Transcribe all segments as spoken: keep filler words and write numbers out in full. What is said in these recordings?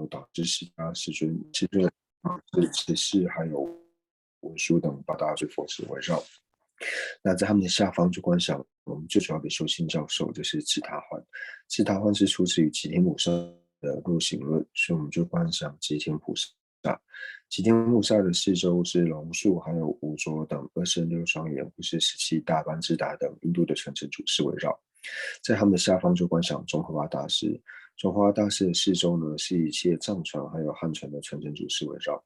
有导致释迦世尊、世尊是、是还有文殊等八大罪佛子围绕。那在他们的下方就观想我们最主要的修心教授，就是毗昙洹。毗昙洹是出自于吉天菩萨的入行论，所以我们就观想吉天菩萨。那吉天菩萨的四周是龙树，还有五洲等二十六庄严，或是十七大班智达等印度的传承祖师围绕。在他们的下方就观想宗喀巴大师。宗喀巴大师的四周呢，是一切藏传还有汉传的传承祖师围绕。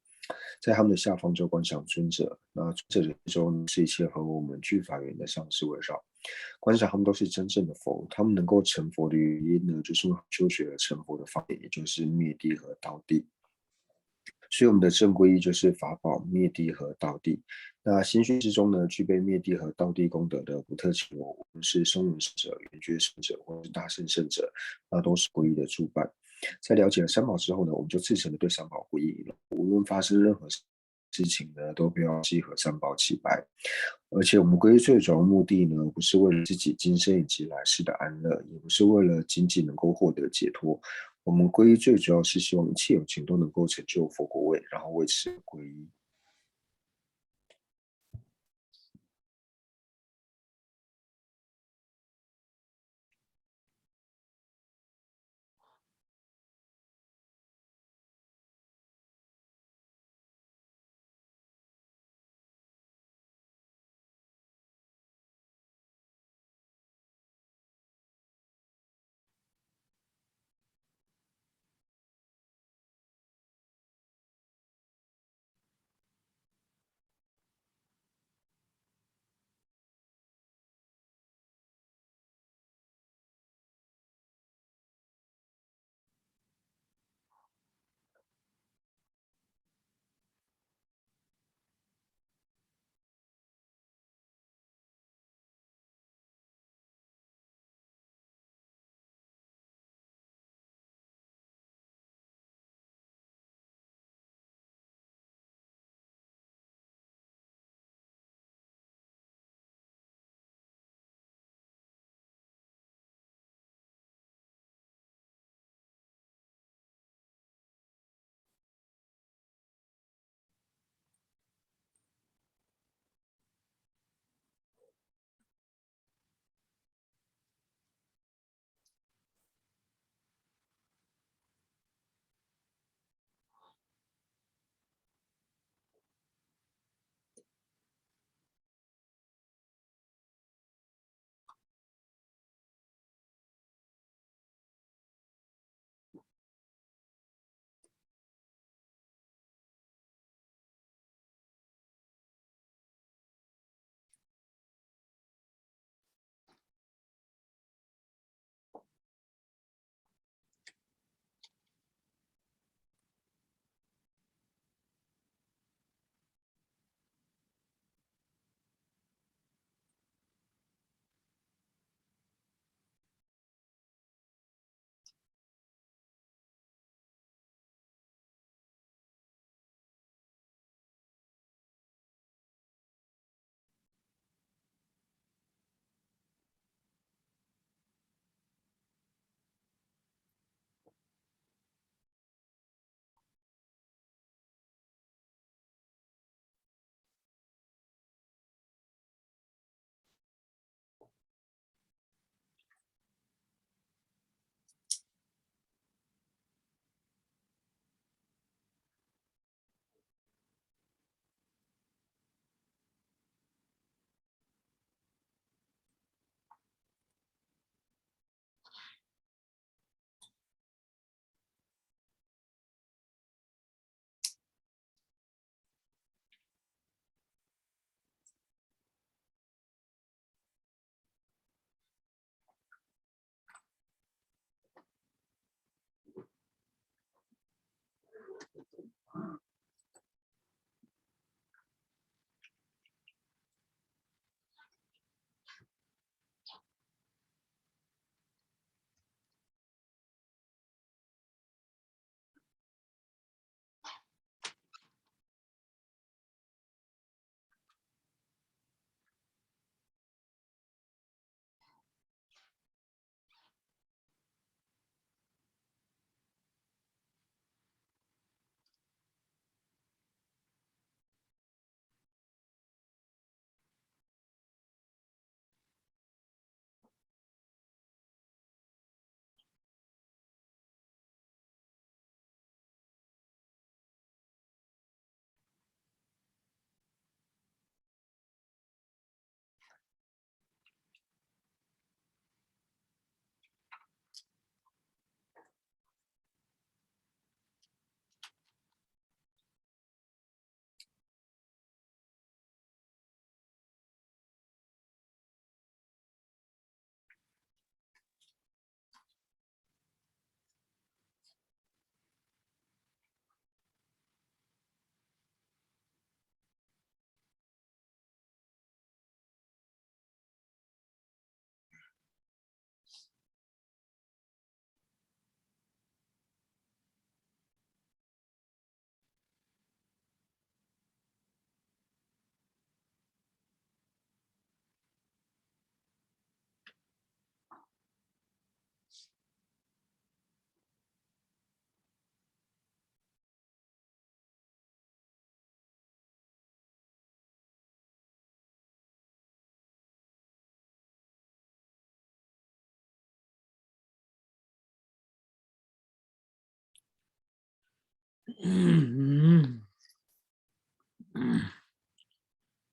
在他们的下方就观想尊者。那尊者的四周呢，是一切合我们具法缘的上师围绕。观想他们都是真正的佛，他们能够成佛的原因呢，就是因为修学了成佛的方便，也就是灭地和道地。所以我们的正皈依就是法宝、灭地和道地。那心性之中呢，具备灭地和道地功德的不特情我，无论是声闻圣者、缘觉圣者，或是大乘圣者，那都是皈依的助伴。在了解了三宝之后呢，我们就至诚的对三宝皈依了。无论发生任何事情呢，都不要记合三宝起白。而且我们皈依最主要的目的呢，不是为了自己今生以及来世的安乐，也不是为了仅仅能够获得解脱。我们皈依最主要是希望一切有情都能够成就佛果位，然后为此而皈依。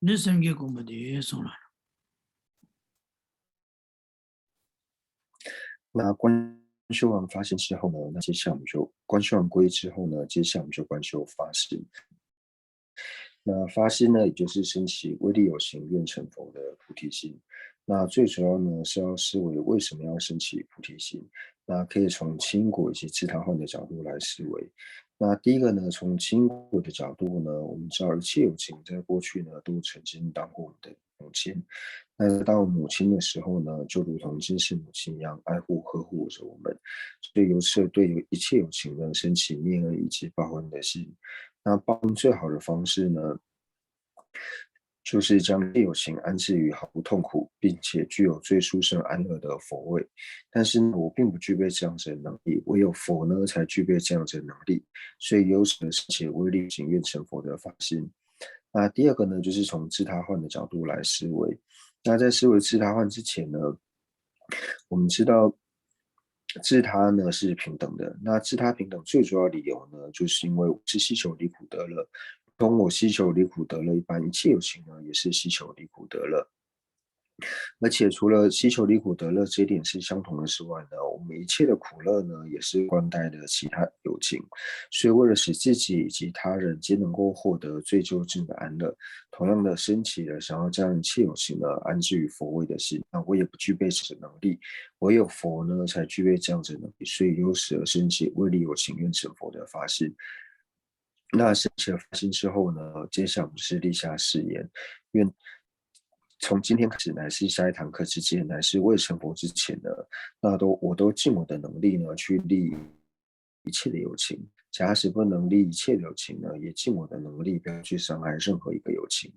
འདི་སེམས་བསྐྱེད་སྒོམ་པ་དེ་སོང་ལ།那观修完发心之后呢，那接下来我们就观修完皈依之后呢，接下来我们就观修发心。那发心呢，也就是升起威力有形、愿成佛的菩提心。那最主要呢，是要思维为什么要升起菩提心。那可以从因果以及自他换的角度来思维。那第一个呢，从因果的角度呢，我们知道一切有情在过去呢，都曾经当过我们的母亲。那当我母亲的时候呢，就如同今世母亲一样，爱护呵护着我们。所以由此对于一切有情呢，升起念恩以及报恩的心。那报恩最好的方式呢，就是将一切有情安置于毫无痛苦，并且具有最殊胜安乐的佛位。但是呢，我并不具备这样子的能力，唯有佛呢，才具备这样子的能力。所以由此升起威力行愿成佛的发心。那第二个呢，就是从自他换的角度来思维。那在思维自他换之前呢，我们知道自他呢是平等的。那自他平等最主要理由呢，就是因为我是希求离苦得乐，同我希求离苦得乐一般，一切有情呢也是希求离苦得乐。而且除了希求离苦得乐这一点是相同的之外呢，我们一切的苦乐呢，也是关待的其他有情。所以为了使自己以及他人皆能够获得最究竟的安乐，同样的升起了想要将一切有情呢安置于佛位的心。那我也不具备此能力，唯有佛呢才具备这样子的能力。所以由此而升起威力有情愿成佛的发心。那升起了发心之后呢，接下来我们就是立下誓言，愿从今天开始，乃至下一堂课之间，乃至未成佛之前呢，那都我都尽我的能力呢去利益一切的有情。假使不能利益一切的有情呢，也尽我的能力不要去伤害任何一个有情。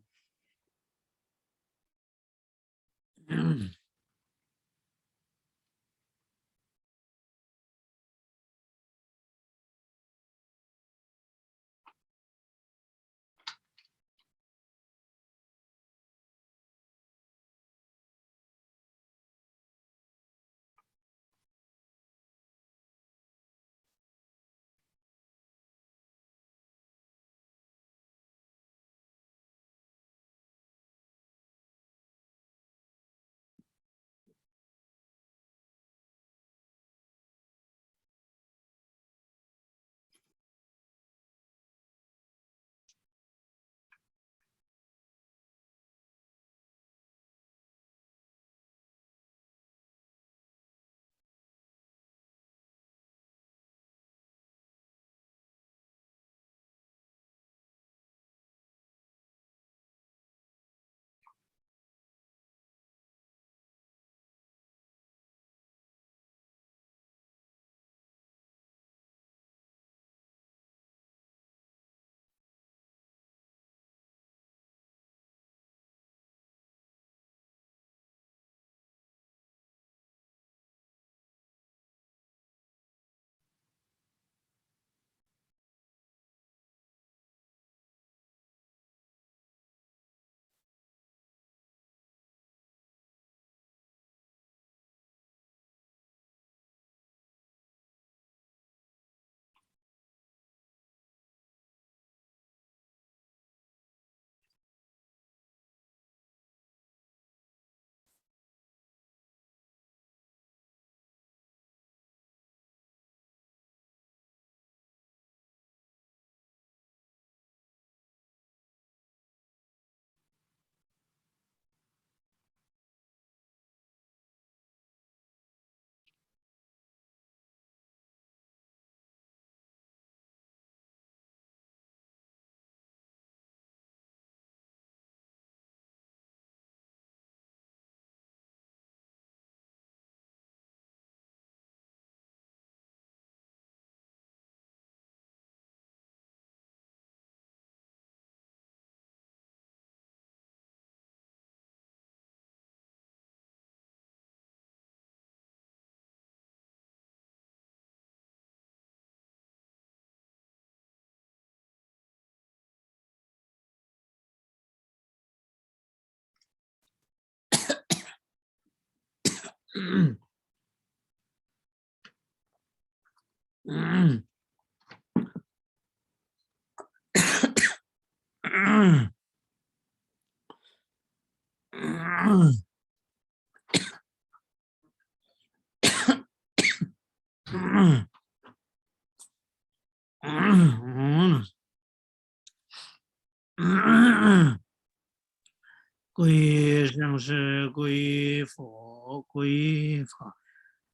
归生是归佛，归法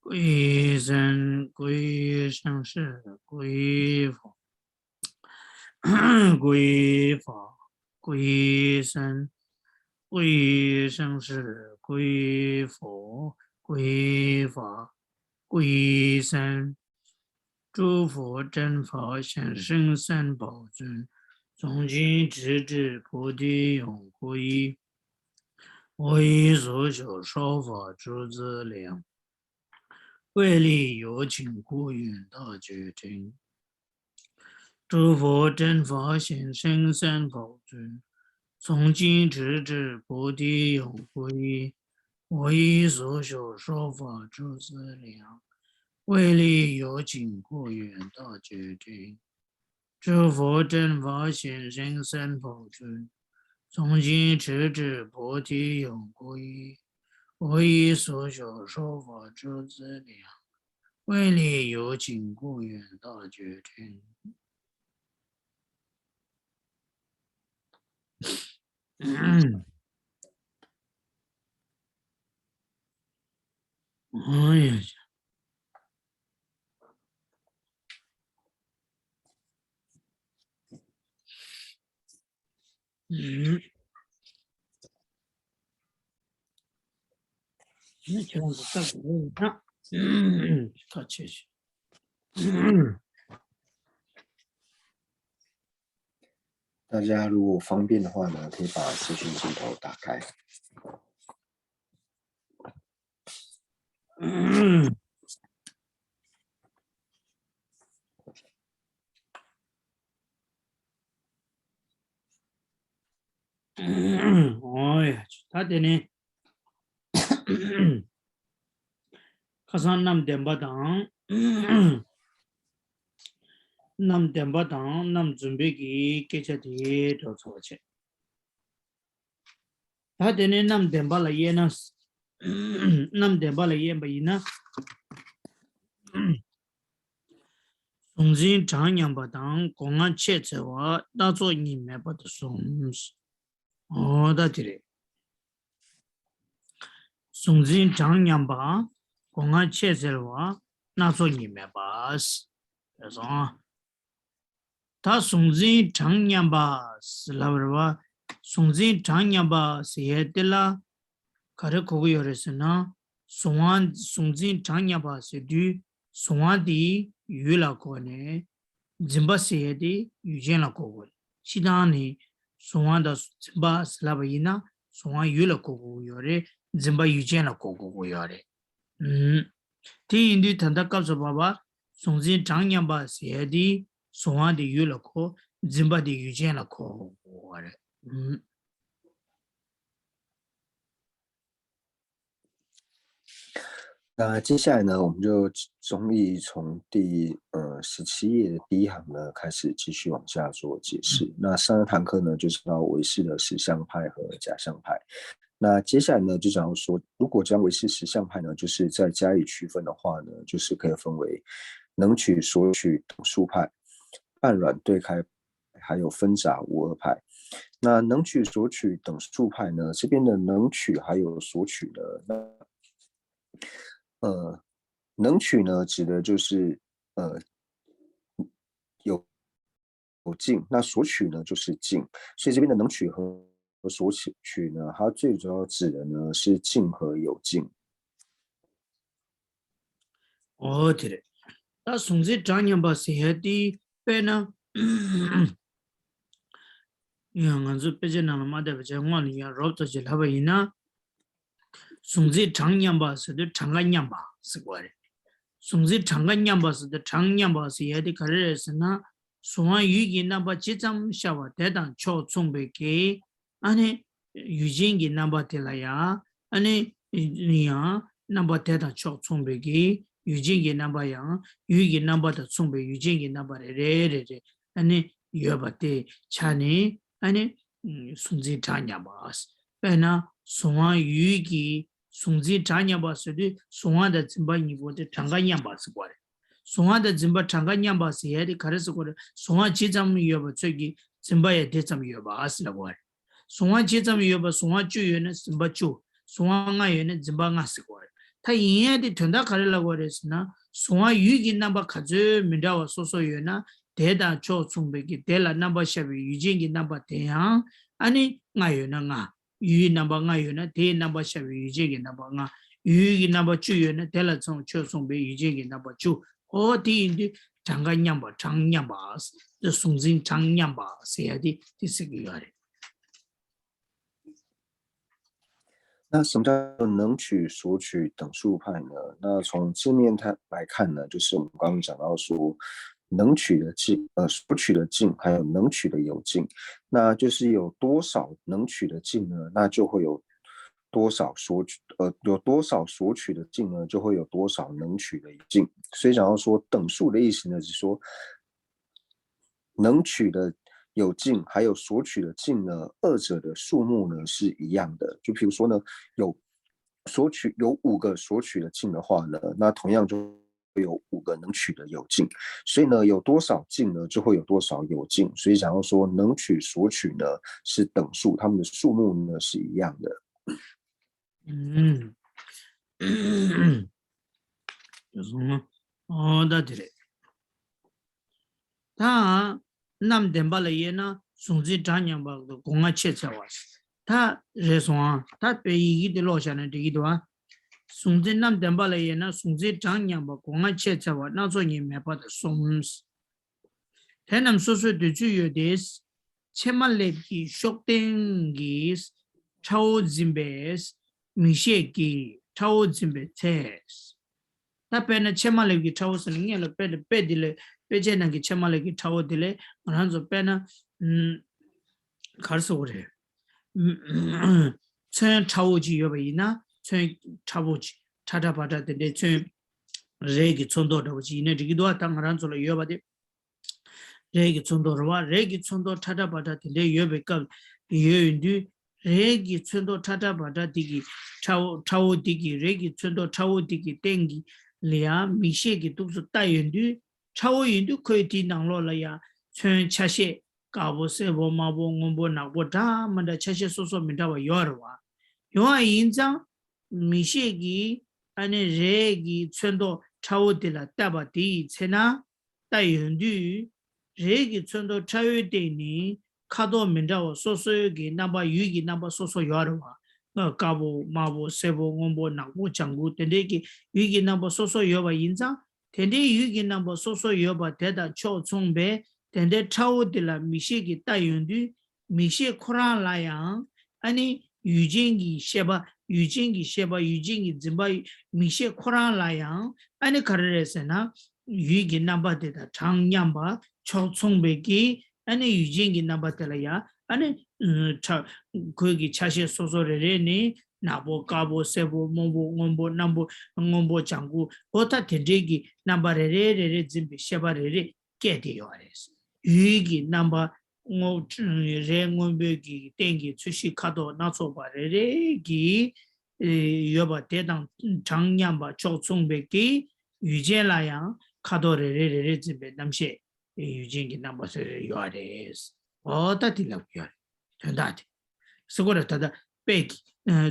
归僧，归生是归佛，归法归僧，归生是归佛，归法归僧。诸佛正法显圣三宝尊，从今直至菩提永不移。我以所学说法诸资粮，为利有情故，愿大觉听。诸佛正法显圣三宝尊，从今直至菩提永不移。我以所学说法诸资粮，为利有情故，愿大觉听。诸佛正法显圣三宝尊，从今直至菩提永不移。我以所学说法诸资粮，为利有情故，愿大觉听。哎呀，嗯。那这样子再给我一张，嗯，他去去。 大家如果方便的话呢，可以把视讯镜头打开。 ཨོ་ཡ། ད་དེ་ནས་ཁ་སང་རྣམ་བདེན་པ་དང་། རྣམ་བདེན་པ་དང་རྣམ་རྫུན་པའི་གི་སྐད་ཆ་དེ་འགྲོ་ཚར་བ་བྱས། ད་དེ་ནས་རྣམ་བདེན་པ་ལ་དབྱེ་ན། རྣམ་བདེན་པ་ལ་དབྱེ་བ་ཡིན་ན། གཟུང་འཛིན་གྲངས་མཉམ་པ་དང་སྒོ་ང་ཕྱེད་འཚལ་བ་སྣ་ཚོགས་གཉིས་མེད་པ་དང་གསུམ། ཨོ་ད་དེ་རེད། གཟུང་འཛིན་གྲངས་མཉམ་པ། སྒོ་ང་ཕྱེད་འཚལ་བ་སྣ་ཚོགས་གཉིས་མེད་པ། རེད་སོང་། ད་གཟུང་འཛིན་གྲངས་མཉམ་པ་ཟེར་ལབ་རེད་བ། གཟུང་འཛིན་གྲངས་མཉམ་པ་ཟེར་ཡས་དེ་ལ་ག་རེ་གོ་གི་ཡོད་རེད་ཟེར་ན། གཟུང་བ་གཟུང་འཛིན་གྲངས་མཉམ་པ་ཟེར་དུས་གཟུང་བ་དེའི་ཡུལ་ལ་གོ་ནས། འཛིན་པ་ཟེར་ཡས་དེ་ཡུལ་ཅན་ལ་གོ་དགོས་རེད། སྤྱིར་བཏང་ནས་གཟུང་བ་དང་འཛིན་པ་ཟེར་ལབ་པ་ཡིན་ན་གཟུང་བ་ཡུལ་ལ་གོ་དགོས་ཀྱི་ཡོད་རེད། འཛིན་པ་ཡུལ་ཅན་ལ་གོ་དགོས་ཀྱི་ཡོད་རེད། ཨུམ། དེ་ཡིན་དུས་ད་ལྟ་སྐབས་སུ་བབ་པ་གཟུང་འཛིན་གྲངས་མཉམ་པ་ཟེར་ཡས་དེ་གཟུང་བ་དེ་ཡུལ་ལ་གོ། འཛིན་པ་དེ་ཡུལ་ཅན་ལ་གོ་དགོས་པ་རེད། ཨུམ། 那接下来呢，我们就中译从第呃十七页的第一行呢开始继续往下做解释。那上一堂课呢，就讲到唯识的实相派和假相派。那接下来呢，就讲到说，如果将唯识实相派呢，就是再加以区分的话呢，就是可以分为能取、索取、等数派、半卵对开，还有分杂无二派。那能取、索取、等数派呢，这边的能取还有索取呢，那呃，能取呢，指的就是呃有有尽，那索取呢就是尽，所以这边的能取和索取呢，它最主要指的呢是尽和有尽。 ཨོ་དེ་རེད། ད་གཟུང་འཛིན་གྲངས་མཉམ་པ་ཟེར་ཡ་དེ་དཔེར་ན། ཡང་ང་ཚོ་དཔེ་ཆ་ནང་ལ་མ་བསྡད་པ་བྱས་སྔོན་ལ་ཡང་རོབ་ཙམ་ཅིག་ལབ་པ་ཡིན་ན། གཟུང་འཛིན་གྲངས་མཉམ་པ་ཟེར་དུས་གྲངས་ཀ་མཉམ་པ་ཟེར་དགོས་རེད། གཟུང་འཛིན་གྲངས་ཀ་མཉམ་པ་ཟེར་དུས་གྲངས་མཉམ་པ་ཟེར་ཡ་དེ་ག་རེ་རེད་ཟེར་ན། གཟུང་བ་ཡུལ་གྱི་རྣམ་པ་ཇི་ཙམ་ཤར་བ་དེ་དང་ཕྱོགས་མཚུངས་པའི་གི། ཨ་ནི། ཡུལ་ཅན་གྱི་རྣམ་པ་དེ་ལ་ཡང་། ཨ་ནི། ཡང་རྣམ་པ་དེ་དང་ཕྱོགས་མཚུངས་པའི་གི་ཡུལ་ཅན་གྱི་རྣམ་པ་ཡང་ཡུལ་གྱི་རྣམ་པ་དང་མཚུངས་པའི་ཡུལ་ཅན་གྱི་རྣམ་པ་རེ་རེ་རེ་རེ་ཨ་ནི་ཡོད་པ་དེ་ཆ་ནས་ ཨ་ནི་གཟུང་འཛིན་གྲངས་མཉམ་པ། དཔེར་ན་གཟུང་བ་ཡུལ་གྱི་གཟུང་འཛིན་གྲངས་མཉམ་པ་ཟེར་དུས་གཟུང་བ་དང་འཛིན་པ་གཉིས་པོ་དེ་གྲངས་ཀ་མཉམ་པ་ཟེར་གོ་རེད། གཟུང་བ་དང་འཛིན་པ་གྲངས་ཀ་མཉམ་པ་ཟེར་ཡ་དེ་ག་རེ་ཟེར་གོ་རེད། གཟུང་བ་ཇི་ཙམ་ཡོད་པ་ཚོད་ཀྱིས་འཛིན་པ་ཡང་དེ་ཙམ་ཡོད་པ་ཟེར་ལབ་གོ་རེད། གཟུང་བ་ཇི་ཙམ་ཡོད་པ་གཟུང་བ་བཅུ་ཡོད་ན་འཛིན་པ་བཅུ། གཟུང་བ་ལྔ་ཡོད་ན་འཛིན་པ་ལྔ་ཟེར་གོ་རེད། ད་ཡིན་ཡ་དེ་དོན་དག་ག་རེ་ལབ་དགོས་རེད་ཟེར་ན། གཟུང་བ་ཡུལ་གྱི་རྣམ་པ་ག་ཚོད་མི་འདྲ་བ་སོ་སོ་ཡོད་ན་དེ་དང་ཕྱོགས་མཚུངས་པའི་གི་དེ་ལ་རྣམ་པ་ཤར་བའི་ཡུལ་ཅན་གྱི་རྣམ་པ་དེ་ཡང་ཨ་ནི་ལྔ་ཡོད་ན་ལྔ། ཡུལ་རྣམ་པ་ལྔ་ཡོད་ན་དེའི་རྣམ་པ་ཤར་བའི་ཡུལ་ཅན་གྱི་རྣམ་པ་ལྔ། ཡུལ་གྱི་རྣམ་པ་བཅུ་ཡོད་ན་དེ་ལ་མཚུངས་ཕྱོགས་མཚུངས་པའི་ཡུལ་ཅན་གྱི་རྣམ་པ་བཅུ། ཨོ་དེ་ཡིན་དུས་གྲངས་ཀ་མཉམ་པ་གྲངས་མཉམ་པ། གཟུང་འཛིན་གྲངས་མཉམ་པ་ཟེར་ཡ་དེ་དེ་ཟེར་གི་ཡོད་རེད། 那什么叫做能取所取等数派呢？那从字面它来看呢，就是我们刚刚讲到说，能取的境，呃，所取的境，还有能取的有境。那就是有多少能取的境呢，那就会有多少所取，呃，有多少所取的境呢，就会有多少能取的境。所以讲到说等数的意思呢，是说能取的有境，还有所取的境呢，二者的数目呢是一样的。就比如说呢，有所取有五个所取的境的话呢，那同样就会有五个能取的有境。所以呢，有多少境呢，就会有多少有境。所以假如说能取所取呢是等数，它们的数目呢是一样的。 ཨོ་ད་དེ་རེད། ད་རྣམ་བདེན་པ་ལ་དབྱེ་ན་གཟུང་འཛིན་གྲངས་མཉམ་པ་དང་སྒོ་ལྔ་ཕྱེད་ཚར་བ། ད་རེད་སོང་ཨ། ད་དཔེ་ཡི་གེ་དེ་ཀློག་བཞག་ན་འགྲིག་གི་འདུག་ཨ། གཟུང་འཛིན་རྣམ་བདེན་པ་ལ་དབྱེ་ན་གཟུང་འཛིན་གྲངས་མཉམ་པ་སྒོ་ལྔ་ཕྱེད་ཚར་བ་སྣ་ཚོགས་གཉིས་མེད་པ་དང་གསུམ། དེ་རྣམས་སོ་སོའི་དུས་ཚོད་ཡོད་དེ། ཕྱེ་མ་ལེབ་ཀྱི་ཤོག་སྟེང་གི་ཁྲ་བོ་འཛིན་པའི་མིག་ཤེས་ཀྱིས་ཁྲ་བོ་འཛིན་པའི་ཚེ། ད་དཔེར་ན་ཕྱེ་མ་ལེབ་ཀྱི་ཁྲ་བོ་ཟེར་ན་སྔོན་ལ་དཔེ་དེ་དཔེ་འདི་ལས་དཔེ་ཆའི་ནང་གི་ཕྱེ་མ་ལེབ་ཀྱི་ཁྲ་བོ་འདི་ལས་ང་རང་ཚོ་དཔེར་ན་ག་རེ་ཟེར་དགོས་རེད། ཚོན་ཁྲ་བོ་ཅིག་ཡོད་པ་ཡིན་ན་ཚོན་ཁྲ་བོ་ཅིག་ཁྲ་ཁྲ་བ་ཁྲ་དེ་འདྲའི་ཚོན་རས་ཀྱི་ཚོན་མདོག་འདྲ་བོ་ཅིག་ཡིན་ན་འགྲིག་གི་འདུག་ཨ། ད་ང་རང་ཚོ་ལ་ཡོད་པ་དེ། རས་ཀྱི་ཚོན་མདོག་རེད་བ། རས་ཀྱི་ཚོན་མདོག་ཁྲ་ཁྲ་བ་ཁྲ་དེ་འདྲ་ཡོད་པའི་སྐབས་ཡོད་ཡོད་དུས། རས་ཀྱི་ཚོན་མདོག་ཁྲ་ཁྲ་བ་ཁྲ་དེ་གི་ཁྲ་བོ་ཁྲ་བོ་དེ་གི་རས་ཀྱི་ཚོན་མདོག་ཁྲ་བོ་དེ་གི་སྟེང་གི་ལ་ཡང་མིག་ཤེས་ཀྱིས་ཏོག་ཙམ་ལྟ་ཡོད་དུས། ཁྲ་བོ་ཡིན་དུས་ཁོའི་དེའི་ནང་ལོགས་ལ་ཡང་ཚོན་ཆ་ཤས་དཀར་པོ་སེར་པོ་དམར་པོ་སྔོན་པོ་ནག་པོ་འདྲ་མི་འདྲ་ཆ་ཤས་སོ་སོ་མི་འདྲ་བ་ཡོད་རེད་བ། ཡོད་པ་ཡིན་ཙང་མིག་ཤེས་ཀྱིས་ཨ་ནི་རས་ཀྱི་ཚོན་མདོག་ཁྲ་བོ་དེ་ལ་བལྟས་པ་དེ་ཡི་ཚེ་ན། ལྟ་ཡོང་དུས། རས་ཀྱི་ཚོན་མདོག་ཁྲ་བོའི་སྟེང་ནས་ཁ་དོག་མི་འདྲ་བ་སོ་སོའི་གི་རྣམ་པ་ཡུལ་གྱི་རྣམ་པ་སོ་སོ་ཡོད་རེད་བ། དཀར་པོ་དམར་པོ་སེར་པོ་སྔོན་པོ་ནག་པོ་ལྗང་ཁུ་དེ་འདྲའི་གི་ཡུལ་གྱི་རྣམ་པ་སོ་སོ་ཡོད་པ་ཡིན་ཙང་། དེ་འདྲའི་ཡུལ་གྱི་རྣམ་པ་སོ་སོ་ཡོད་པ་དེ་དང་ཕྱོགས་མཚུངས་པའི་དེ་འདྲའི་ཁྲ་བོ་དེ་ལ་མིག་ཤེས་ཀྱིས་ལྟ་ཡོང་དུས། མིག་ཤེས་ཁོ་རང་ལ་ཡང་ཨ་ནི་ཡུལ་ཅན་གྱི་ཤེས་པ་ཡུལ་ཅན་གྱི་ཤེས་པ་ཡུལ་ཅན་གྱི་འཛིན་པ་མིག་ཤེས་ཁོ་རང་ལ་ཡང་ཨ་ནི་ག་རེ་རེད་ཟེར་ན། ཡུལ་གྱི་རྣམ་པ་དེ་དང་གྲངས་མཉམ་པ་ཕྱོགས་མཚུངས་པའི་གི་ཨ་ནི་ཡུལ་ཅན་གྱི་རྣམ་པ་དེ་ལ་ཡང་ཨ་ནི་ཁྲ་ཁོའི་གི་ཆ་ཤས་སོ་སོ་རེ་རེ་ནི་ནག་པོ་དཀར་པོ་སེར་པོ་སྨུག་པོ་སྔོན་པོ་གནམ་པོ་སྔོན་པོ་ལྗང་ཁུ་འོ་ད་དེ་འདྲའི་གི་རྣམ་པ་རེ་རེ་རེ་རེ་འཛིན་པའི་ཤེས་པ་རེ་རེ་སྐྱེས་ཏེ་ཡོད་རེད། ཡུལ་གྱི་རྣམ་པ་སྔོ་རས་སྔོན་པོའི་གི་སྟེང་གི་ཚོས་གཞི་ཁ་དོག་སྣ་ཚོགས་པ་རེ་རེ་གི་ཡོད་པ་དེ་དང་གྲངས་མཉམ་པ་ཕྱོགས་མཚུངས་པའི་གི་ཡུལ་ཅན་ལ་ཡང་ཁ་དོག་རེ་རེ་རེ་རེ་འཛིན་པའི་རྣམ་ཤེས་ཡུལ་ཅན་གྱི་རྣམ་པ་ཟེར་ཡོད་རེད། འོ་ད་དེ་ལབ་ཡོད་རེད། དོན་དག་དེ། ཟེར་གོ་རེད་ད་ལྟ་དཔེ་གི་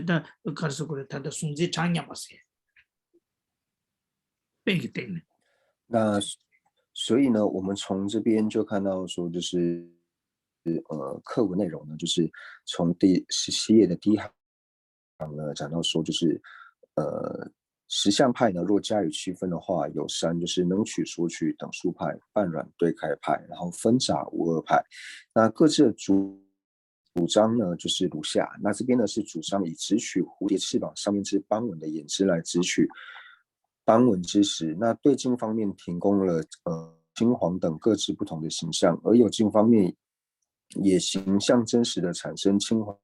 ད་ག་རེ་ཟེར་གོ་རེད་ད་ལྟ་གཟུང་འཛིན་གྲངས་མཉམ་པ་ཟེར། དཔེ་གི་སྟེང་ནས། 那所以呢，我们从这边就看到说，就是呃，课文内容呢，就是从第十七页的第一行呢，讲到说，就是呃，实相派呢，若加以区分的话，有三，就是能取所取等数派、半软对开派，然后纷杂无二派。那各自的主主张呢，就是如下。那这边呢是主张以直取蝴蝶翅膀上面之斑纹的眼睛来直取斑纹之时，那对镜方面提供了呃青黄等各自不同的形象，而由镜方面也形象真实的产生青黄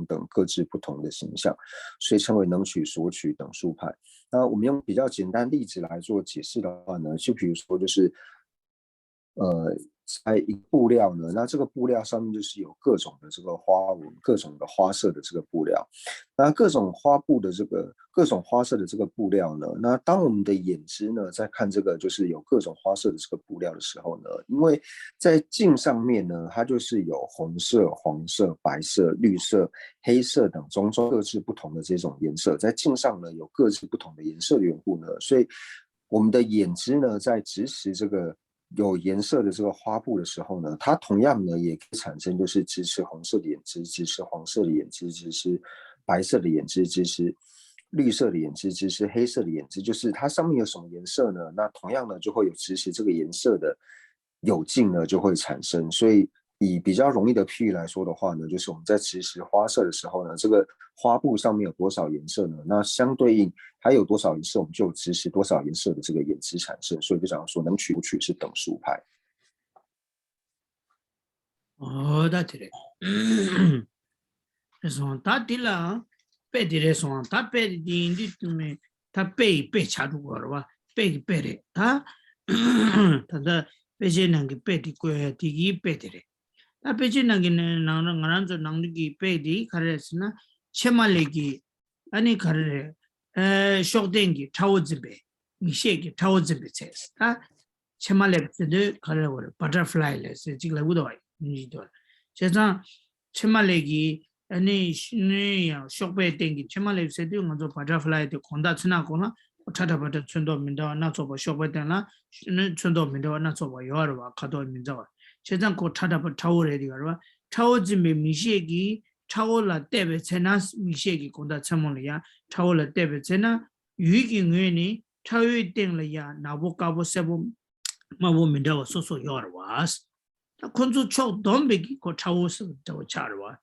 等各自不同的形象，所以称为能取所取等数派。那我们用比较简单例子来做解释的话呢，就比如说就是呃，在一个布料呢，那这个布料上面就是有各种的这个花纹，各种的花色的这个布料。那各种花布的这个各种花色的这个布料呢，那当我们的眼睛呢在看这个就是有各种花色的这个布料的时候呢，因为在镜上面呢，它就是有红色、黄色、白色、绿色、黑色等种种各自不同的这种颜色，在镜上呢有各自不同的颜色的缘故呢，所以我们的眼睛呢在直视这个有颜色的这个花布的时候呢，它同样呢也可以产生就是直视红色的眼睛、直视黄色的眼睛、直视白色的眼睛、直视绿色的眼睛、直视黑色的眼睛，就是它上面有什么颜色呢？那同样呢就会有直视这个颜色的有镜呢就会产生。所以以比较容易的譬喻来说的话呢，就是我们在直视花色的时候呢，这个花布上面有多少颜色呢？那相对应还有多少颜色，我们就直视多少颜色的这个眼睛产生。所以就讲说能取不取是等速派。ཨོ་ད་དེ་རེད། རེད་སོང་ད་དེ་ལ་དཔེ་དེ་རེད་སོང་ད་དཔེ་དེ་ཡིན་དུས་ད་དཔེ་ཡི་དཔེ་ཆགས་འགྲོ་གི་རེད་བ། དཔེ་གི་དཔེ་རེད་ད། ད་ལྟ་དཔེ་ཆའི་ནང་གི་དཔེ་དེ་བཀོད་ཡ་དེ་གི་དཔེ་དེ་རེད། ད་དཔེ་ཆའི་ནང་གི་ནང་ང་རང་ཚོ་ནང་ལུགས་ཀྱི་དཔེ་དེ་ག་རེ་རེད་ཟེར་ན་ཕྱེ་མ་ལེབ་ཀྱི་ཨ་ནི་ག་རེ་རེད། ཨ་ཤོག་སྟེང་གི་ཁྲ་བོ་འཛིན་པའི་མིག་ཤེས་ཀྱི་ཁྲ་བོ་འཛིན་པའི་ཚད་ད། ཕྱེ་མ་ལེབ་ཟེར་དུས་ག་རེ་རེད། butterfly ལབ་ཟེར་ཅིག་ལབ་གི་འདུག་བ་ཡིན་གྱི་འདུག་བྱས་ཙང་ཕྱེ་མ་ལེབ་ཀྱི་ཨ་ནི་ནི་ཡང་ཤོག་པའི་སྟེང་གི་ཕྱེ་མ་ལེབ་ཟེར་དུས་ང་ཚོ་butterfly དེ་གོང་ཐག་ཚོན་ནག་གོང་ལ་ཁྲ་ཁྲ་བ་ཁྲ་ཚོན་མདོག་མི་འདྲ་བ་སྣ་ཚོགས་པ་ཤོག་པའི་སྟེང་ལ་ནི་ཚོན་མདོག་མི་འདྲ་བ་སྣ་ཚོགས་པ་ཡོད་རེད་བ། ཁ་དོག་མི་འདྲ་བ། བྱས་ཙང་ཁོ་ཁྲ་ཁྲ་བ་ཁྲ་བོ་རེད་ཡོད་རེད་བ། ཁྲ་བོ་འཛིན་པའི་མིག་ཤེས་ཀྱིས་ཁྲ་བོ་ལ་བལྟས་པའི་ཚེ་ན་མིག་ཤེས་ཀྱི་གོང་ཐག་ཚོན་མདོག་ལ་ཡང་ཁྲ་བོ་ལ་བལྟས་པའི་ཚེ་ན་ཡུལ་གྱི་ངོས་ནས་ཁྲ་བོའི་སྟེང་ལ་ཡང་ནག་པོ་དཀར་པོ་སེར་པོ་དམར་པོ་མི་འདྲ་བ་སོ་སོ་ཡོད་རེད་བ། ད་ཁོ་ཚོ་ཕྱོགས་བསྡོམས་པའི་གི་ཁོ་ཁྲ་བོ་སེར་པོ་འདྲ་བོ་ཆགས་རེད་བ།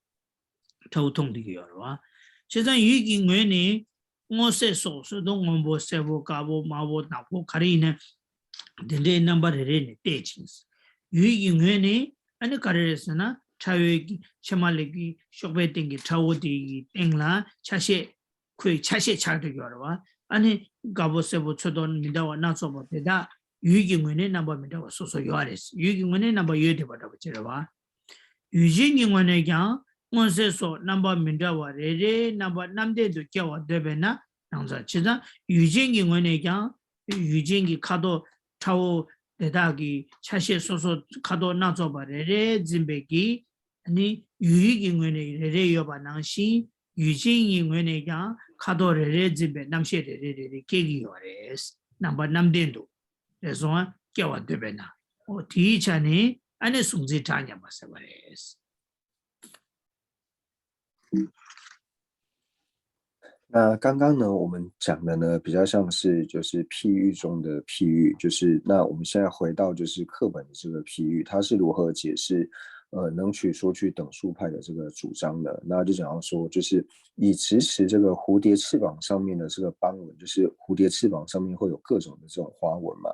ཁྲ་བོ་མཐོང་བསྡད་ཀྱི་ཡོད་རེད་བ། བྱས་ཙང་ཡུལ་གྱི་ངོས་ནས་སྔོ་སེར་སོགས་སོ་དང་སྔོན་པོ་སེར་པོ་དཀར་པོ་དམར་པོ་ནག་པོ་ག་རེ་ཡིན་ན་དེ་འདྲའི་རྣམ་པ་རེ་རེ་ནས་བལྟས་ཅིང་། ཡུལ་གྱི་ངོས་ནས་ཨ་ནི་ག་རེ་རེད་ཟེར་ན་ཁྲ་བོའི་གི་ཕྱེ་མ་ལེབ་ཀྱི་ཤོག་པའི་སྟེང་གི་ཁྲ་བོ་དེ་ཡི་སྟེང་ལ་ཆ་ཤས། ཁོའི་ཆ་ཤས་ཆགས་བསྡད་ཡོད་རེད་བ། ཨ་ནི་དཀར་པོ་སེར་པོ་ཚོན་མདོག་མི་འདྲ་བ་སྣ་ཚོགས་པ་དེ་དག་ཡུལ་གྱི་ངོས་ནས་རྣམ་པ་མི་འདྲ་བ་སོ་སོ་ཡོད་རེད། ཡུལ་གྱི་ངོས་ནས་རྣམ་པ་ཡོད་བསྡད་པ་འདྲ་པོ་ཅིག་རེད་བ། ཡུལ་ཅན་གྱི་ངོས་ནས་ཀྱང་སྔོ་སེར་སོགས་རྣམ་པ་མི་འདྲ་བ་རེ་རེའི་རྣམ་པ་རྣམ་བདེན་དུ་སྐྱེ་བར་འདོད་པས་ན་ནང་ཚན། བྱས་ཙང་ཡུལ་ཅན་གྱི་ངོས་ནས་ཀྱང་ཡུལ་ཅན་གྱི་ཁ་དོག་ཁྲ་བོ་དེ་དག་གི་ཆ་ཤས་སོ་སོ་ཁ་དོག་སྣ་ཚོགས་པ་རེ་རེ་འཛིན་པའི་གི་ནི་ཡུལ་ཡུལ་གྱི་ངོས་ནས་རེ་རེ་ཡོད་པ་ནང་བཞིན་ཡུལ་ཅན་གྱི་ངོས་ནས་ཀྱང་ཁ་དོག་རེ་རེ་འཛིན་པའི་རྣམ་ཤེས་རེ་རེ་རེ་རེ་སྐྱེ་གི་ཡོད་རེད། རྣམ་པ་རྣམ་བདེན་དུ་རེ་ཟུང་སྐྱེ་བ་འདོད་པས་ན། འོ་དེའི་ཆ་ནས་ཨ་ནི་གཟུང་འཛིན་གྲངས་མཉམ་པ་ཟེར་བ་རེད། 那刚刚呢，我们讲的呢，比较像是就是譬喻中的譬喻，就是那我们现在回到就是课本的这个譬喻，它是如何解释呃能取所取等速派的这个主张的？那就讲到说，就是以直尺这个蝴蝶翅膀上面的这个斑纹，就是蝴蝶翅膀上面会有各种的这种花纹嘛。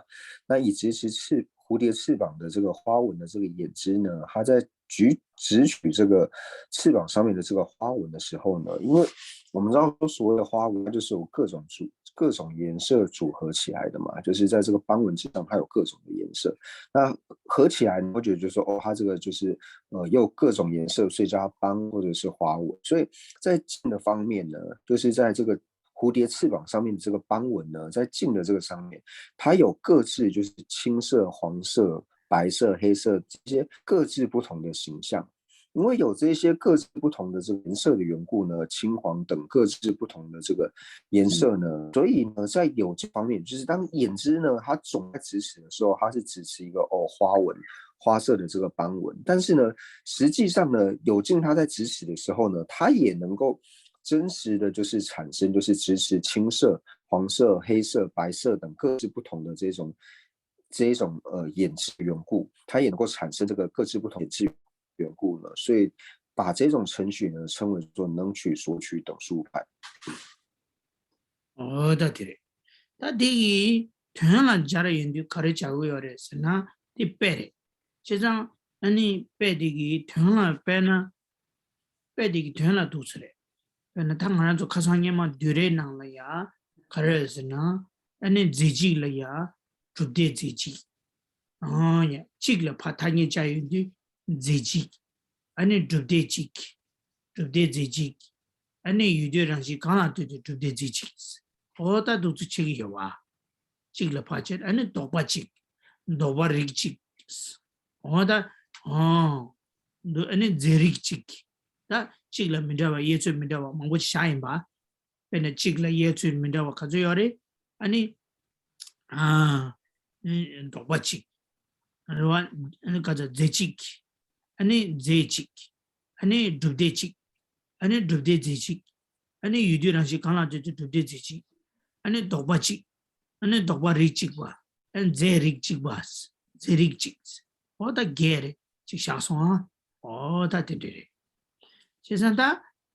那以直尺翅蝴蝶翅膀的这个花纹的这个眼睛呢，它在举直取这个翅膀上面的这个花纹的时候呢，因为我们知道说所谓的花纹，它就是有各种组各种颜色组合起来的嘛，就是在这个斑纹之上，它有各种的颜色。那合起来，你会觉得就是说，哦，它这个就是呃，又各种颜色，所以叫它斑或者是花纹。所以在近的方面呢，就是在这个蝴蝶翅膀上面的这个斑纹呢，在近的这个上面，它有各自就是青色、黄色、白色、黑色这些各自不同的形象。因为有这些各自不同的这个颜色的缘故呢，青黄等各自不同的这个颜色呢，所以呢，在有这方面，就是当眼睛呢，它总在直尺的时候，它是直尺一个哦花纹、花色的这个斑纹，但是呢，实际上呢，有镜它在直尺的时候呢，它也能够真实的就是产生就是直尺青色、黄色、黑色、白色等各自不同的这种这一种呃眼睛缘故，它也能够产生这个各自不同眼睛缘故呢，所以把这种程序呢称为做能取所取等速派。 ཨོ་ད་དེ་རེད། ད་དེ་ཡི་དོན་ལ་སྦྱར་ཡོང་དུས་ག་རེ་བྱ་དགོས་ཡོད་རེད་ཟེར་ན་དེ་དཔེ་རེད། བྱས་ཙང་ཨ་ནི་དཔེ་དེ་གི་དོན་ལ་དཔེར་ན། དཔེ་དེ་གི་དོན་ལ་འདུག་ས་རེད། དཔེར་ན་ད་ང་རང་ཚོ་ཁ་སང་སྔོན་མ་བསྡུས་རའི་ནང་ལ་ཡ་ག་རེ་རེད་ཟེར་ན་ཨ་ནི་རྫས་གཅིག་ལ་ཡ་གྲུབ་བདེ་རྫས་གཅིག་ཨང་ཡ། གཅིག་ལ་ཕར་ཐ་སྙད་སྦྱར་ཡོང་དུས་རྫས་གཅིག་ཨ་ནི་སྒྲུབ་བདེ་གཅིག་སྒྲུབ་བདེ་རྫས་གཅིག་ཨ་ནི་ཡུལ་དུས་རང་བཞིན་གང་ལ་ལྟོས་ཏེ་སྒྲུབ་བདེ་རྫས་གཅིག་འོ་ད་འདུག་ཚུལ་ཕྱེ་གི་ཡོད་བ། གཅིག་ལ་ཕར་ཕྱེ་ཨ་ནི་ལྡོག་པ་གཅིག་ལྡོག་པ་རིགས་གཅིག་འོ་ད་ཨང་། འདུག་ཨ་ནི་རྫས་རིགས་གཅིག་ད་གཅིག་ལ་མི་འདྲ་བ་དབྱེ་ཚུལ་མི་འདྲ་བ་མང་པོ་ཞིག་བཞག་ཡིན་པ། དཔེར་ན་གཅིག་ལ་དབྱེ་ཚུལ་མི་འདྲ་བ་ག་ཚོད་ཡོད་རེད། ཨ་ནི། ཨ། ལྡོག་པ་གཅིག་རེད་བ། ཨ་ནི་ག་ཚོད་རྫས་གཅིག་ཨ་ནི་རྫས་གཅིག་ཨ་ནི་སྒྲུབ་བདེ་གཅིག་ཨ་ནི་སྒྲུབ་བདེ་རྫས་གཅིག་ཨ་ནི་ཡུལ་དུས་རང་བཞིན་གང་ལ་ལྟོས་ཏེ་སྒྲུབ་བདེ་རྫས་གཅིག་ཨ་ནི་ལྡོག་པ་གཅིག་ཨ་ནི་ལྡོག་པ་རིགས་གཅིག་པ། ཨ་ནི་རྫས་རིགས་གཅིག་པ། རྫས་རིགས་གཅིག་འོ་ད་བརྒྱད་རེད། གཅིག་བཞག་སོང་ཨ། འོ་ད་དེ་འདྲ་རེད། བྱས་ཙང་ད།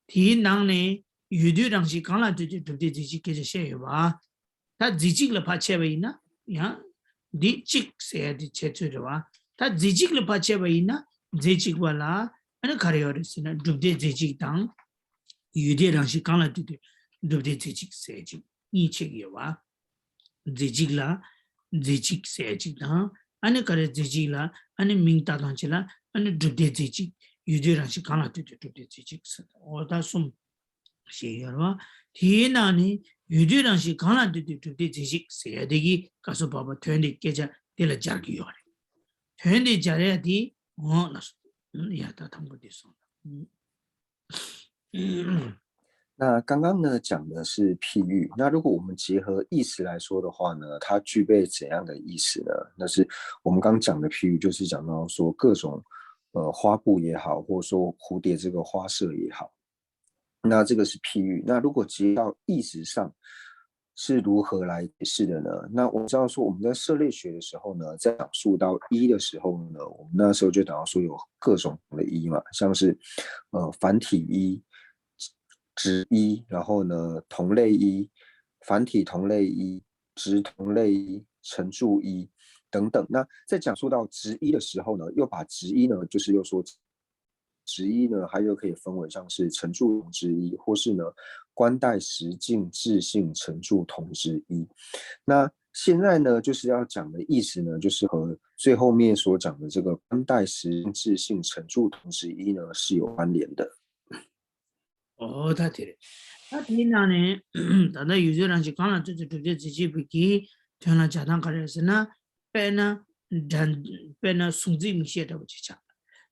དེའི་ནང་ནས་ཡུལ་དུས་རང་བཞིན་གང་ལ་ལྟོས་ཏེ་སྒྲུབ་བདེ་རྫས་གཅིག་སྐད་ཆ་བཤད་ཡོད་པ། ད་རྫས་གཅིག་ལ་ཕར་ཕྱེ་བ་ཡིན་ན་ཡང་། འདི་གཅིག་ཟེར་ཡ་དེ་བྱེད་ཚོད་རེད་བ། ད་རྫས་གཅིག་ལ་ཕར་ཕྱེ་བ་ཡིན་ན་རྫས་གཅིག་པ་ལ་ཨ་ནི་ག་རེ་ཡོད་རེད་ཟེར་ན་སྒྲུབ་བདེ་རྫས་གཅིག་དང་། ཡུལ་དུས་རང་བཞིན་གང་ལ་ལྟོས་ཏེ་སྒྲུབ་བདེ་རྫས་གཅིག་ཟེར་གཅིག་གཉིས་ཕྱེ་གི་ཡོད་བ། རྫས་གཅིག་ལ་རྫས་གཅིག་ཟེར་གཅིག་དང་ཨ་ནི་ག་རེ་རྫས་གཅིག་ལ་ཨ་ནི་མིང་བཏགས་སྟངས་གཅིག་ལ་ཨ་ནི་སྒྲུབ་བདེ་རྫས་གཅིག་ཡུལ་དུས་རང་བཞིན་གང་ལ་ལྟོས་ཏེ་སྒྲུབ་བདེ་རྫས་གཅིག་ཟེར་འོ་ད་གསུམ་ཞིག་ཡོད་རེད་བ། དེའི་ནང་ནས་ཡུལ་དུས་རང་བཞིན་གང་ལ་ལྟོས་ཏེ་སྒྲུབ་བདེ་རྫས་གཅིག་ཟེར་ཡ་དེ་གི་སྐབས་སུ་བབ་པ་དོན་དེ་སྐད་ཆ་དེ་ལ་སྦྱར་གྱི་ཡོད་རེད། དོན་དེ་སྦྱར་ཡ་དེ་འོ་ལ་སོ། ཡ་ད་དང་པོ་དེ་སོང་ལ། 那刚刚呢讲的是譬喻，那如果我们结合意思来说的话呢，它具备怎样的意思呢？那是我们刚讲的譬喻，就是讲到说各种呃花布也好，或者说蝴蝶这个花色也好，那这个是譬喻。那如果结合到意识上是如何来解释的呢？那我知道说我们在涉猎学的时候呢，在讲述到一的时候呢，我们那时候就讲到说有各种的一嘛，像是呃繁体一、 直一，然后呢同类一、繁体同类一、直同类一、陈注一等等。那在讲述到直一的时候呢，又把直一呢，就是又说直一呢，它又可以分为像是陈注同之一，或是呢官带实境质性陈注同之一。那现在呢，就是要讲的意思呢，就是和最后面所讲的这个官带实境质性陈注同之一呢是有关联的。 འོ་ད་དེ་རེད། ད་དེའི་ནང་ནས་ད་ལྟ་ཡུལ་དུས་རང་བཞིན་གང་ལ་ལྟོས་ཏེ་སྒྲུབ་བདེ་རྫས་གཅིག་པའི་གི་དོན་ལ་སྦྱར་སྟངས་ག་རེ་རེད་ཟེར་ན། དཔེར་ན་འདྲ། དཔེར་ན་གཟུགས་འཛིན་མིག་ཤེས་འདྲ་བོ་ཅིག་ཆགས།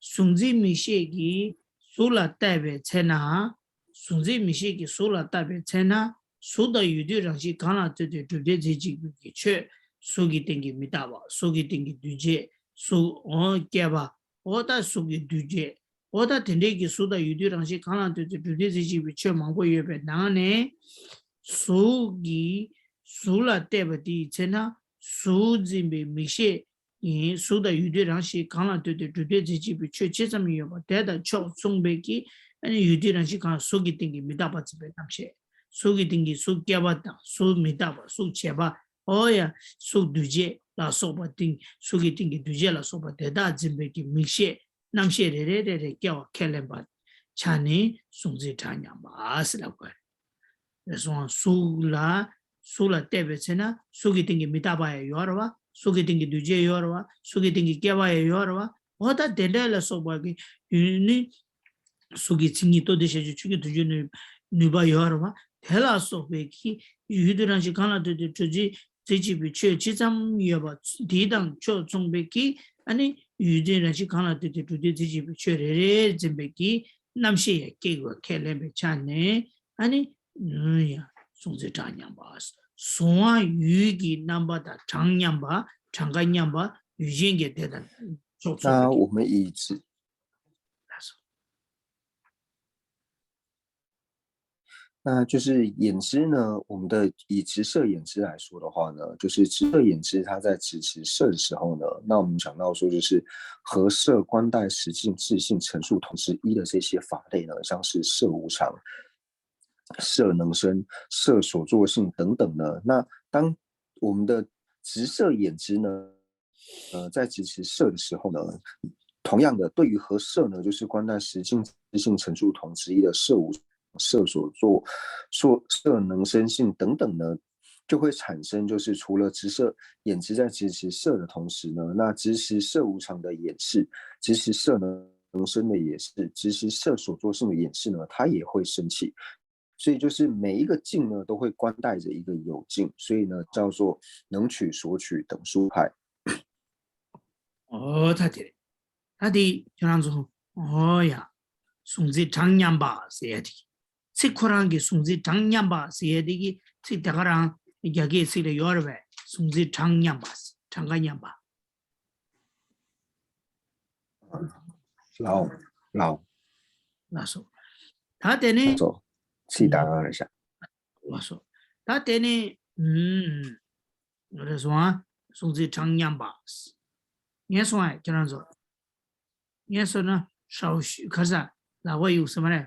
གཟུགས་འཛིན་མིག་ཤེས་ཀྱིས་གཟུགས་ལ་བལྟས་པའི་ཚེ་ན། གཟུགས་འཛིན་མིག་ཤེས་ཀྱིས་གཟུགས་ལ་བལྟས་པའི་ཚེ་ན་གཟུགས་དང་ཡུལ་དུས་རང་བཞིན་གང་ལ་ལྟོས་ཏེ་སྒྲུབ་བདེ་རྫས་གཅིག་པའི་གི་ཆོས་གཟུགས་ཀྱི་སྟེང་གི་མི་རྟག་པ་གཟུགས་ཀྱི་སྟེང་གི་འདུས་བྱས་གཟུགས་འོ་སྐྱེ་བ་འོ་ད་གཟུགས་ཀྱི་འདུས་བྱས། འོ་ད་དེ་འདྲའི་གི་གཟུགས་དང་ཡུལ་དུས་རང་བཞིན་གང་ལ་ལྟོས་ཏེ་སྒྲུབ་བདེ་རྫས་གཅིག་པའི་ཆོས་མང་པོ་ཡོད་པའི་ནང་ནས། གཟུགས་ཀྱིས་གཟུགས་ལ་བལྟས་པ་དེའི་ཚེ་ན་གཟུགས་འཛིན་པའི་མིག་ཤེས་ཡིན་གཟུགས་དང་ཡུལ་དུས་རང་བཞིན་གང་ལ་ལྟོས་ཏེ་སྒྲུབ་བདེ་རྫས་གཅིག་པའི་ཆོས་ཇི་ཙམ་ཡོད་པ་དེ་དང་ཕྱོགས་མཚུངས་པའི་གི་ཨ་ནི་ཡུལ་དུས་རང་བཞིན་གང་གཟུགས་ཀྱི་སྟེང་གི་མི་རྟག་པ་འཛིན་པའི་རྣམ་ཤེས། གཟུགས་ཀྱི་སྟེང་གི་གཟུགས་སྐྱེ་བ་དང་གཟུགས་མི་རྟག་པ་གཟུགས་བྱེད་པ། འོ་ཡ། གཟུགས་འདུས་བྱས་ལ་སོགས་པ་སྟེང་གཟུགས་ཀྱི་སྟེང་གི་འདུས་བྱས་ལ་སོགས་པ་དེ་དག་འཛིན་པའི་གི་མིག་ཤེས་རྣམ་ཤེས་རེ་རེ་རེ་རེ་སྐྱེ་བ་ཁས་ལེན་པ་ཆ་ནས་གཟུགས་འཛིན་གྲངས་མཉམ་པ་ཟེར་ལབ་དགོས་རེད། རེད་སོང་གཟུགས་ལ་གཟུགས་ལ་བལྟས་པའི་ཚེ་ན་གཟུགས་ཀྱི་སྟེང་གི་མི་རྟག་པ་ཡང་ཡོད་རེད་བ། གཟུགས་ཀྱི་སྟེང་གི་འདུས་བྱས་ཡོད་རེད་བ། གཟུགས་ཀྱི་སྟེང་གི་སྐྱེ་བ་ཡང་ཡོད་རེད་བ། འོ་ད་དེ་འདྲ་ལ་སོགས་པ་གི་ཡུལ་ནི། གཟུགས་ཀྱི་མཚན་ཉིད་ལྟོ་ལྡིར་ཤ་ཆུ་ཆུ་སྐྱེས་དུ་འགྱུར་ནུས་ནུས་པ་ཡོད་རེད་བ། དེ་ལ་སོགས་པའི་གི་ཡུལ་དུས་རང་བཞིན་གང་ལ་ལྟོས་ཏེ་གྲུབ་ཅིག་རྫས་གཅིག་པའི་ཆོས་ཇི་ཙམ་ཡོད་པ་དེ་དང་ཕྱོགས་མཚུངས་པའི་གི་ཨ་ནི་ཡུལ་དུས་རང་བཞིན་གང་ལ་ལྟོས་ཏེ་གྲུབ་བདེ་རྫས་གཅིག་པའི་ཆོས་རེ་རེ་འཛིན་པའི་གི་རྣམ་ཤེས་ཡང་སྐྱེ་དགོས་ཁས་ལེན་པའི་ཆ་ནས་ཨ་ནི་ཡང་གཟུགས་འཛིན་གྲངས་མཉམ་པ། གཟུང་བ་ཡུལ་གྱི་རྣམ་པ་དང་གྲངས་མཉམ་པ་གྲངས་ཀ་མཉམ་པ་ཡུལ་ཅན་གྱི་དེ་དང་ཕྱོགས་མཚུངས་པའི་གི 那我们以直 那就是眼知呢，我们的以直射眼知来说的话呢，就是直射眼知，它在直直射的时候呢，那我们讲到说就是和射、观待、实境、质性、陈述同之一的这些法类呢，像是射无常、射能生、射所作性等等呢，那当我们的直射眼知呢，呃，在直直射的时候呢，同样的，对于和射呢，就是观待实境、质性、陈述同之一的射无射所作、射射能生性等等呢，就会产生就是除了直射眼睛在直直射的同时呢，那直直射无常的演示，直直射能生的演示，直直射所作圣的演示呢，它也会生气。所以就是每一个境呢，都会观待着一个有境，所以呢，叫做能取所取等殊派。ཨོ་ད་དེ་རེད། ད་དེ་ཁྱོད་རང་ཚོ་ཨོ་ཡ། གཟུང་འཛིན་གྲངས་མཉམ་པ་ཟེར་ཡ་དེ། ཚིག་ཁོ་རང་གི་གཟུང་འཛིན་གྲངས་མཉམ་པ་ཟེར་ཡ་དེ་གི་ཚིག་དེ་ག་རང་རྒྱ་སྐད་ཚིག་ལ་ཡོད་རེད་པས། གཟུང་འཛིན་གྲངས་མཉམ་པ་ཟེར། གྲངས་ཀ་མཉམ་པ། ལའོ། ལའོ། ལགས་སོ། ད་དེ་ནས། ལགས་སོ། ཚིག་ད་ག་རེད་ཤག་ལགས་སོ། ད་དེ་ནས། ཨུམ། རེད་སོང་ཨ། གཟུང་འཛིན་གྲངས་མཉམ་པ། ངས་སོང་ཨ་ཁྱེད་རང་ཚོ། ངས་སོང་ན་ཧྲའོ་ཤུ་ག་ས་ལག་པ་གཡུག་ས་མ་རེད།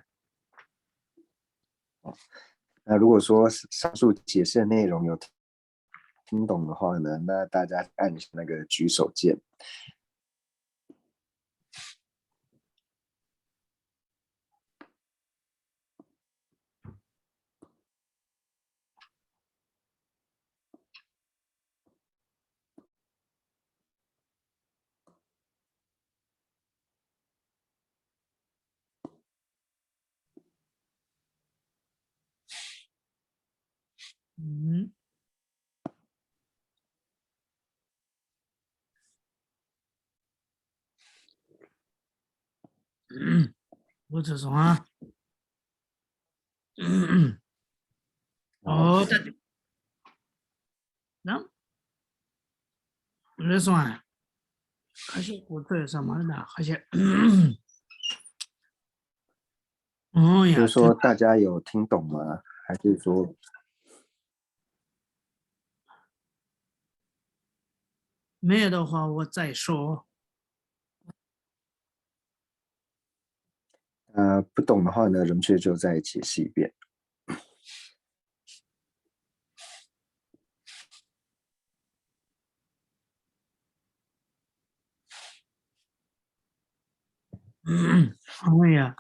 那如果说上述解释的内容有听懂的话呢，那大家按一下那个举手键。ཨུམ། འགོ་ཚུགས་སོང་ཨ། ཨོ་ད་དེ། ནམ། རེད་སོང་ཨ། ཁ་ཤས་གོ་ཐོས་ཡོད་ས་མ་རེད་ད་ཁ་ཤས། 哦呀，就是说大家有听懂吗？还是说没有的话，我再说。呃，不懂的话呢，人却就再解释一遍。 ཨང་ཡ།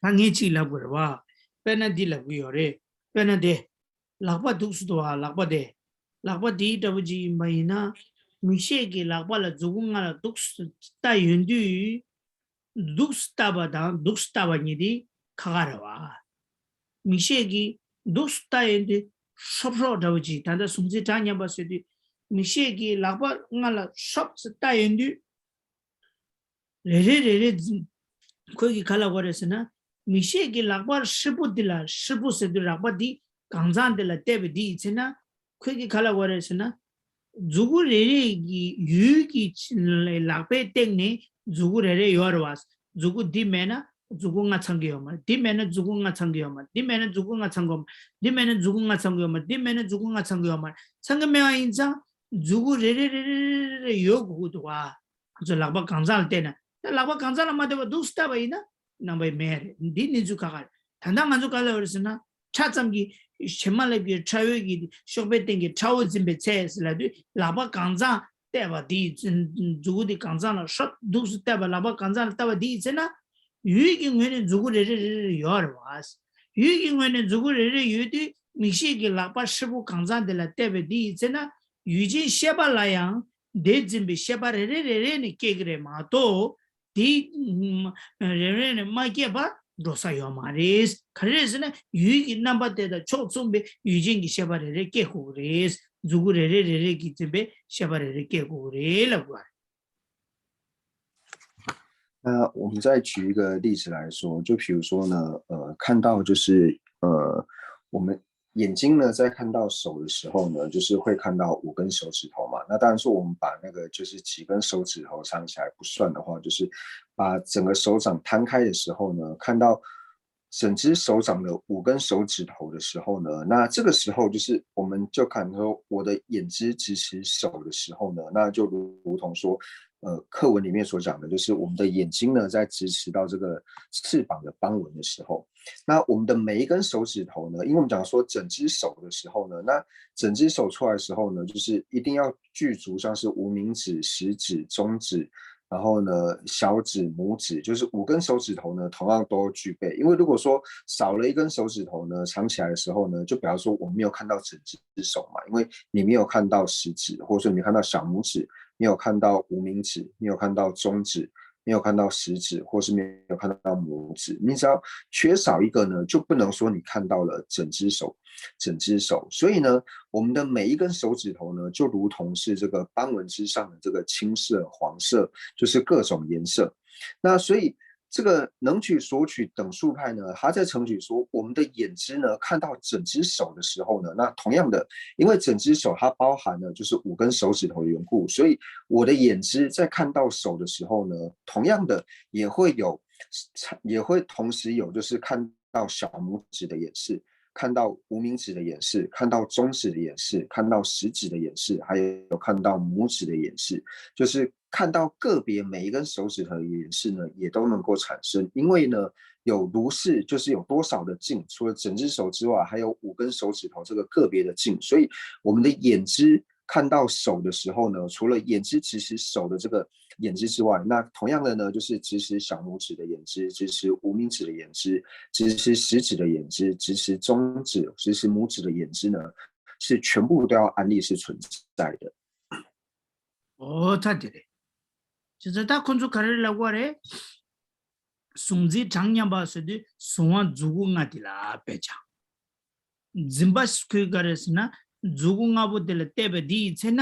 ད་ངས་གཅིག་ལབ་དགོས་རེད་བ། དཔེར་ན་འདི་ལབ་གི་ཡོད་རེད། དཔེར་ན་དེ། ལག་པ་འདུག་སེ་འདུག་བ་ལག་པ་དེ། ལག་པ་དེའི་འདྲ་པོ་ཅིག་ཡིན་པ་ཡིན་ན། མིག་ཤེས་ཀྱིས་ལག་པ་ལ་མཛུ་གུ་ལྔ་ལ་འདུག་སེ་ལྟ་ཡོང་དུས། འདུག་སེ་ལྟ་བ་དང་འདུག་སེ་ལྟ་བ་གཉིས་དེ་ཁ་ཁ་རེད་བ། མིག་ཤེས་ཀྱིས་འདུག་སེ་ལྟ་ཡོང་དུས་ཧྲོབ་ཧྲོབ་འདྲ་པོ་ཅིག་ད་ལྟ་གཟུང་འཛིན་གྲངས་མཉམ་པ་ཟེར་དུས། མིག་ཤེས་ཀྱིས་ལག་པ་ལྔ་ལ་ཧྲོབ་སེ་ལྟ་ཡོང་དུས། རེ་རེ་རེ་རེ་འཛིན། ཁོས་ཀྱིས་ག་ལབ་དགོས་རེད་ཟེར་ན། མིག་ཤེས་ཀྱིས་ལག་པ་ཧྲིལ་པོ་འདི་ལ་ཧྲིལ་པོ་ཟེར་དུས་ལག་པ་འདི་གང་ཚང་འདི་ལ་བལྟས་པ་འདི་ཡིན་ཟེར་ན། ཁོས་ཀྱིས་ག་ལབ་དགོས་རེད་ཟེར་ན། མཛུ་གུ་རེ་རེ་གི་ཡུལ་གྱི་ལག་པའི་སྟེང་ནས་མཛུ་གུ་རེ་རེ་ཡོད་རེད་བ། མཛུ་གུ་འདི་མེད་ན་མཛུ་གུ་ལྔ་ཚང་གི་ཡོད་མ་རེད། འདི་མེད་ན་མཛུ་གུ་ལྔ་ཚང་གི་ཡོད་མ་རེད། འདི་མེད་ན་མཛུ་གུ་ལྔ་ཚང་གི་ཡོད་མ་རེད། འདི་མེད་ན་མཛུ་གུ་ལྔ་ཚང་གི་ཡོད་མ་རེད། འདི་མེད་ན་མཛུ་གུ་ལྔ་ཚང་གི་ཡོད་མ་རེད། ཚང་གི་མེད་པ་ཡིན་ཙང་མཛུ་གུ་རེ་རེ་རེ་རེ་རེ་རེ་ཡོད་དགོས་ཀྱི་འདུག་བ། ང་ཚོ་ལག་པ་གང་ཚང་ལ་བལྟས་ན། ད་ལག་པ་གང་ཚང་ལ་མ་བལྟས་པ་འདུག་སེ་བལྟས་པ་ཡིན་ན་རྣམ་པའི་མེད་རེད། འདི་གནས་ཚུལ་ཁ་ཁ་རེད། ད་ལྟ་ང་ཚོ་ག་ལ་ཡོད་རེད་ཟེར་ན། ཕྲ་ཙམ་གྱི་བྱེ་མ་ལེབ་ཀྱི་ཕྲ་བོའི་གི་གཤོག་པའི་སྟེང་གི་ཁྲ་བོ་འཛིན་པའི་ཚད་ཟེར་ལབ་དུས་ལག་པ་གང་ཚང་བལྟས་པ་འདི་ཡི་མཛུ་གུ་འདི་གང་ཚང་ལ་ཧྲོབ་འདུག་སེ་བལྟས་པ་ལག་པ་གང་ཚང་ལ་བལྟས་པ་འདི་ཡིན་ཟེར་ན། ཡུལ་གྱི་ངོས་ནས་མཛུ་གུ་རེ་རེ་རེ་རེ་ཡོད་རེད་བ། ཡུལ་གྱི་ངོས་ནས་མཛུ་གུ་རེ་རེ་ཡོད་དུས་མིག་ཤེས་ཀྱིས་ལག་པ་ཧྲིལ་པོ་གང་ཚང་དེ་ལ་བལྟས་པ་འདི་ཡིན་ཟེར་ན། ཡུལ་ཅན་ཤེས་པ་ལ་ཡང་དེ་འཛིན་པའི་ཤེས་པ་རེ་རེ་རེ་རེ་ནས་སྐྱེ་གི་རེད་མ་གཏོགས། དེ་རེ་རེ་ནས་མ་སྐྱེས་པར་འགྲོ་ས་ཡོད་མ་རེད། ག་རེ་རེད་ཟེར་ན་ཡུལ་གྱི་རྣམ་པ་དེ་དང་ཕྱོགས་མཚུངས་པའི་ཡུལ་ཅན་གྱི་ཤེས་པ་རེ་རེ་སྐྱེ་དགོས་ཀྱི་རེད། མཛུ་གུ་རེ་རེ་རེ་རེ་གིས་འཛིན་པའི་ཤེས་པ་རེ་རེ་སྐྱེ་དགོས་ཀྱི་རེད་ལབ་དགོས་པ་རེད། 那我们再举一个例子来说，就比如说呢，呃，看到就是呃，我们眼睛呢在看到手的时候呢，就是会看到五根手指头嘛。那当然是我们把那个就是几根手指头藏起来不算的话，就是把整个手掌摊开的时候呢，看到整只手掌的五根手指头的时候呢，那这个时候就是我们就看说我的眼睛直视手的时候呢，那就如同说，呃，课文里面所讲的，就是我们的眼睛呢在直视到这个翅膀的斑纹的时候，那我们的每一根手指头呢，因为我们讲说整只手的时候呢，那整只手出来的时候呢，就是一定要具足像是无名指、食指、中指，然后呢，小指、拇指，就是五根手指头呢，同样都具备。因为如果说少了一根手指头呢，藏起来的时候呢，就表示说我没有看到整只手嘛，因为你没有看到食指，或者说你没看到小拇指，没有看到无名指，没有看到中指，没有看到食指，或是没有看到拇指。你只要缺少一个呢，就不能说你看到了整只手，整只手。所以呢，我们的每一根手指头呢，就如同是这个斑纹之上的这个青色、黄色，就是各种颜色。那所以这个能取所取等速派呢，它在程举说，我们的眼睛呢看到整只手的时候呢，那同样的，因为整只手它包含了就是五根手指头的缘故，所以我的眼睛在看到手的时候呢，同样的也会有，也会同时有就是看到小拇指的演示，看到无名指的演示，看到中指的演示，看到食指的演示，还有看到拇指的演示，就是看到个别每一根手指头的演示呢，也都能够产生。因为呢，有如是，就是有多少的劲，除了整只手之外，还有五根手指头这个个别的劲，所以我们的眼睛看到手的时候呢，除了眼睛直视手的这个眼睛之外，那同样的呢，就是直视小拇指的眼睛，直视无名指的眼睛，直视食指的眼睛，直视中指，直视拇指的眼睛呢，是全部都要安立是存在的。 ཨོ་ད་དེ་རེད། ཅི་ཙི་ད་ཁོ་ཚོ་ག་རེ་ལབ་དགོས་རེད། གཟུང་འཛིན་གྲངས་མཉམ་པ་ཟེར་དུས་གཟུང་བ་མཛུ་གུ་ལྔ་དེ་ལ་དཔེ་ཆ། འཛིན་པ་ཁོས་ག་རེ་ཟེར་ན་མཛུ་གུ་ལྔ་པོ་དེ་ལ་བལྟས་པ་དེ་ཡི་ཚེ་ན་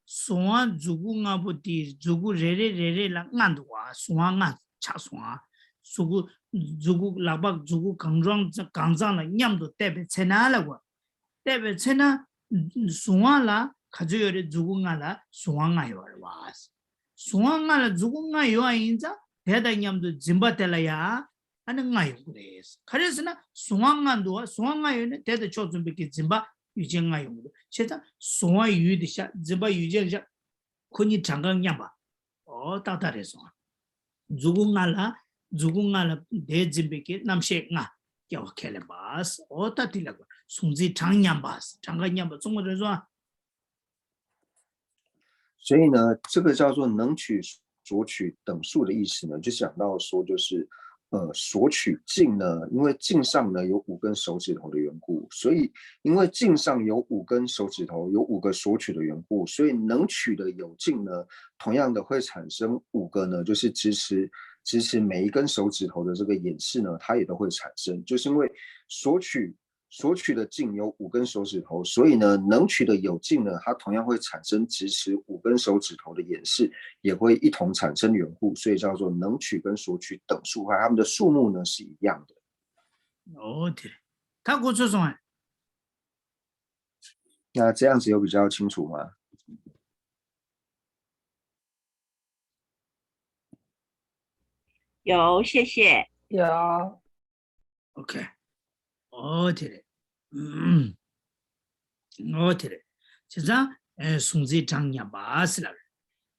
གཟུང་བ་མཛུ་གུ་ལྔ་པོ་དེ་མཛུ་གུ་རེ་རེ་རེ་རེ་ལ་ལྔ་འདུག་བ། གཟུང་བ་ལྔ་ཆགས་སོང་བ། གཟུགས་པོ་མཛུ་གུ་ལག་པ་མཛུ་གུ་གང་རུང་གང་ཚང་ལ་མཉམ་དུ་བལྟས་པའི་ཚེ་ན་ལབ་དགོས། བལྟས་པའི་ཚེ་ན་གཟུང་བ་ལ་ག་ཚོད་ཡོད་རེད། མཛུ་གུ་ལྔ་ལ་གཟུང་བ་ལྔ་ཡོད་རེད་བ། གཟུང་བ་ལྔ་ལ་མཛུ་གུ་ལྔ་ཡོད་པ་ཡིན་ཙང་དེ་དང་མཉམ་དུ་འཛིན་པ་དེ་ལ་ཡང་ཨ་ནི་ལྔ་ཡོང་གི་རེད། ག་རེ་ཟེར་ན་གཟུང་བ་ལྔ་འདུག་བ། གཟུང་བ་ལྔ་ཡོད་ན་དེ་དང་ཕྱོགས་མཚུངས་པའི་གི་འཛིན་པ་ཡུལ་ཅན་ལྔ་ཡོང་གི་འདུག་བྱས་ཙང་གཟུང་བ་ཡུལ་དེ་བཞག་འཛིན་པ་ཡུལ་ཅན་བཞག་ཁོ་གཉིས་གྲངས་ཀ་མཉམ་པ། ཨོ་ཏག་ཏག་རེད་སོང་། མཛུ་གུ་ལྔ་ལ་མཛུ་གུ་ལྔ་ལ་དེ་འཛིན་པའི་གི་རྣམ་ཤེས་ལྔ་སྐྱེ་བ་ཁས་ལེན་པ། ཨོ་ད་དེ་ལ་གཟུང་འཛིན་གྲངས་མཉམ་པ། གྲངས་ཀ་མཉམ་པ་གཙོ་བོ་རེད་སོང་། 所以呢，这个叫做能取索取等速的意思呢，就讲到说，就是呃，索取境呢，因为境上呢有五根手指头的缘故，所以因为境上有五根手指头，有五个索取的缘故，所以能取的有境呢，同样的会产生五个呢，就是支持支持每一根手指头的这个演示呢，它也都会产生，就是因为索取索取的境有五根手指头，所以呢，能取的有境呢，它同样会产生支持五根手指头的演示，也会一同产生缘故，所以叫做能取跟索取等速派，它们的数目呢是一样的。 ཨོ་དེ་ད་གོ་ཚོད་སོང་ཨ། 那这样子有比较清楚吗？ 有，谢谢。有。 ཨོ་ཁེ། ཨོ་དེ་རེད། ཨོ་དེ་རེད། བྱས་ཙང་གཟུང་འཛིན་གྲངས་མཉམ་པ་ཟེར་ལབ་རེད།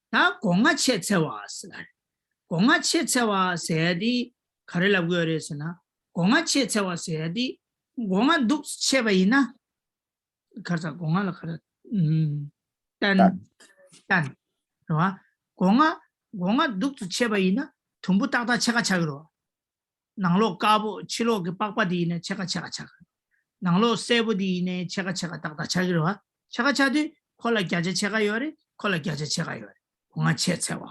ད་སྒོ་ལྔ་ཕྱེད་འཚལ་བ་ཟེར་ལབ་རེད། སྒོ་ལྔ་ཕྱེད་འཚལ་བ་ཟེར་ཡ་དེ་ག་རེ་ལབ་དགོས་རེད་ཟེར་ན། སྒོ་ལྔ་ཕྱེད་འཚལ་བ་ཟེར་ཡ་དེ་སྒོ་ལྔ་འདུག་ཕྱེད་པ་ཡིན་ན། ག་རེ་ཟ་སྒོ་ལྔ་ལ་ག་རེ། ཨུམ། སྟན། སྟན། རེད་བ། སྒོ་ལྔ་སྒོ་ལྔ་འདུག་ཏུ་ཕྱེད་པ་ཡིན་ན་དུམ་བུ་ཏག་ཏག་ཕྱེད་ཀ་ཆགས་ཀྱི་རེད་བ། ནང་ལོགས་དཀར་པོ་ཕྱི་ལོགས་ཀྱི་པགས་པ་དེ་ཡིན་ན་ཕྱེད་ཀ་ཕྱེད་ཀ་ཆགས་ཀྱི་རེད། ནང་ལོགས་སེར་པོ་དེ་ཡིན་ནའི་ཕྱེད་ཀ་ཕྱེད་ཀ་ཏག་ཏག་ཆགས་ཀྱི་རེད་བ། ཕྱེད་ཀ་ཆགས་དུས་ཁོ་ལ་བརྒྱ་ཆ་ཕྱེད་ཀ་ཡོད་རེད། ཁོ་ལ་བརྒྱ་ཆ་ཕྱེད་ཀ་ཡོད་རེད། སྒོ་ལྔ་ཕྱེད་འཚལ་བ།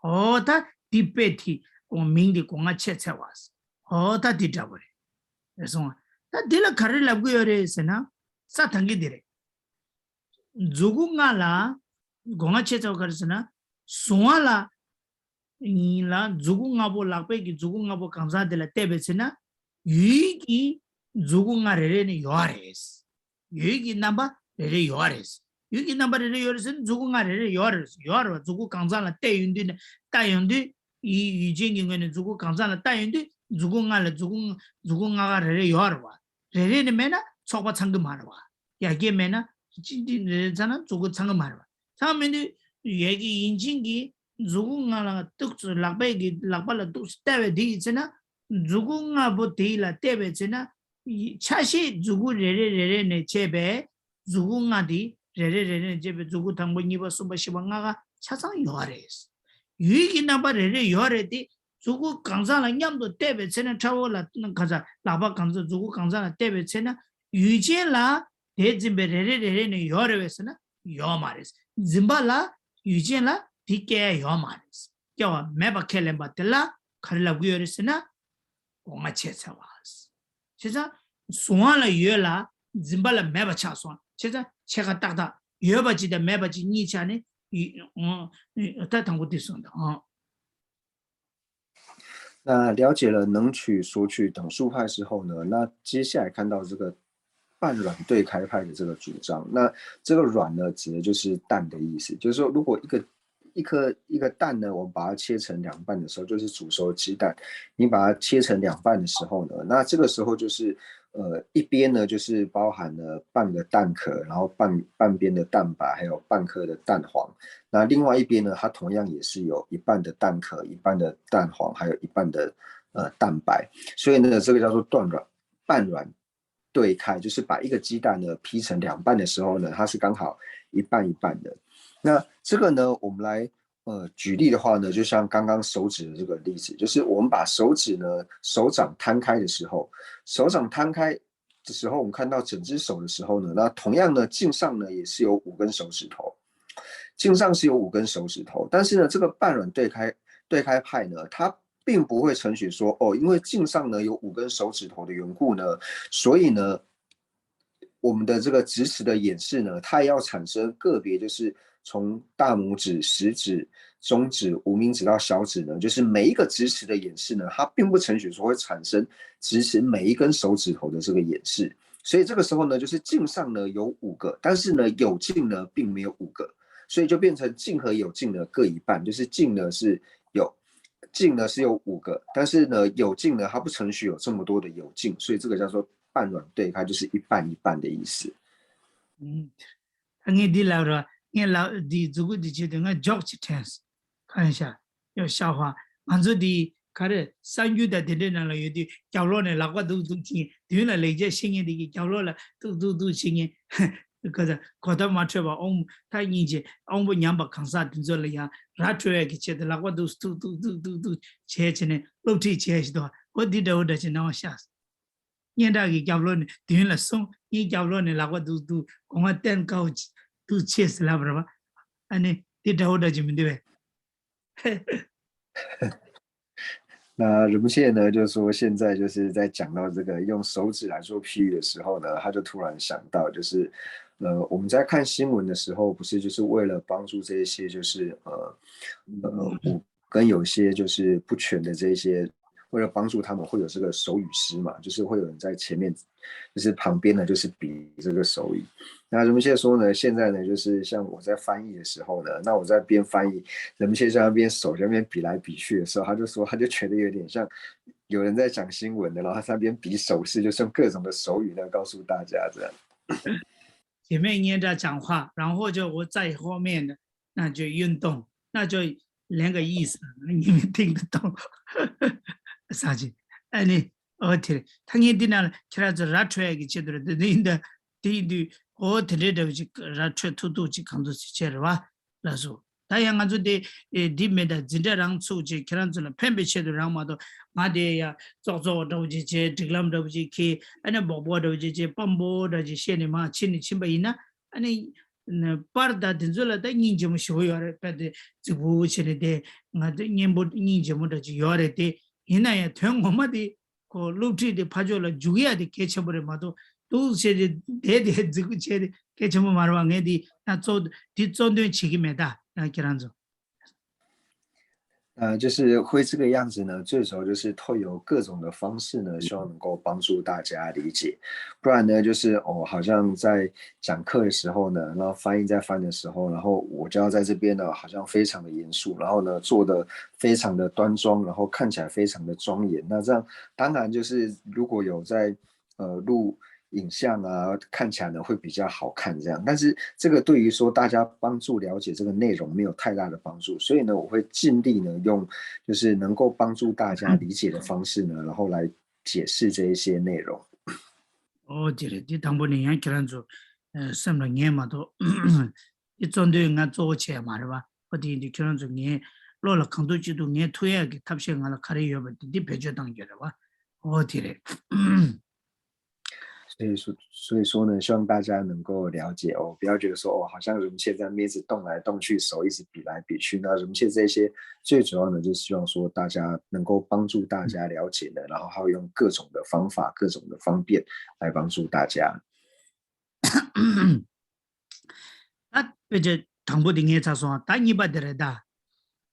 ཨོ་ད་འདི་དཔེ་དེ་སྒོ་མིང་འདི་སྒོ་ལྔ་ཕྱེད་འཚལ་བ། ཨོ་ད་འདི་འདྲ་པོ་རེད། རེད་སོང་བ། ད་འདི་ལ་ག་རེ་ལབ་གི་ཡོད་རེད་ཟེར་ན། ས་དང་གི་འདི་རེད། མཛུ་གུ་ལྔ་ལ་སྒོ་ལྔ་ཕྱེད་འཚལ་བ་ག་རེ་ཟེར་ན། གཟུང་བ་ལ་ཡིན་ལ་མཛུ་གུ་ལྔ་པོ་ལག་པའི་གི་མཛུ་གུ་ལྔ་པོ་གང་ཟག་དེ་ལ་བལྟས་པའི་ཚེ་ན། ཡུལ་གྱི་མཛུ་གུ་ལྔ་རེ་རེ་ནས་ཡོད་རེད། ཡུལ་གྱི་རྣམ་པ་རེ་རེ་ཡོད་རེད། ཡུལ་གྱི་རྣམ་པ་རེ་རེ་ཡོད་རེད་ཟེར་ན་མཛུ་གུ་ལྔ་རེ་རེ་ཡོད་རེད། ཡོད་རེད་བ། མཛུ་གུ་གང་ཟག་ལ་བལྟས་ཡོང་དུས་ནས་ལྟ་ཡོང་དུས། ཡུལ་ཡུལ་ཅན་གྱི་ངོས་ནས་མཛུ་གུ་གང་ཟག་ལ་ལྟ་ཡོང་དུས་མཛུ་གུ་ལྔ་ལ་མཛུ་གུ་མཛུ་གུ་ལྔ་ཀ་རེ་རེ་ཡོད་རེད་བ། རེ་རེ་ནས་མེད་ན་ཚོགས་པ་ཚང་གི་མ་རེད་བ། ཡ་གྱལ་མེད་ན་ཅི་ཅི་རེ་རེ་ཚང་ན་མཛུ་གུ་ཚང་གི་མ་རེད་བ། ཚང་མི་འདུག་ཡ་གྱལ་ཡིན་ཅན་གྱི་མཛུ་གུ་ལྔ་ལ་ཏོག་ཙམ་ལག་པའི་གི་ལག་པ་ལ་ཏོག་ཙམ་བལྟས་པའི་དེ་ཡི་ཚེ་ན་མཛུ་གུ་ལྔ་པོ་དེ་ལ་བལྟས་པའི་ཚེ་ན་ཡི་ཆ་ཤས་མཛུ་གུ་རེ་རེ་རེ་རེ་ནས་བྱས་པའི་མཛུ་གུ་ལྔ་དེ་རེ་རེ་རེ་རེ་ནས་བྱས་པའི་མཛུ་གུ་དང་པོ་གཉིས་པ་གསུམ་པ་བཞི་པ་ལྔ་ཀ་ཆ་ཚང་ཡོད་རེད། ཡུལ་གྱི་རྣམ་པ་རེ་རེ་ཡོད་རེད་དེ། མཛུ་གུ་གང་ཚང་ལ་མཉམ་དུ་གཏད་པའི་ཚེ་ན། ཁྲ་བོ་ལ་གང་ཚང་། ལག་པ་གང་ཚང་། མཛུ་གུ་གང་ཚང་ལ་གཏད་པའི་ཚེ་ན། ཡུལ་ཅན་ལ་དེ་འཛིན་པའི་རེ་རེ་རེ་རེ་ནས་ཡོད་རེད་པས་ཟེར་ན་ཡོད་མ་རེད། འཛིན་པ་ལ་ཡུལ་ཅན་ལ་དེ་སྐྱེ་ཡ་ཡོད་མ་རེད། སྐྱེ་བ་མེད་པ་ཁས་ལེན་པ་དེ་ལ་ག་རེ་ལབ་ཀྱི་ཡོད་རེད་ཟེར་ན། སྒོ་ང་ཕྱེ་ཚར་བ། བྱས་ཙང་གཟུང་བ་ལ་ཡོད་ལ་འཛིན་པ་ལ་མེད་པ་ཆགས་སོང་། བྱས་ཙང་ཕྱེད་ཀ་ཏག་ཏག་ཡོད་པ་གཅིག་དང་མེད་པ་གཅིག་གཉིས་ཆགས་ནས། ད་དང་པོ་དེ་གསུངས་དང་། 那了解了能取、索取等数派之后呢，那接下来看到这个半软对开派的这个主张，那这个软呢，指的就是蛋的意思，就是说，如果一个一颗一个蛋呢，我们把它切成两半的时候，就是煮熟的鸡蛋，你把它切成两半的时候呢，那这个时候就是呃一边呢就是包含了半个蛋壳，然后半半边的蛋白，还有半颗的蛋黄，那另外一边呢，它同样也是有一半的蛋壳、一半的蛋黄，还有一半的呃蛋白。所以呢，这个叫做断软、半软对开，就是把一个鸡蛋呢劈成两半的时候呢，它是刚好一半一半的。那这个呢，我们来呃举例的话呢，就像刚刚手指的这个例子，就是我们把手指呢手掌摊开的时候，手掌摊开的时候，我们看到整只手的时候呢，那同样呢，颈上呢也是有五根手指头，颈上是有五根手指头，但是呢，这个半软对开对开派呢，它并不会承许说，哦，因为颈上呢有五根手指头的缘故呢，所以呢，我们的这个直尺的演示呢，它也要产生个别，就是从大拇指、食指、中指、无名指到小指呢，就是每一个直尺的演示呢，它并不承许说会产生直尺每一根手指头的这个演示。所以这个时候呢，就是颈上呢有五个，但是呢有颈呢并没有五个，所以就变成颈和有颈呢各一半，就是颈呢是有颈呢是有五个，但是呢有颈呢它不承许有这么多的有颈，所以这个叫做半软对开，就是一半一半的意思。ད་ངས་འདི་ལབ་ར། ངས་ལབ་འདི་མཛུ་གུ་འདི་བྱེད་དུས་ང་འཇོག་ཅིག་དྲན་སོང་། གང་ཡིན་ཤག་ཡོ་ཤ་བ། ང་ཚོ་འདི་ག་རེ་གསར་འགྱུར་དང་དེ་འདྲའི་ནང་ལ་ཡོད་དུས་རྒྱབ་ལོགས་ནས་ལག་པ་འདུག་འདུག་བྱེད་མཁན། མདུན་ལ་ལེགས་སྦྱར་ཤེས་མཁན་དེ་གིས་རྒྱབ་ལོགས་ལ་འདུག་འདུག་འདུག་བྱེད་མཁན། ག་ཚ་གོ་བརྡ་མ་འཕྲོད་པ། དབང་ཐག་སྙིང་རྗེ། དབང་པོ་ཉམས་པ་གང་ཟག་འདི་ཚོ་ལ་ཡང་ར་འཕྲོད་ཡག་གི་ཆེད་དུ་ལག་པ་འདུག་འདུག་འདུག་འདུག་འདུག་བྱས་བྱས་ནས་སློབ་ཁྲིད་བྱས་ཤིག་འདུག་འོ་འདི་འདྲ་བོ་འདྲ་ཅིག་སྣང་བ་ཤར། སྙན་གྲགས་ཀྱི་རྒྱབ་ལོགས་ནས་མདུན་ལ་སོང་། ངའི་རྒྱབ་ལོགས་ནས་ལག་པ་འདུག་འདུག་སྒོ་ང་བསྟན་དཀའ་བོ་འདུག་ཆེ་ཟེར་ལབ་པ་རེད་པ། ཨ་ནི་འདི་འདྲ་བོ་འདྲ་ཅིག་མི་འདུག་པས། 那人们现在呢，就是说现在就是在讲到这个用手指来做譬喻的时候呢，他就突然想到，就是呃，我们在看新闻的时候，不是就是为了帮助这一些就是呃呃五跟有些就是不全的这一些，为了帮助他们会有这个手语师嘛，就是会有人在前面，就是旁边呢就是比这个手语。那人们现在说呢，现在呢就是像我在翻译的时候呢，那我在边翻译，人们现在在那边手在那边比来比去的时候，他就说他就觉得有点像有人在讲新闻的，然后他那边比手势，就是用各种的手语在告诉大家这样。前面念着讲话，然后就我在后面的，那就运动，那就连个意思，你们听得懂。啥去？哎，你，哦，对，他念的那，看来是拉出来个节奏了，对对对，对对，哦，对对对，这个拉出来，突突去，看出去，是吧？ ལགས་སོ། ད་ཡང་ང་ཚོ་དེ་འདི་མེད་ད། འཛིན་གྲྭ་རང་ཚུགས་བྱས་ཁྱེད་རང་ཚོ་ལ་ཕན་པའི་ཆེད་དུ་རང་མ་གཏོགས། ང་དེ་ཡ་ཙོག་ཙོག་འདྲ་བོ་ཅིག་བྱས། སྒྲིག་ལམ་འདྲ་བོ་ཅིག་འཁྱེར། ཨ་ནི་སྦོག་སྦོག་འདྲ་བོ་ཅིག་བྱས། སྤམ་པོ་འདྲ་ཅིག་བཤད་ནས་མར་ཕྱིན་ནས་ཕྱིན་པ་ཡིན་ན། ཨ་ནི་པར་དང་དེ་ཚོ་ལ་ད་སྙིང་རྗེ་མོ་ཞེ་པོ་ཡོད་རེད། དཔེ་དེ་རྫིག་པོ་བྱས་ནས་དེ་ང་དེ་སྙན་པོ་སྙིང་རྗེ་མོ་འདྲ་ཅིག་ཡོད་རེད་དེ། ཡིན་ན་ཡང་དོན་ངོ་མ་དེ། ཁོ་སློབ་ཁྲིད་དེ་ཕར་ཕྱོགས་ལ་འཇུག་ཡ་དེ་གལ་ཆེན་པོ་རེད་མ་གཏོགས། འདུག་བྱས་ཏེ་བསྡད་དེ་རྫིག་པོ་བྱས་ཏེ་གལ་ཆེན་པོ་མ་རེད་པ། ངས་འདི་ན་གཙོ་འདི་གཙོ་འདོན་བྱེད་ཀྱི་མེད་ད། ཡང་ཁྱེད་རང་ཚོ། 呃，就是会这个样子呢，最主要就是透由各种的方式呢，希望能够帮助大家理解。不然呢，就是哦，好像在讲课的时候呢，然后翻译在翻的时候，然后我就要在这边呢，好像非常的严肃，然后呢，做的非常的端庄，然后看起来非常的庄严。那这样当然就是如果有在呃录影像啊，看起来呢会比较好看这样。但是这个对于说大家帮助了解这个内容没有太大的帮助，所以呢，我会尽力呢用就是能够帮助大家理解的方式呢，然后来解释这一些内容。 ཨོ་དེ་རེད། འདི་དང་པོ་ནས་ཡང་ཁྱེད་རང་ཚོ་སེམས་ལ་ངེས་མ་གཏོགས། འདི་གཙོ་འདོན་ང་གཙོ་བོ་བྱས་མ་རེད་པ། ཨོ་དེ་ཡིན་དུས་ཁྱེད་རང་ཚོ་ངས་ བློ་ལ་གང་ཐུབ་ཅི་ཐུབ་ངས་ཐུབ་ཡག་གི་ཐབས་ཤེས་ང་ལ་ག་རེ་ཡོད་པ་དེ་འདི་བེད་སྤྱོད་གཏང་རྒྱུ་རེད་བ། ཨོ་དེ་རེད། 所以说，所以说呢，希望大家能够了解哦，不要觉得说哦，好像容切在那边一直动来动去，手一直比来比去。那容切这些最主要呢，就是希望说大家能够帮助大家了解的，然后还有用各种的方法、各种的方便来帮助大家。 ད་དཔེ་ཆ་དང་པོ་དེ་ངས་ཚར་སོང་། ད་གཉིས་པ་དེ་རེད་ད།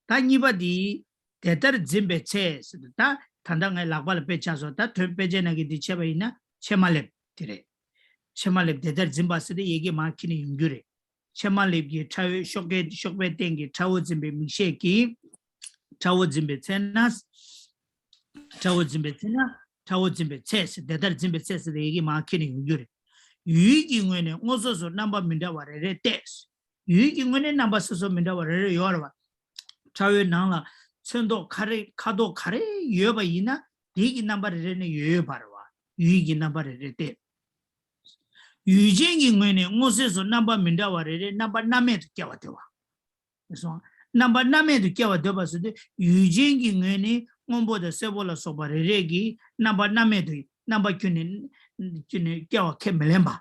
ད་གཉིས་པ་དེ་དེ་ལྟར་འཛིན་པའི་ཚེ་ཟེར་ད། ད་ད་ལྟ་ངས་ལག་པ་ལ་དཔེ་ཆ་སོང་། ད་དོན་དཔེ་ཆའི་ནང་གི་དེ་བྱས་པ་ཡིན་ན་ཕྱེ་མ་ལེབ་དེ་རེད། ཕྱེ་མ་ལེབ་དེ་ལྟར་འཛིན་པ་ཟེར་ཏེ་ཡི་གེ་མར་འཁྱེར་ནས་ཡོང་རྒྱུ་རེད། ཕྱེ་མ་ལེབ་ཀྱི་ཕྲ་བའི་གཤོག་པའི་གཤོག་པའི་སྟེང་གི་ཕྲ་བོ་འཛིན་པའི་མིག་ཤེས་ཀྱིས་ཕྲ་བོ་འཛིན་པའི་ཚེ་ན། ཕྲ་བོ་འཛིན་པའི་ཚེ་ན། ཕྲ་བོ་འཛིན་པའི་ཚེ་ཟེར་དེ་ལྟར་འཛིན་པའི་ཚེ་ཟེར་ཏེ་ཡི་གེ་མར་འཁྱེར་ནས་ཡོང་རྒྱུ་རེད། ཡུལ་གྱི་ངོས་ནས་སྔོ་སོ་སོར་རྣམ་པ་མི་འདྲ་བ་རེ་རེ་སྟེ། ཡུལ་གྱི་ངོས་ནས་རྣམ་པ་སོ་སོ་མི་འདྲ་བ་རེ་རེ་ཡོད་རེད་བ། ཕྲ་བོའི་ནང་ལ་ཚོན་མདོག་ག་རེ་ཁ་དོག་ག་རེ་ཡོད་པ་ཡིན་ན་དེ་གི་རྣམ་པ་རེ་རེ་ནས་ཡོད་ཡོད་པ་རེད་བ། ཡུལ་གྱི་རྣམ་པ་རེ་རེ་སྟེ། ཡུལ་ཅན་གྱི་ངོས་ནས་སྔོ་སེར་སོགས་རྣམ་པ་མི་འདྲ་བ་རེ་རེ་རྣམ་པ་རྣམ་མེད་དུ་སྐྱེ་བ་དེ་བ། སོང་། རྣམ་པ་རྣམ་མེད་དུ་སྐྱེ་བ་འདོད་པ་ཟེར་དུས་ཡུལ་ཅན་གྱི་ངོས་ནས་སྔོན་པོ་དང་སེར་པོ་ལ་སོགས་པ་རེ་རེ་གི་རྣམ་པ་རྣམ་མེད་དུ་རྣམ་པ་ཁྱོན་ནས་ཁྱོན་ནས་སྐྱེ་བ་ཁས་མི་ལེན་པ།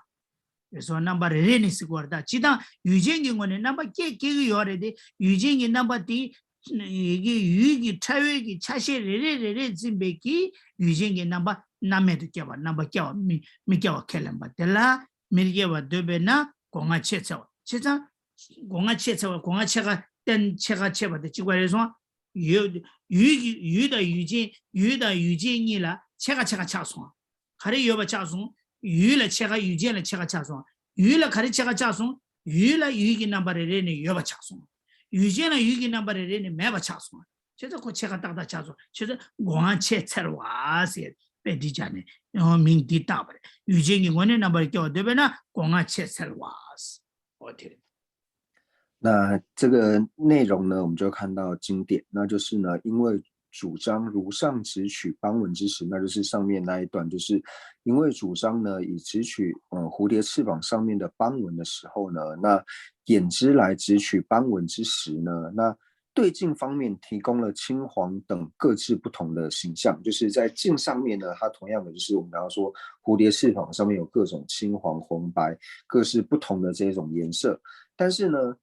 རེད་སོང་། རྣམ་པ་རེ་རེ་ནས་ཟེར་གྱི་ཡོད་རེད་ད། སྤྱིར་བཏང་ཡུལ་ཅན་གྱི་ངོས་ནས་རྣམ་པ་སྐྱེ་སྐྱེ་གི་ཡོད་རེད་དེ། ཡུལ་ཅན་གྱི་རྣམ་པ་དེ་ཡི་གེ་ཡུལ་གྱི་ཕྲ་བའི་གི་ཆ་ཤས་རེ་རེ་རེ་རེ་འཛིན་པའི་གི་ཡུལ་ཅན་གྱི་རྣམ་པ་རྣམ་མེད་དུ་སྐྱེ་བ། རྣམ་པ་སྐྱེ་བ་མི་མི་སྐྱེ་བ་ཁས་ལེན་པ་དེ་ལ་མི་སྐྱེ་བ་འདོད་པས་ན་སྒོ་ང་ཕྱེད་འཚལ་བ། བྱས་ཙང་སྒོ་ང་ཕྱེད་འཚལ་བ། སྒོ་ང་ཕྱེད་ཀ་བསྟན་ཕྱེད་ཀ་ཕྱེད་པ་དེ་གཅིག་པ་རེད་སོང་། ཡུལ་ཡུལ་གྱི་ཡུལ་དང་ཡུལ་ཅན། ཡུལ་དང་ཡུལ་ཅན་གཉིས་ལ་ཕྱེད་ཀ་ཕྱེད་ཀ་ཆགས་སོང་། ག་རེ་ཡོད་པ་ཆགས་སོང་། ཡུལ་ལ་ཕྱེད་ཀ་ཡུལ་ཅན་ལ་ཕྱེད་ཀ་ཆགས་སོང་། ཡུལ་ལ་ག་རེ་ཕྱེད་ཀ་ཆགས་སོང་། ཡུལ་ལ་ཡུལ་གྱི་རྣམ་པ་རེ་རེ་ནས་ཡོད་པ་ཆགས་སོང་། ཡུལ་ཅན་ལ་ཡུལ་གྱི་རྣམ་པ་རེ་རེ་ནས་མེད་པ་ཆགས་སོང་། བྱས་ཙང་ཁོ་ཕྱེད་ཀ་ཏག་ཏག་ཆགས་སོང་། བྱས་ཙང་སྒོ་ང་ཕྱེད་འཚལ་བ་ཟེར་དཔེ་འདི་སྦྱར་ནས་མིང་འདི་བཏགས་པ་རེད། ཡུལ་ཅན་གྱི་ངོས་ནས་རྣམ་པར་སྐྱེ་བ་འདོད་པས་ན་སྒོ་ང་ཕྱེད་འཚལ་བ། ཨོ་དེ་རེད། 那这个内容呢，我们就看到经典，那就是呢，因为主张如上直取邦文之时，那就是上面那一段，就是因为主张呢，以直取呃蝴蝶翅膀上面的邦文的时候呢，那眼之来直取邦文之时呢，那对镜方面提供了青黄等各自不同的形象，就是在镜上面呢，它同样的就是我们刚刚说蝴蝶翅膀上面有各种青黄红白各式不同的这种颜色，但是呢，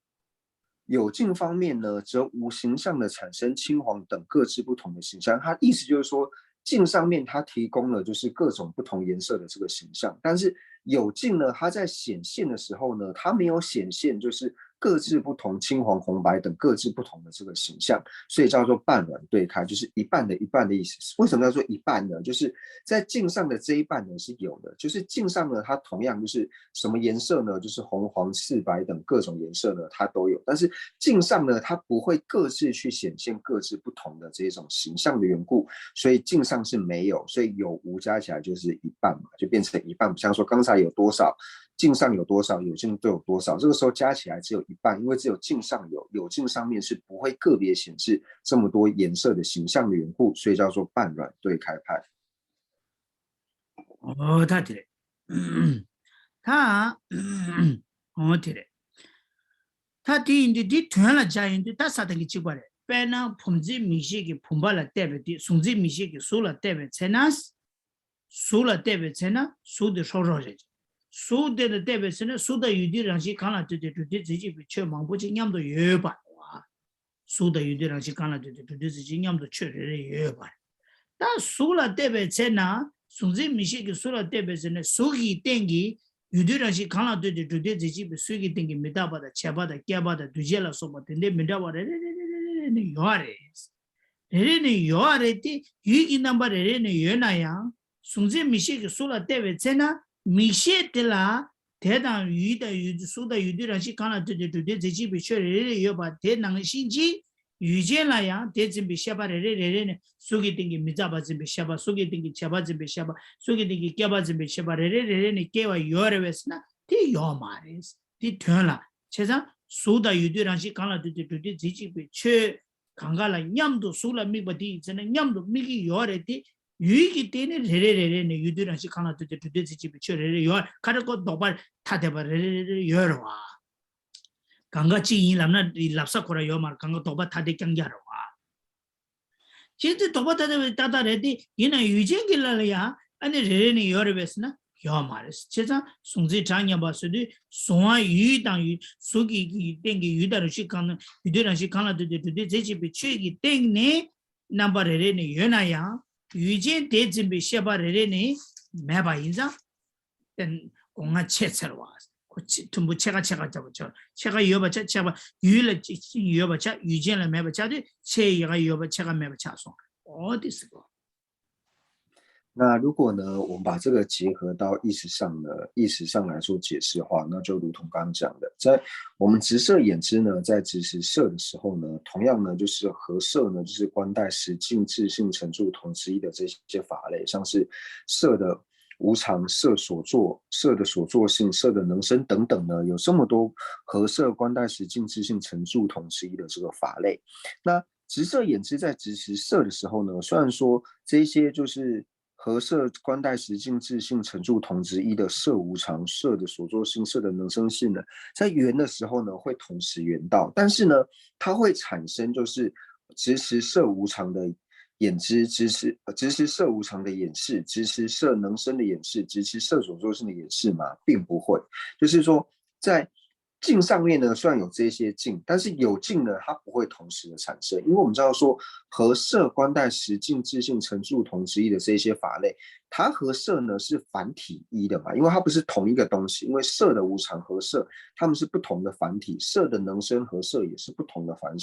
有镜方面呢，则无形象的产生青黄等各自不同的形象。它意思就是说，镜上面它提供了就是各种不同颜色的这个形象，但是有镜呢，它在显现的时候呢，它没有显现就是各自不同青黄红白等各自不同的这个形象，所以叫做半卵对开，就是一半的一半的意思。为什么叫做一半呢？就是在镜上的这一半呢是有的，就是镜上呢它同样就是什么颜色呢，就是红黄赤白等各种颜色呢它都有，但是 镜上呢，它不会各自去显现各自不同的这种形象的缘故，所以镜上是没有，所以有无加起来就是一半嘛，就变成一半。像说刚才有多少，镜上有多少，有镜都有多少，这个时候加起来只有一半，因为只有镜上有，有镜上面是不会个别显示这么多颜色的形象的缘故，所以叫做半卵对开派。 ཨོ་ད་དེ་རེད། ད་ཨོ་དེ་རེད། ད་དེ་ཡིན་དུས་དེ་དོན་ལ་སྦྱར་ཡིན་དུས་ད་ས་དང་གི་གཅིག་པ་རེད། དཔེར་ན་བུམ་འཛིན་མིག་ཤེས་ཀྱིས་བུམ་པ་ལ་བལྟས་པའི་དུས་གཟུགས་འཛིན་མིག་ཤེས་ཀྱིས་གཟུགས་ལ་བལྟས་པའི་ཚེ་ན། གཟུགས་ལ་བལྟས་པའི་ཚེ་ན་གཟུགས་དེ་ཧྲོག་ཧྲོག་རེད། གཟུགས་དེ་ལ་བལྟས་པའི་ཚེ་ན་གཟུགས་དང་ཡུལ་དུས་རང་བཞིན་གང་ལ་ལྟོས་ཏེ་གྲུབ་བདེར་འཛིན་བྱེད་པའི་ཆོས་མང་པོ་ཅིག་མཉམ་དུ་ཡོད་པ་རེད་བ། གཟུགས་དང་ཡུལ་དུས་རང་བཞིན་གང་ལ་ལྟོས་ཏེ་གྲུབ་བདེར་འཛིན་བྱེད་མཉམ་དུ་ཆོས་རེ་རེ་ཡོད་པ་རེད། ད་གཟུགས་ལ་བལྟས་པའི་ཚེ་ན། གཟུགས་འཛིན་མིག་ཤེས་ཀྱིས་གཟུགས་ལ་བལྟས་པའི་ཚེ་ན་གཟུགས་ཀྱི་སྟེང་གི་ཡུལ་དུས་རང་བཞིན་གང་ལ་ལྟོས་ཏེ་གྲུབ་བདེར་འཛིན་བྱེད་པའི་གཟུགས་ཀྱི་སྟེང་གི་མི་རྟག་པ་དང་བྱས་པ་དང་སྐྱེས་པ་དང་འདུ་བྱེད་ལ་སོགས་པ་དེ་འདྲའི་མི་འདྲ་བ་རེ་རེ་རེ་རེ་རེ་རེ་ནས་ཡོད་རེད། རེ་རེ་ནས་ཡོད་རེད་དེ་ཡུལ་གྱི་རྣམ་པ་རེ་རེ་ནས་ཡོད་ན་ཡང་གཟུགས་འཛིན་མིག་ཤེས་ཀྱིས་གཟུགས་ལ་བལྟས་པའི་ཚེ་ན་མིག་ཤེས་དེ་ལ་དེ་དང་ཡུལ་དང་ཡུལ་གཟུགས་དང་ཡུལ་དུས་རང་བཞིན་གང་ལ་ལྟོས་ཏེ་གྲུབ་བདེར་འཛིན་བྱེད་པའི་ཆོས་རེ་རེ་ཡོད་པ་དེ་ནང་བཞིན་གྱི་ཡུལ་ཅན་ལ་ཡང་དེ་འཛིན་པའི་ཤེས་པ་རེ་རེ་རེ་རེ་ནས་གཟུགས་ཀྱི་སྟེང་གི་མི་རྟག་པ་འཛིན་པའི་ཤེས་པ། གཟུགས་ཀྱི་སྟེང་གི་བྱས་པ་འཛིན་པའི་ཤེས་པ། གཟུགས་ཀྱི་སྟེང་གི་སྐྱེས་པ་འཛིན་པའི་ཤེས་པ་རེ་རེ་རེ་རེ་ནས་སྐྱེ་བ་ཡོད་རེད་པས་ཟེར་ན་དེ་ཡོད་མ་རེད། དེ་དོན་ལ་བྱས་ཙང་གཟུགས་དང་ཡུལ་དུས་རང་བཞིན་གང་ལ་ལྟོས་ཏེ་གྲུབ་བདེར་འཛིན་བྱེད་པའི་ཆོས་གང་ག་ལ་མཉམ་དུ་གཟུགས་ལ་དམིགས་པ་དེ་ཡིན་ཟེར་ན་མཉམ་དུ་དམིགས་ཀྱི་ཡོད་རེད་དེ། ཡུལ་གྱི་སྟེང་ནས་རེ་རེ་རེ་རེ་ནས་ཡུལ་དུས་རང་བཞིན་གང་ལ་ལྟོས་ཏེ་གྲུབ་བདེར་འཛིན་བྱེད་པའི་ཆོས་རེ་རེ་ཡོད། ཁ་རེ་ཀོ་ལྡོག་པ་ཐ་དད་པ་རེ་རེ་རེ་རེ་ཡོད་རེད་བ། གང་ག་གཅིག་ཡིན་ལབ་ན་ལབ་ས་ཁོ་རང་ཡོད་མ་རེད། གང་ག་ལྡོག་པ་ཐ་དད་རྐྱང་རྐྱང་རེད་བ། བྱས་ཙང་དོགས་པ་ཏག་ཏག་རེད། ཏག་ཏག་རེད་དེ། ཡིན་ན་ཡུལ་ཅན་གྱི་ལ་ལ་ཡང་ཨ་ནི་རེ་རེ་ནས་ཡོད་རེད་པས་ཟེར་ན་ཡོད་མ་རེད། བྱས་ཙང་གཟུགས་འཛིན་གྲངས་མཉམ་པ་ཟེར་དུས་གཟུགས་དབང་ཡུལ་དང་ཡུལ་གཟུགས་ཀྱི་ཀྱི་སྟེང་གི་ཡུལ་དང་རང་བཞིན་གང་ན་ཡུལ་དུས་རང་བཞིན་གང་ལ་ལྟོས་ཏེ་གྲུབ་བདེ་རྫས་བྱེད་པའི་ཆོས་ཀྱི་སྟེང་ནས་རྣམ་པ་རེ་རེ་ནས་ཡོད་ན་ཡང་ཡུལ་ཅན་དེ་འཛིན་པའི་ཤེས་པ་རེ་རེ་ནས་མེད་པ་ཡིན་ཙང་། སྒོ་ལྔ་ཕྱེད་ཚར་བ། ཁོ་ཕྱེད་མཐུན་པོ་ཕྱེད་ཀ་ཕྱེད་ཀ་རྒྱབ་པ་ཆགས། ཕྱེད་ཀ་ཡོད་པ་ཆགས། ཕྱེད་ཀ་ཡུལ་ལ་ཡོད་པ་ཆགས། ཡུལ་ཅན་ལ་མེད་པ་ཆགས་དུས་ཕྱེད་ཀ་ཡོད་པ་ཕྱེད་ཀ་མེད་པ་ཆགས་སོང་། འོ་དེ་ཟེར་གོ།那如果呢，我们把这个结合到意识上呢，意识上来做解释的话，那就如同刚刚讲的，在我们直射眼知呢，在直视色的时候呢，同样呢，就是合色呢，就是观待实境、质性、成住、同之一的这些法类，像是色的无常、色所作、色的所作性、色的能生等等呢，有这么多合色、观待实境、质性、成住、同之一的这个法类。那直射眼知在直视色的时候呢，虽然说这些就是合色、观待实境、质性、成住、同之一的色无常、色的所作性、色的能生性呢，在圆的时候呢会同时圆到，但是呢，它会产生就是直视色无常的眼知，直视直视色无常的眼识，直视色能生的眼识，直视色所作性的眼识吗？并不会。就是说，在境上面呢，虽然有这些境，但是有境呢，它不会同时的产生，因为我们知道说，合色、观待实境、质性、成住、同之一的这些法类，它合色呢是凡体一的嘛，因为它不是同一个东西，因为色的无常和色，它们是不同的凡体，色的能生和色也是不同的凡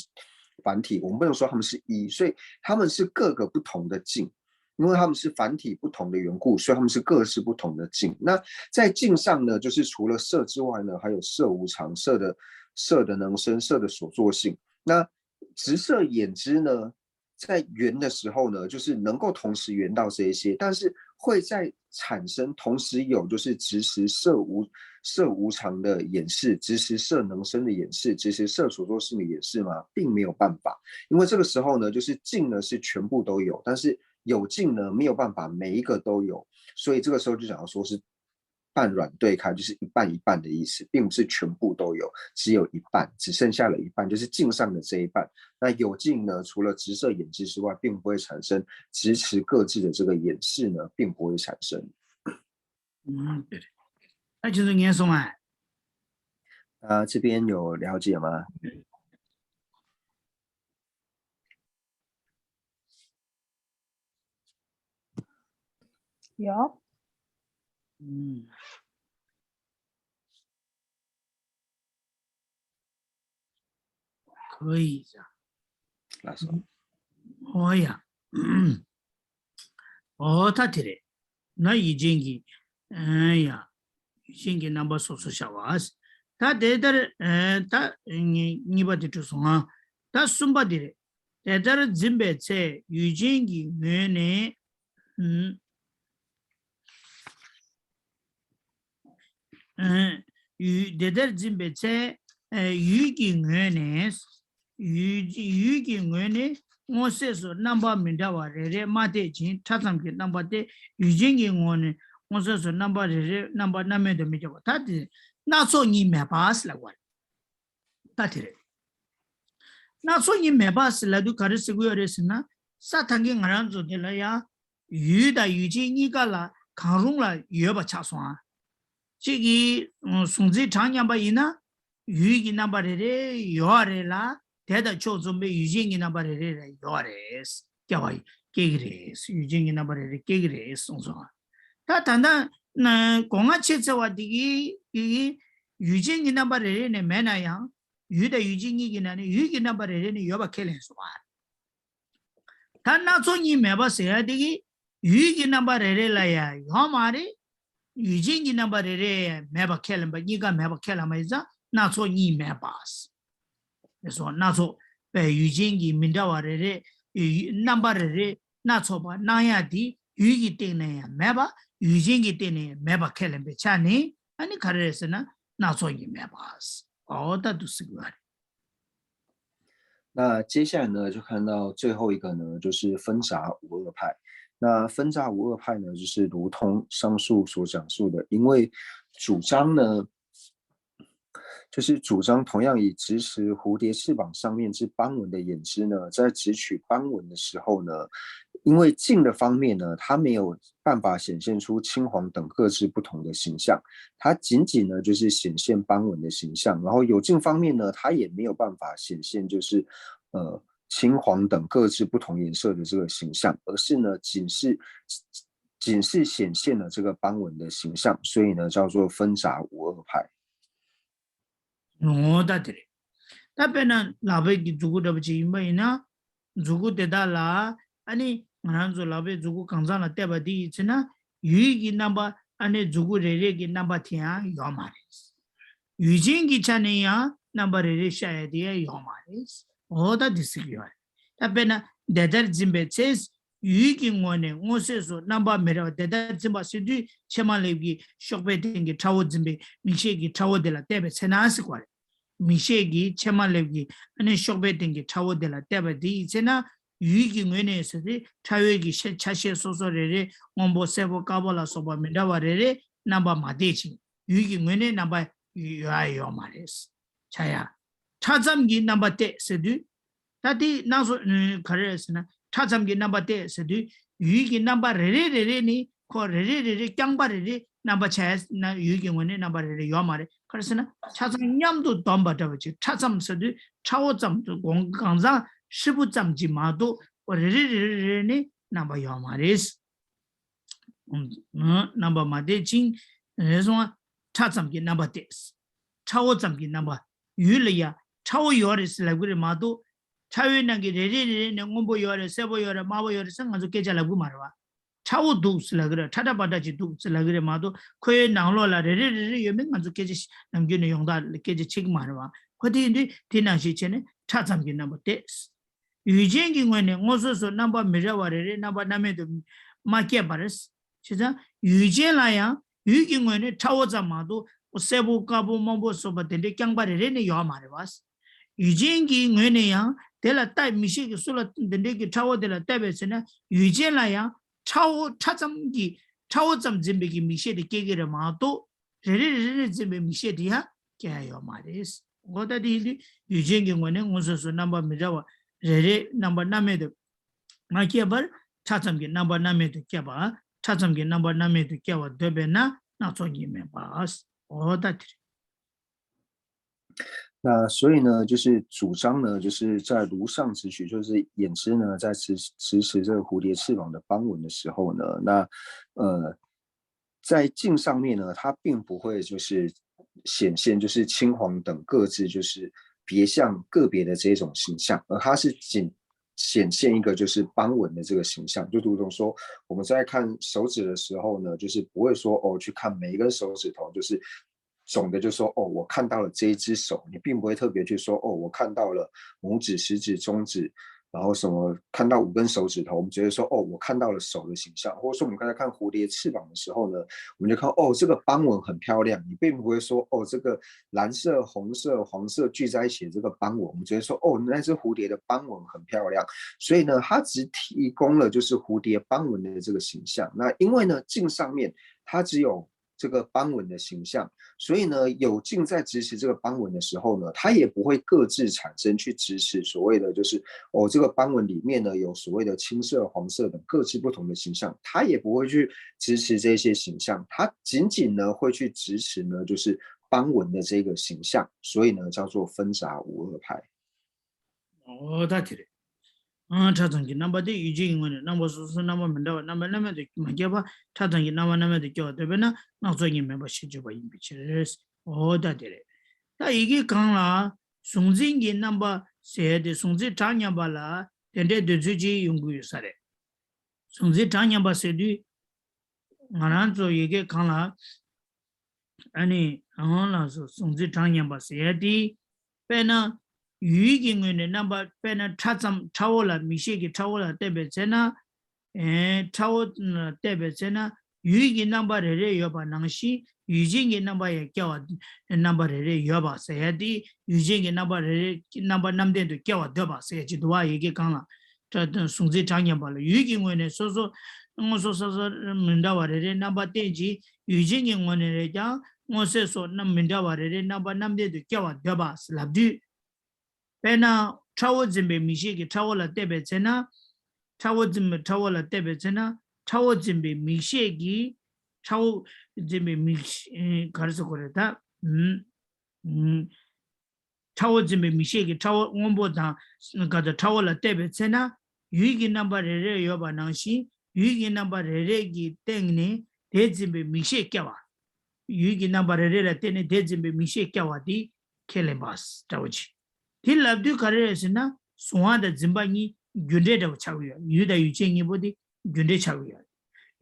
凡体，我们不能说它们是一，所以它们是各个不同的境。因为它们是凡体不同的缘故，所以它们是各是不同的境。那在境上呢，就是除了色之外呢，还有色无常、色的色的能生、色的所作性。那直射眼知呢，在圆的时候呢，就是能够同时圆到这一些，但是会在产生同时有就是直视色无色无常的眼识，直视色能生的眼识，直视色所作性的眼识吗？并没有办法，因为这个时候呢，就是境呢是全部都有，但是有境呢没有办法每一个都有，所以这个时候就想要说是半软对开，就是一半一半的意思，并不是全部都有，只有一半，只剩下了一半，就是境上的这一半。那有境呢，除了直射眼知之外，并不会产生直持各智的这个眼识呢，并不会产生。嗯，对的。那就是念诵啊。啊，这边有了解吗？有。嗯，可以呀。老师，哦呀，哦，ད་དེ་རེད། ན་ཡུལ་ཅན་གྱི་ཨ་ཡ། ཡུལ་ཅན་གྱི་རྣམ་པ་སོ་སོར་ཤར་བ། ད་དེ་ལྟར་ཨ་ད་གཉིས་པ་དེ་གྲུབ་སོང་ང་། ད་གསུམ་པ་དེ་རེད། དེ་ལྟར་འཛིན་པའི་ཚེ་ཡུལ་ཅན་གྱི་ངོས་ནས་ཨུམ། ཨ་ཡུལ་དེ་ལྟར་འཛིན་པའི་ཚེ་ཨ་ཡུལ་གྱི་ངོས་ནས། ཡུལ་ཡུལ་གྱི་ངོས་ནས་སྔོ་སེར་སོགས་རྣམ་པ་མི་འདྲ་བ་རེ་རེ་མ་བལྟས་ཤིང་ཕྲ་ཙམ་གྱི་རྣམ་པ་སྟེ། ཡུལ་ཅན་གྱི་ངོས་ནས་སྔོ་སེར་སོགས་རྣམ་པ་རེ་རེ་རྣམ་པ་སྣང་མེད་དུ་མི་སྐྱེ་བ། ད་དེ་སྣ་ཚོགས་གཉིས་མེད་པ་ཟེར་ལབ་པ་རེད། ད་དེ་རེད། སྣ་ཚོགས་གཉིས་མེད་པ་ཟེར་ལབ་དུས་ག་རེ་ཟེར་གྱི་ཡོད་རེད་ཟེར་ན། ས་ཐང་གི་ང་རང་ཚོ་དེ་ལ་ཡང་ཡུལ་དང་ཡུལ་ཅན་གཉིས་ཀ་ལ་གང་རུང་ལ་ཡོད་པ་ཆགས་སོང་ཨ། གཅིག་གིས་གཟུགས་འཛིན་གྲངས་མཉམ་པ་ཡིན་ན། ཡུལ་གྱི་རྣམ་པ་རེ་རེ་ཡོད་རེད་ལ། དེ་དང་ཕྱོགས་མཚུངས་པའི་ཡུལ་ཅན་གྱི་རྣམ་པ་རེ་རེ་རེ་ཡོད་རེད། སྐྱེ་བ་སྐྱེ་གི་རེད། ཡུལ་ཅན་གྱི་རྣམ་པ་རེ་རེ་སྐྱེ་གི་རེད་གསུངས་སོང་། ད་ད་ལྟ་ན་སྒོ་ལྔ་ཕྱེད་ཚར་བ་དེ་གི་ཡུལ་ཅན་གྱི་རྣམ་པ་རེ་རེ་ནས་མེད་ན་ཡང་ཡུལ་དང་ཡུལ་ཅན་གཉིས་ཀྱི་ནང་ནས་ཡུལ་གྱི་རྣམ་པ་རེ་རེ་ནས་ཡོད་པ་ཁས་ལེན་སོང་བ། ད་སྣ་ཚོགས་གཉིས་མེད་པ་ཟེར་ཡ་དེ་གི་ཡུལ་གྱི་རྣམ་པ་རེ་རེ་ལ་ཡང་ཡོད་མ་རེད། ཡུལ་ཅན་གྱི་རྣམ་པ་རེ་རེ་མེད་པ་ཁས་ལེན་པ། གཉིས་ཀ་མེད་པ་ཁས་ལེན་པ་ཡིན་ཙང་སྣ་ཚོགས་གཉིས་མེད་པ། དེ་སོགས་སྣ་ཚོགས་པའི་ཡུལ་ཅན་གྱི་མི་འདྲ་བ་རེ་རེ་རྣམ་པ་རེ་རེ་སྣ་ཚོགས་པ་སྣང་ཡ་དེ་ཡུལ་གྱི་སྟེང་ནས་ཡང་མེད་པ། ཡུལ་ཅན་གྱི་སྟེང་ནས་ཡང་མེད་པ་ཁས་ལེན་པའི་ཆ་ནས་ཨ་ནི་ག་རེ་རེད་ཟེར་ན་སྣ་ཚོགས་གཉིས་མེད་པ། འོ་ད་འདུག་ཟེར་གྱི་ཡོད་རེད།那接下来呢，就看到最后一个呢，就是纷杂无二派。那纷杂无二派呢，就是如同上述所讲述的，因为主张呢，就是主张同样以直尺蝴蝶翅膀上面之斑纹的眼汁呢，在直取斑纹的时候呢，因为镜的方面呢，它没有办法显现出青黄等各自不同的形象，它仅仅呢就是显现斑纹的形象，然后有镜方面呢，它也没有办法显现就是呃青黄等各自不同颜色的这个形象，而是呢仅是仅是显现了这个斑纹的形象，所以呢叫做分杂无二派。ངོ་ད་དེ་རེད། ད་དཔེར་ན་ལག་པའི་གི་མཛུ་གུ་འདྲ་པོ་ཅིག་ཡིན་པ་ཡིན་ན། མཛུ་གུ་དེ་དག་ལ་ཨ་ནི་ང་རང་ཚོ་ལག་པའི་མཛུ་གུ་གང་ཚང་ལ་བལྟས་པ་དེ་ཡིན་ཚེ་ན། ཡུལ་གྱི་རྣམ་པ་ཨ་ནི་མཛུ་གུ་རེ་རེ་གི་རྣམ་པ་དེ་ཡང་ཡོད་མ་རེད། ཡུལ་ཅན་གྱི་ཆ་ནས་ཡང་རྣམ་པ་རེ་རེ་ཤར་ཡ་དེ་ཡང་ཡོད་མ་རེད། འོ་ད་དེ་ཟེར་གྱི་ཡོད་རེད། ད་དཔེར་ན་དེ་ལྟར་འཛིན་པའི་ཚེ། ཡུལ་གྱི་ངོས་ནས་སྔོ་སེར་སོགས་རྣམ་པ་མི་འདྲ་བ་དེ་ལྟར་འཛིན་པ་ཟེར་དུས་ཕྱེ་མ་ལེབ་ཀྱི་གཤོག་པའི་སྟེང་གི་ཁྲ་བོ་འཛིན་པའི་མིག་ཤེས་ཀྱི་ཁྲ་བོ་དེ་ལ་བལྟས་པའི་ཚེ་ན་ཟེར་བ་རེད། མིག་ཤེས་ཀྱི་ཕྱེ་མ་ལེབ་ཀྱི་ཨ་ནི་གཤོག་པའི་སྟེང་གི་ཁྲ་བོ་དེ་ལ་བལྟས་པ་དེ་ཡི་ཚེ་ན། ཡུལ་གྱི་ངོས་ནས་ཟེར་ཏེ་ཁྲ་བོའི་གི་ཤ་ཆ་ཤས་སོ་སོ་རེ་རེ་སྔོན་པོ་སེར་པོ་དཀར་པོ་ལ་སོགས་པ་མི་འདྲ་བ་རེ་རེ་རྣམ་པ་མ་བལྟས་ཅིང་ཡུལ་གྱི་ངོས་ནས་རྣམ་པ་ཡོད་ཡ་ཡོད་མ་རེད། ཆ་ཡ། ཕྲ་ཙམ་གྱི་རྣམ་པ་བལྟས་ཟེར་དུས། ད་དེ་སྣང་སོ་ག་རེ་རེད་ཟེར་ན་ཕྲ་ཙམ་གྱི་རྣམ་པ་བལྟས་ཟེར་དུས་ཡུལ་གྱི་རྣམ་པ་རེ་རེ་རེ་རེ་ནི་ཁོ་རེ་རེ་རེ་རེ་རྐྱང་པ་རེ་རེ་རྣམ་པ་ཆ་ཡ་ན་ཡུལ་གྱི་ངོས་ནས་རྣམ་པ་རེ་རེ་ཡོད་མ་རེད། ག་རེ་ཟེར་ན་ཆ་ཚང་མཉམ་དུ་བསྡོམས་པ་འདྲ་བ་ཅིག་ཕྲ་ཙམ་ཟེར་དུས་ཁྲ་བོ་ཙམ་དུ་གོང་གང་ཚང་ཧྲིལ་པོ་ཙམ་གྱིས་མ་གཏོགས་ཁོ་རེ་རེ་རེ་རེ་རེ་ནི་རྣམ་པ་ཡོད་མ་རེད། རྣམ་པ་མ་བལྟས་ཅིང་། རེ་ཟུང་ཕྲ་ཙམ་གྱི་རྣམ་པ་བལྟས། ཁྲ་བོ་ཙམ་གྱི་རྣམ་པ། ཡུལ་ལ་ཡ་ཁྲ་བོ་ཡོད་རེད་ཟེར་ལབ་གི་རེད་མ་གཏོགས། ཁྲ་བོའི་ནང་གི་རེ་རེ་རེ་རེ་ནས་སྔོན་པོ་ཡོད་རེད་སེར་པོ་ཡོད་རེད་དམར་པོ་ཡོད་རེད་ཟེར་ང་ཚོ་སྐད་ཆ་ལབ་གི་མ་རེད་བ། ཁྲ་བོ་འདུག་ཟེར་ལབ་གི་རེད། ཁྲ་ཁྲ་པ་ཏྲ་ཅིག་འདུག་ཟེར་ལབ་གི་རེད་མ་གཏོགས་ཁོའི་ནང་ལོགས་ལ་རེ་རེ་རེ་རེ་ཡོད་མེད་ང་ཚོ་སྐད་ཆ་ནམ་རྒྱུན་ནས་ཡོངས་གྲགས་ལ་སྐད་ཆ་བྱེད་གི་མ་རེད་བ། ཁོ་དེ་ཡིན་དུས་དེ་ནང་བཞིན་བྱས་ནས་ཕྲ་ཙམ་གྱི་རྣམ་པ་བལྟས། ཡུལ་ཅན་གྱི་ངོས་ནས་སྔོ་སེར་སོགས་རྣམ་པ་མི་འདྲ་བ་རེ་རེ་རྣམ་པ་རྣམ་མེད་དུ་མ་སྐྱེས་པར། བྱས་ཙང་ཡུལ་ཅན་ལ་ཡང་ཡུལ་གྱི་ངོས་ནས་ཁྲ་བོ་ཙམ་མ་གཏོགས་སེར་པོ་དཀར་པོ་སྔོན་པོ་སོགས་པ་དེ་འདྲའི་རྐྱང་པ་རེ་རེ་ནི་ཡོད་མ་རེད་བ། ཡུལ་ཅན་གྱི་ངོས་ནས་ཡང་དེ་ལ་ལྟ་མིག་ཤེས་ཀྱིས་སུ་ལ་དེ་འདྲའི་གི་ཁྲ་བོ་དེ་ལ་བལྟས་པའི་ཚེ་ན་ཡུལ་ཅན་ལ་ཡང་ཁྲ་བོ་ཕྲ་ཙམ་གྱི་ཁྲ་བོ་ཙམ་འཛིན་པའི་གི་མིག་ཤེས་དེ་སྐྱེ་གི་རེད་མ་གཏོགས། རེ་རེ་རེ་རེ་འཛིན་པའི་མིག་ཤེས་དེ་ཡང་སྐྱེ་ཡོད་མ་རེད། འོ་ད་དེ་ཡིན་དུས་ཡུལ་ཅན་གྱི་ངོས་ནས་སྔོ་སེར་སོགས་རྣམ་པ་མི་འདྲ་བ་རེ་རེ་རྣམ་པ་རྣམ་མེད་དུ་མ་སྐྱེས་པར་ཕྲ་ཙམ་གྱི་རྣམ་པ་རྣམ་མེད་དུ་སྐྱེ་བ། ཕྲ་ཙམ་གྱི་རྣམ་པ་རྣམ་མེད་དུ་སྐྱེ་བར་འདོད་པས་ན་སྣ་ཚོགས་ཉིད་མེད་པ། འོ་ད་དེ་རེད།那所以呢，就是主张呢，就是在炉上直取，就是眼汁呢，在直直视这个蝴蝶翅膀的斑纹的时候呢，那呃，在镜上面呢，它并不会就是显现就是青黄等各自就是别项个别的这种形象，而它是仅显现一个就是斑纹的这个形象，就如同说我们在看手指的时候呢，就是不会说哦去看每一根手指头，就是总的就说哦，我看到了这一只手，你并不会特别去说哦，我看到了拇指、食指、中指，然后什么看到五根手指头，我们只会说哦，我看到了手的形象，或者说我们刚才看蝴蝶翅膀的时候呢，我们就看哦，这个斑纹很漂亮，你并不会说哦，这个蓝色、红色、黄色聚在一起的这个斑纹，我们只会说哦，那只蝴蝶的斑纹很漂亮。所以呢，它只提供了就是蝴蝶斑纹的这个形象。那因为呢，镜上面它只有这个斑纹的形象，所以呢，有镜在直视这个斑纹的时候呢，它也不会各自产生去直视所谓的就是哦，这个斑纹里面呢有所谓的青色、黄色等各自不同的形象，它也不会去直视这些形象，它仅仅呢会去直视呢就是斑纹的这个形象，所以呢叫做分杂无二派。 འོ་ད་དེ་རེད། ཨང་། ཕྲ་ཙམ་གྱི་རྣམ་པ་དེ་ཡུལ་ཅན་གྱི་ངོས་ནས་རྣམ་པ་སོ་སོའི་རྣམ་པ་མི་འདྲ་བ་རྣམ་པ་རྣམ་མེད་དུ་མ་སྐྱེས་པ། ཕྲ་ཙམ་གྱི་རྣམ་པ་རྣམ་མེད་དུ་སྐྱེ་བར་འདོད་པས་ན་སྣ་ཚོགས་ཉིད་མེད་པ་ཞེས་བརྗོད་པ་ཡིན་པའི་ཕྱིར། འོ་ད་དེ་རེད། ད་ཡི་གེ་གང་ལ་གཟུང་འཛིན་གྱི་རྣམ་པ་ཟེར་ཏེ་གཟུང་འཛིན་གྲངས་མཉམ་པ་ལ་དེ་འདྲའི་འདོད་ཚུལ་ཅིག་ཡོང་གི་ཡོད་ས་རེད། གཟུང་འཛིན་གྲངས་མཉམ་པ་ཟེར་དུས། ང་རང་ཚོ་ཡི་གེ་གང་ལ། ཨ་ནི་ཨང་ལགས་སོ། གཟུང་འཛིན་གྲངས་མཉམ་པ་ཟེར་ཡ་དེ། དཔེར་ན། ཡུལ་གྱི་ངོས་ནས་རྣམ་པ་དཔེར་ན་ཕྲ་ཙམ་ཕྲ་བོ་ལ་མིག་ཤེས་ཀྱི་ཕྲ་བོ་ལ་བལྟས་པའི་ཚེ་ན། ཨེ། ཕྲ་བོ་ལ་བལྟས་པའི་ཚེ་ན་ཡུལ་གྱི་རྣམ་པ་རེ་རེ་ཡོད་པ་ནང་བཞིན་ཡུལ་ཅན་གྱི་རྣམ་པ་ཡང་སྐྱེ་བ། རྣམ་པ་རེ་རེ་ཡོད་པ་ཟེར་ཡ་དེ་ཡུལ་ཅན་གྱི་རྣམ་པ་རེ་རེ་རྣམ་པ་རྣམ་ལྡན་དུ་སྐྱེ་བར་འདོད་པ་ཟེར་ཡ་ཅིག་འདུག་བ། ཡི་གེ་གང་ལ། གྲངས་གཟུང་འཛིན་གྲངས་མཉམ་པ་ལ། ཡུལ་གྱི་ངོས་ནས་སོ་སོ་མངོན་སུམ་སོ་སོ་མི་འདྲ་བ་རེ་རེའི་རྣམ་པ་རྟེན་ཅིང་། ཡུལ་ཅན་གྱི་ངོས་ནས་རེ་ཀྱང་མངོན་གསལ་སོགས་རྣམ་མི་འདྲ་བ་རེ་རེའི་རྣམ་པ་རྣམ་ལྡན་དུ་སྐྱེ་བར་འདོད་པ་ལབ་དུས། དཔེར་ན། ཁྲ་བོ་འཛིན་པའི་མིག་ཤེས་ཀྱིས་ཁྲ་བོ་ལ་བལྟས་པའི་ཚེ་ན། ཁྲ་བོ་འཛིན་པའི་ཁྲ་བོ་ལ་བལྟས་པའི་ཚེ་ན། ཁྲ་བོ་འཛིན་པའི་མིག་ཤེས་ཀྱིས། ཁྲ་བོ་འཛིན་པའི་མིག་ཤེས་ག་རེ་ཟེར་དགོས་རེད་ད། ཨུམ། ཨུམ། ཁྲ་བོ་འཛིན་པའི་མིག་ཤེས་ཀྱིས་ཁྲ་བོ་སྔོན་པོ་དང་ག་དང་ཁྲ་བོ་ལ་བལྟས་པའི་ཚེ་ན། ཡུལ་གྱི་རྣམ་པ་རེ་རེ་ཡོད་པ་ནང་བཞིན། ཡུལ་གྱི་རྣམ་པ་རེ་རེ་གི་སྟེང་ནས་དེ་འཛིན་པའི་མིག་ཤེས་སྐྱེ་བ། ཡུལ་གྱི་རྣམ་པ་རེ་རེ་ལ་བརྟེན་ནས་དེ་འཛིན་པའི་མིག་ཤེས་སྐྱེ་བ་དེ་ཁས་ལེན་པ་འདྲ་བོ་ཅིག་དེ་ལབ་དུས་ག་རེ་རེད་ཟེར་ན། གཟུང་བ་དང་འཛིན་པ་གཉིས་རྒྱུ་འབྲས་འདྲ་བོ་ཆགས་ཀྱི་ཡོད། ཡུལ་དང་ཡུལ་ཅན་གཉིས་པོ་དེ་རྒྱུ་འབྲས་ཆགས་ཀྱི་ཡོད།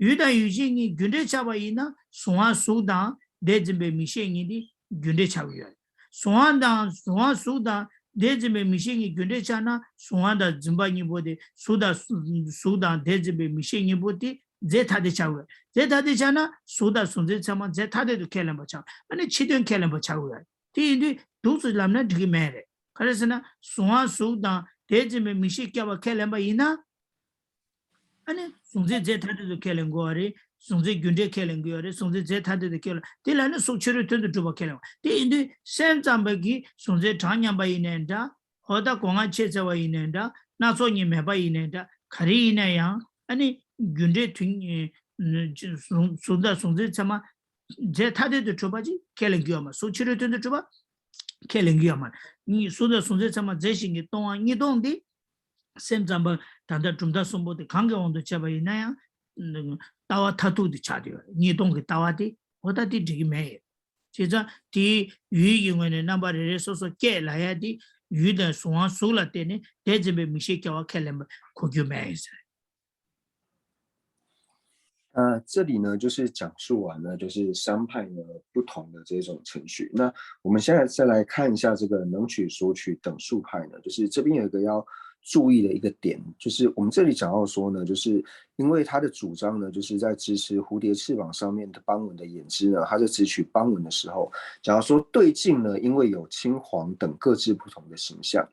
ཡུལ་དང་ཡུལ་ཅན་གཉིས་རྒྱུ་འབྲས་ཆགས་པ་ཡིན་ན། གཟུང་བ་གཟུགས་དང་དེ་འཛིན་པའི་མིག་ཤེས་གཉིས་དེ་རྒྱུ་འབྲས་ཆགས་ཀྱི་ཡོད། གཟུང་བ་དང་གཟུང་བ་གཟུགས་དང་དེ་འཛིན་པའི་མིག་ཤེས་གཉིས་རྒྱུ་འབྲས་ཆགས་ན། གཟུང་བ་དང་འཛིན་པ་གཉིས་པོ་དེ། གཟུགས་དང་གཟུགས་དང་དེ་འཛིན་པའི་མིག་ཤེས་གཉིས་པོ་དེ་རྫས་ཐ་དད་ཆགས་ཀྱི་ཡོད། རྫས་ཐ་དད་ཆགས་ན་གཟུགས་དང་གཟུང་འཛིན་ཚད་མ་རྫས་ཐ་དད་དུ་ཁས་ལེན་པ་ཆགས། ཨ་ནི་ཕྱི་དོན་ཁས་ལེན་པ་ཆགས་ཀྱི་ཡོད། དེ་ཡིན་དུས་འདུག་སེ་ལབ་ན་འགྲིག་གི་མེད་རེད། ག་རེ་ཟེར་ན། གཟུང་བ་གཟུགས་དང་དེ་འཛིན་པའི་མིག་ཤེས་སྐྱེ་བ་ཁས་ལེན་པ་ཡིན་ན། ཨ་ནི་གཟུང་འཛིན་རྫས་ཐ་དད་དུ་ཁས་ལེན་དགོས་པ་རེད། གཟུང་འཛིན་རྒྱུ་འབྲས་ཁས་ལེན་དགོས་པ་རེད། གཟུང་འཛིན་རྫས་ཐ་དད་དུ་ཁས་ལེན། དེ་ལ་ནི་སོགས་ཕྱི་རོལ་དོན་དུ་གྲུབ་པ་ཁས་ལེན་པ། དེ་ཡིན་དུས་སེམས་ཙམ་པ་གིས་གཟུང་འཛིན་གྲངས་མཉམ་པ་ཡིན་ནའི་འདྲ། འོ་ད་སྒོ་ང་ཕྱེད་བཙལ་བ་ཡིན་ནའི་འདྲ། སྣ་ཚོགས་གཉིས་མེད་པ་ཡིན་ནའི་འདྲ། ག་རེ་ཡིན་ན་ཡང་ཨ་ནི་རྒྱུ་འབྲས་དོན་གཟུང་དང་གཟུང་འཛིན་ཚད་མ་རྫས་ཐ་དད་དུ་གྲུབ་པ་ཅིག་ཁས་ལེན་དགོས་པ་མ་གཏོགས། ཕྱི་རོལ་དོན་དུ་གྲུབ་པ་ཁས་ལེན་དགོས་པ་མ་རེད། གཟུང་དང་གཟུང་འཛིན་ཚད་མ་རྫས་གཞན་གྱི་སྟོང་པ་གཉིས་སྟོང་འདི། སེམས་ཙམ་པ་ད་ལྟ་གྲུབ་མཐའ་གསུམ་པོ་དེ་གང་གི་དབང་དུ་བྱས་པ་ཡིན་ན་ཡང་། ལྟ་བ་མཐར་ཐུག་ཏུ་ཆགས་ཡོད། གཉིས་སྟོང་གི་ལྟ་བ་དེ། འོ་ད་དེ་འགྲིག་གི་མེད་ཡོད། བྱས་ཙང་དེའི་ཡུལ་གྱི་ངོས་ནས་རྣམ་པ་རེ་རེ་སོ་སོ་སྐྱེས་ལབ་ཡ་དེ། ཡུལ་དང་གཟུང་བ་གཟུགས་ལ་བརྟེན་ནས་དེ་འཛིན་པའི་མིག་ཤེས་སྐྱེ་བ་ཁས་ལེན་པ་གོ་རྒྱུ་མེད་ཟེར།那这里呢，就是讲述完了，就是三派呢不同的这种程序。那我们现在再来看一下这个能取所取等数派呢，就是这边有一个要注意的一个点，就是我们这里讲到说呢，就是因为他的主张呢，就是在支持蝴蝶翅膀上面的斑纹的演知呢，他在支取斑纹的时候，讲到说对境呢，因为有青黄等各自不同的形象，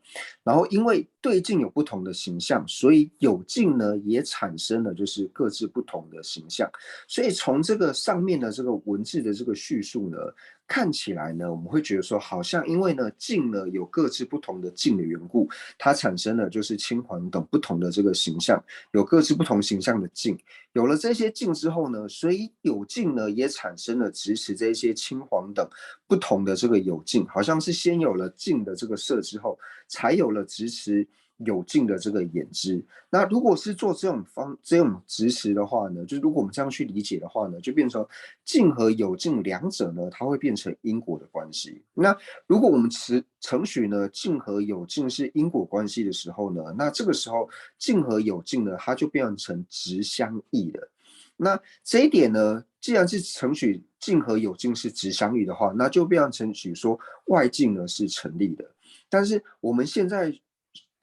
然后因为对境有不同的形象，所以有境呢也产生了就是各自不同的形象。所以从这个上面的这个文字的这个叙述呢，看起来呢，我们会觉得说，好像因为呢境呢有各自不同的境的缘故，它产生了就是青黄等不同的这个形象，有各自不同形象的境。有了这些境之后呢，所以有境呢也产生了支持这些青黄等不同的这个有境，好像是先有了境的这个色之后，才有了支持有境的这个演知。那如果是做这种方这种支持的话呢，就如果我们这样去理解的话呢，就变成境和有境两者呢，它会变成因果的关系。那如果我们持程序呢，境和有境是因果关系的时候呢，那这个时候境和有境呢，它就变成质相异了。那这一点呢，既然是程序境和有境是质相异的话，那就变成程序说外境呢是成立的。但是我们现在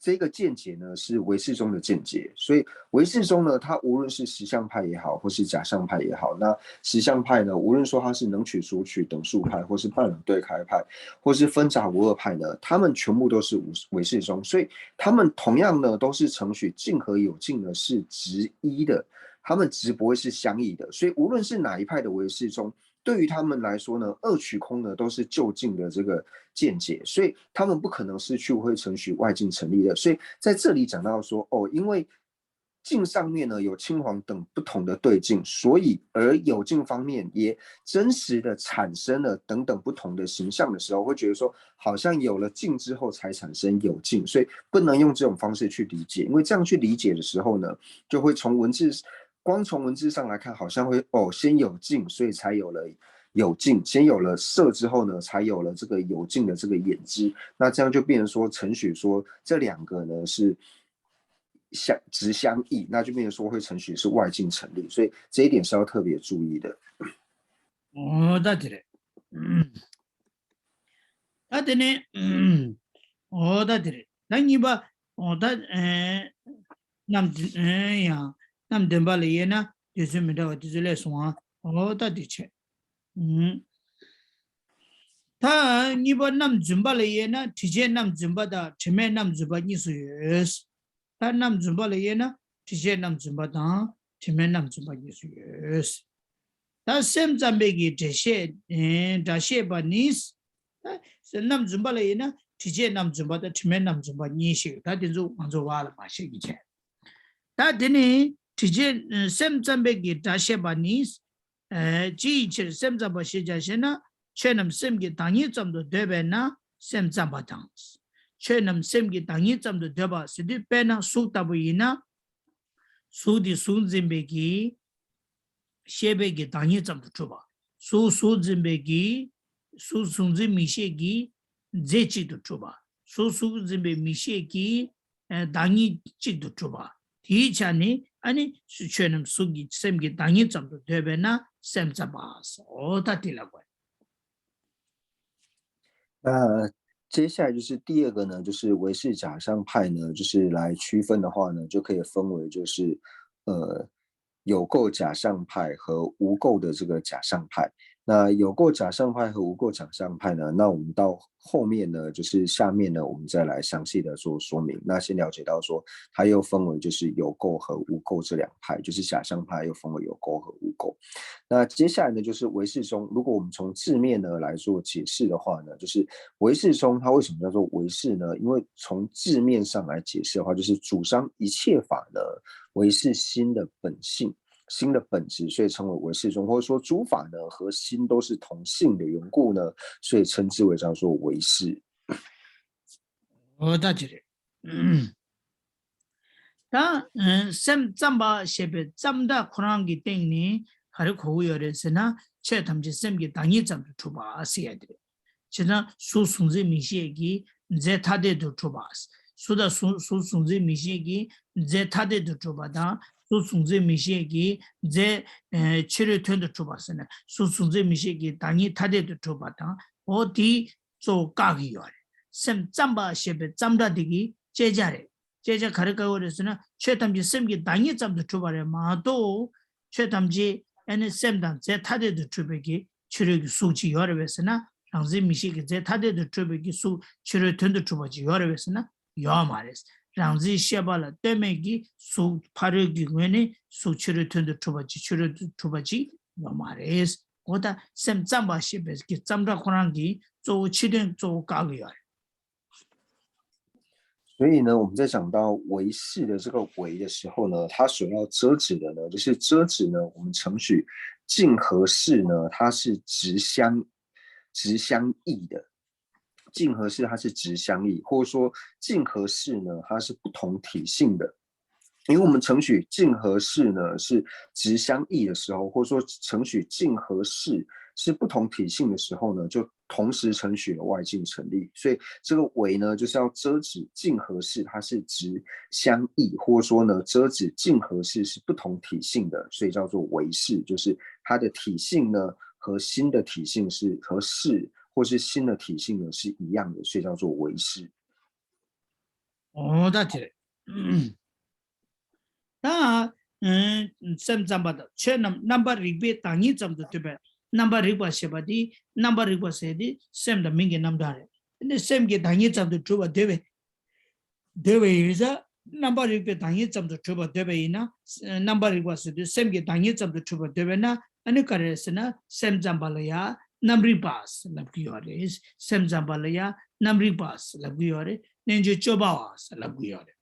这个见解呢是唯识宗的见解，所以唯识宗呢，它无论是实相派也好，或是假相派也好，那实相派呢，无论说它是能取所取等数派，或是半冷对开派，或是分杂无二派呢，他们全部都是无唯识宗，所以他们同样呢都是程序境和有境呢是质一的，他们质不会是相异的，所以无论是哪一派的唯识宗，对于他们来说呢，二取空呢都是究竟的这个见解，所以他们不可能是去会程序外境成立的。所以在这里讲到说，哦，因为境上面呢有青黄等不同的对境，所以而有境方面也真实的产生了等等不同的形象的时候，会觉得说好像有了境之后才产生有境，所以不能用这种方式去理解，因为这样去理解的时候呢，就会从文字光从文字上来看，好像会哦，先有境，所以才有了有境，先有了色之后呢，才有了这个有境的这个演知。那这样就变成说，程序说这两个呢是相质相异，那就变成说会程序是外境成立，所以这一点是要特别注意的。哦，那对了，嗯。ད་དེ་ནས། ཨོ་ད་དེ་རེད། ད་གཉིས་པ། ཨོ་ད། ཨེ། རྣམ་ཨེ་ཡང་རྣམ་བདེན་པ་ལ་དབྱེ་ན་དུས་ཚོད་མི་འདྲ་བ་དུས་ཚོད་སླེབས་སོང་ཨ། ཨོ་ད་དེ་བྱས། ཨུམ། ད་གཉིས་པ་རྣམ་རྫུན་པ་ལ་དབྱེ་ན་དྲི་བཅས་རྣམ་རྫུན་པ་དང་དྲི་མེད་རྣམ་རྫུན་པ་གཉིས་སུ་ཡོད། ད་རྣམ་རྫུན་པ་ལ་དབྱེ་ན་དྲི་བཅས་རྣམ་རྫུན་པ་དང་དྲི་མེད་རྣམ་རྫུན་པ་གཉིས་སུ་ཡོད། ད་སེམས་ཙམ་པའི་གི་སྒྲ་བཤད་ཨེ་སྒྲ་བཤད་པ་ནི། ད་རྣམ་རྫུན་པ་ལ་དབྱེ་ན་དྲི་བཅས་རྣམ་རྫུན་པ་དང་དྲི་མེད་རྣམ་རྫུན་པ་གཉིས་ཤིག་ད་དེ་ཚོ་ང་ཚོ་བར་ལ་མ་བཤད་ཀྱི་བྱས། ད་དེ་ནི་དྲི་བཅས་སེམས་ཙམ་པའི་གི་སྒྲ་བཤད་པ་ནི། ཨེ་ཅི་ཡི་ཕྱིར་སེམས་ཙམ་པ་ཞེས་བྱ་ཞེ་ན། ཆོས་རྣམས་སེམས་ཀྱི་བདག་ཉིད་ཙམ་དུ་འདོད་པས་ན་སེམས་ཙམ་པ་དང་། ཆོས་རྣམས་སེམས་ཀྱི་བདག་ཉིད་ཙམ་དུ་འདོད་པ་ཟེར་དུས་དཔེར་ན་གཟུགས་ལྟ་བུ་ཡིན་ན། གཟུགས་དེ་གཟུགས་འཛིན་པའི་གི་ཤེས་པའི་གི་བདག་ཉིད་ཙམ་དུ་གྲུབ་པ། གཟུགས་གཟུགས་འཛིན་པའི་གི་གཟུགས་གཟུགས་འཛིན་མིག་ཤེས་ཀྱི་རྫས་གཅིག་ཏུ་གྲུབ་པ། གཟུགས་གཟུགས་འཛིན་པའི་མིག་ཤེས་ཀྱི་ཨ་བདག་ཉིད་གཅིག་ཏུ་གྲུབ་པ། དེའི་ཆ་ནས་ཨ་ནི་ཆོས་རྣམས་གཟུགས་ཀྱི་སེམས་ཀྱི་བདག་ཉིད་ཙམ་དུ་འདོད་པས་ན་སེམས་ཙམ་པ། འོ་ད་དེ་ལ་གོ།那接下来就是第二个呢，就是唯识假象派呢，就是来区分的话呢，就可以分为就是呃有构假象派和无构的这个假象派。那有构假象派和无构假象派呢，那我们到后面呢，就是下面呢，我们再来详细的做说明。那先了解到说，它又分为就是有构和无构这两派，就是假象派又分为有构和无构。那接下来呢，就是唯识中，如果我们从字面呢来做解释的话呢，就是唯识中它为什么叫做唯识呢？因为从字面上来解释的话，就是主张一切法呢为是心的本性，心的本质，所以称为唯识宗，或者说诸法呢和心都是同性的缘故呢，所以称之为叫做唯识。哦，大姐，嗯，ད་སེམས་ཙམ་པ་ཞེས་པའི་ཙམ་སྒྲ་ཁོ་རང་གི་སྟེང་ནས་ག་རེ་གོ་གི་ཡོད་རེད་ཟེར་ན་ཆོས་ཐམས་ཅད་སེམས་ཀྱི་བདག་ཉིད་ཙམ་དུ་གྲུབ་པ་ཟེར་ཡ་དེ་རེད། བྱས་ཙང་གཟུགས་གཟུགས་འཛིན་མིག་ཤེས་ཀྱི་རྫས་ཐ་དད་དུ་གྲུབ་པ། གཟུགས་དང་གཟུགས་གཟུགས་གཟུགས་འཛིན་མིག་ཤེས་ཀྱི་རྫས་ཐ་དད་དུ་གྲུབ་པ་དང་གཟུགས་གཟུགས་འཛིན་མིག་ཤེས་ཀྱི་རྫས་ཕྱི་རོལ་དོན་དུ་གྲུབ་པ་ཟེར་ན་གཟུགས་གཟུགས་འཛིན་མིག་ཤེས་ཀྱི་བདག་ཉིད་ཐ་དད་དུ་གྲུབ་པ་དང་འོ་དེ་གཙོ་བོ་བཀག་གི་ཡོད་རེད། སེམས་ཙམ་པ་ཞེས་པའི་ཙམ་སྒྲ་དེ་གི་བཅད་བྱ་རེད། བཅད་བྱ་ག་རེ་བཀག་ཡོད་རེད་ཟེར་ན་ཆོས་ཐམས་ཅད་སེམས་ཀྱི་བདག་ཉིད་ཙམ་དུ་གྲུབ་པ་རེད་མ་གཏོགས་ཆོས་ཐམས་ཅད་ཨ་ནི་སེམས་དང་རྫས་ཐ་དད་དུ་གྲུབ་པའི་གི་ཕྱི་རོལ་གྱི་གཟུགས་ཅིག་ཡོད་རེད་པས་ཟེར་ན་རང་འཛིན་མིག་ཤེས་ཀྱི་རྫས་ཐ་དད་དུ་གྲུབ་པའི་གི་གཟུགས་ཕྱི་རོལ་དོན་དུ་གྲུབ་པ་ཅིག་ཡོད་རེད་པས་ཟེར་ན་ཡོད་མ་རེད། རང་འཛིན་ཤེས་པ་ལ་ལྟོས་མེད་ཀྱི་གཟུགས་ཕ་རོལ་གྱི་ངོས་ནས་གཟུགས་ཕྱི་རོལ་དོན་དུ་གྲུབ་པ་ཅིག་ཕྱི་རོལ་དུ་གྲུབ་པ་ཅིག་ཡོད་མ་རེད། འོ་ད་སེམས་ཙམ་པ་ཞེས་པའི་གི་ཙམ་སྒྲ་ཁོ་རང་གི་གཙོ་བོ་ཕྱི་དོན་གཙོ་བོ་བཀག་གི་ཡོད་རེད། 所以呢，我们在讲到唯识的这个唯的时候呢，它所要遮止的呢，就是遮止呢，我们承许镜和识呢，它是质相质相异的。镜和识它是质相异，或者说镜和识呢，它是不同体性的。因为我们承许镜和识呢是质相异的时候，或者说承许镜和识是不同体性的时候呢，就同时承许了外境成立。所以这个唯呢，就是要遮止镜和识它是质相异，或者说呢，遮止镜和识是不同体性的，所以叫做唯识，就是它的体性呢和心的体性是和识或是心的体性呢是一样的，所以叫做唯识。哦，大姐。ད་སེམས་ཙམ་པ་དང་ཆོས་རྣམས་རྣམ་པར་རིག་པའི་བདག་ཉིད་ཙམ་དུ་འདོད་པས་རྣམ་པར་རིག་པ་ཞེས་པ་དེ་རྣམ་པར་རིག་པ་ཟེར་དེ་སེམས་དང་མིང་གི་རྣམ་གྲངས་རེད། དེ་ནི་སེམས་ཀྱི་བདག་ཉིད་ཙམ་དུ་གྲུབ་པ་འདོད་པས། འདོད་པ་ཡིན་ཙང་རྣམ་པར་རིག་པའི་བདག་ཉིད་ཙམ་དུ་གྲུབ་པ་འདོད་པ་ཡིན་ན། རྣམ་པར་རིག་པ་ཟེར་དུས་སེམས་ཀྱི་བདག་ཉིད་ཙམ་དུ་གྲུབ་པ་འདོད་པས་ན་ཨ་ནི་ག་རེ་ཟེར་ན་སེམས་ཙམ་པ་ལ་ཡང་རྣམ་རིག་པ་ལབ་ཀྱི་ཡོད་རེད། སེམས་ཙམ་པ་ལ་ཡང་རྣམ་རིག་པ་ལབ་ཀྱི་ཡོད་རེད། རྣལ་འབྱོར་སྤྱོད་པ་བ་ལབ་ཀྱི་ཡོད་རེད།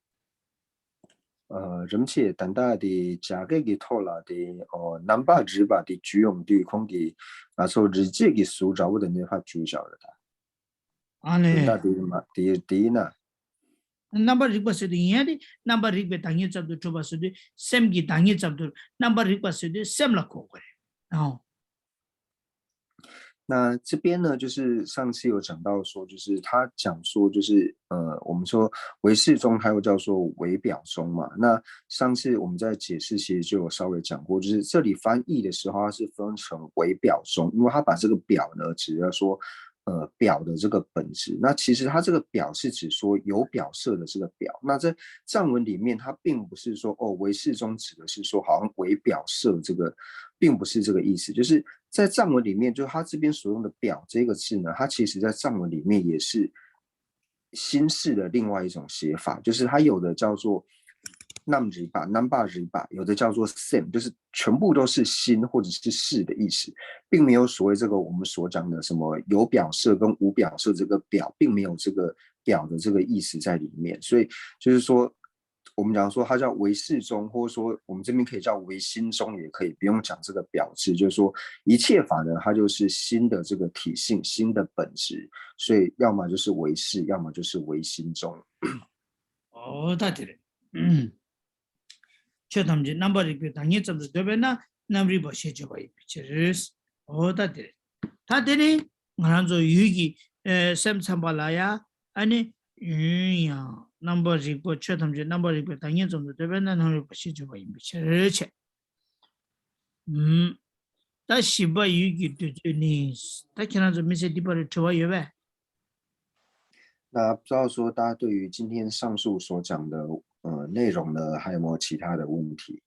རིམ་གྱིས་ད་ལྟ་དེ་རྒྱ་སྐད་ཀྱི་ཐོག་ལ་དེ་རྣམ་པར་རིག་པ་དེ་བསྒྱུར་ཡོང་དུས་ཁོང་གིས་ང་ཚོ་རིག་བྱེད་ཀྱི་གཟུགས་འདྲ་བོ་དེ་ནས་ཕར་བསྒྱུར་བཞག་ཡོད་ད། ཨ་ནི། དེ་ཡིན་ན། དེ་ཡིན་ན། རྣམ་པར་རིག་པ་ཟེར་དུས་ཡིན་ཡང་དེ་རྣམ་པར་རིག་པའི་བདག་ཉིད་ཙམ་དུ་གྲུབ་པ་ཟེར་དུས་སེམས་ཀྱི་བདག་ཉིད་ཙམ་དུ་རྣམ་པར་རིག་པ་ཟེར་དུས་སེམས་ལ་གོ་དགོས་རེད། ཨོ། 那这边呢，就是上次有讲到说，就是他讲说，就是呃，我们说唯识宗，它又叫做唯表宗嘛。那上次我们在解释，其实就有稍微讲过，就是这里翻译的时候，它是分成唯表宗，因为它把这个表呢，指的说，呃，表的这个本质。那其实它这个表是指说有表色的这个表。那在藏文里面，它并不是说哦，唯识宗指的是说好像唯表色这个，并不是这个意思，就是 在藏文里面，就他这边所用的表这个字呢，它其实在藏文里面也是心识的另外一种写法，就是它有的叫做 རྣམ་རིག་པ，རྣམ་པར་རིག་པ，有的叫做 same，就是全部都是心或者是识的意思，并没有所谓这个我们所讲的什么有表色跟无表色，这个表并没有这个表的这个意思在里面。所以就是说，我们讲说它叫唯识宗，或者说我们这边可以叫唯心宗也可以，不用讲这个表字，就是说一切法呢，它就是心的这个体性，心的本质，所以要么就是唯识，要么就是唯心宗。 ཨོ་ད་དེ་རེད། ཆོས་ཐམས་ཅད་རྣམ་པར་རིག་པའི་བདག་ཉིད་ཙམ་དུ་འདོད་པས་ན་རྣམ་རིག་པ་ཞེས་བརྗོད་པ་ཡིན་པའི་ཕྱིར། ཨོ་ད་དེ་རེད། ད་དེ་ནི་ང་རང་ཚོ་ཡུལ་གྱི་ཨེ་སེམས་ཙམ་པ་ལ་ཡ་ཨ་ནི་ཡུལ་ཡང་རྣམ་པར་རིག་པ། ཆོས་ཐམས་ཅད་རྣམ་པར་རིག་པའི་བདག་ཉིད་ཙམ་དུ་འདོད་པས་ན་རྣམ་རིག་པ་ཞེས་བརྗོད་པ་ཡིན་པའི་ཕྱིར་བྱས། ཨུམ། ད་བཞི་པ་ཡུལ་གྱི་འདོད་ཚུལ་ནི། ད་ཁྱེད་རང་ཚོ་དམིགས་བསལ་འདི་པར་དྲི་བ་ཡོད་པས། 那不知道说大家对于今天上述所讲的呃内容呢，还有没有其他的问题？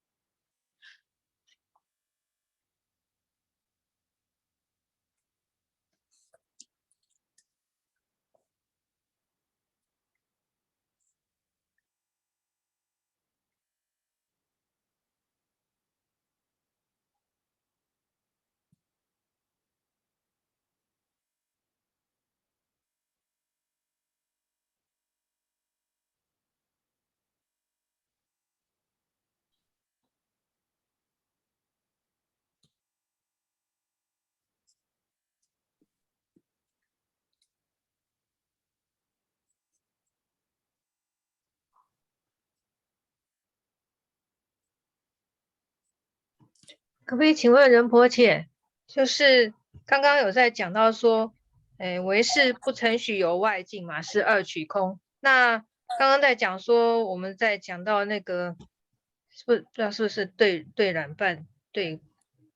可不可以请问仁波切，就是刚刚有在讲到说，诶，唯识不承许有外境嘛，是二取空。那刚刚在讲说，我们在讲到那个，是不是不知道是不是对对软半对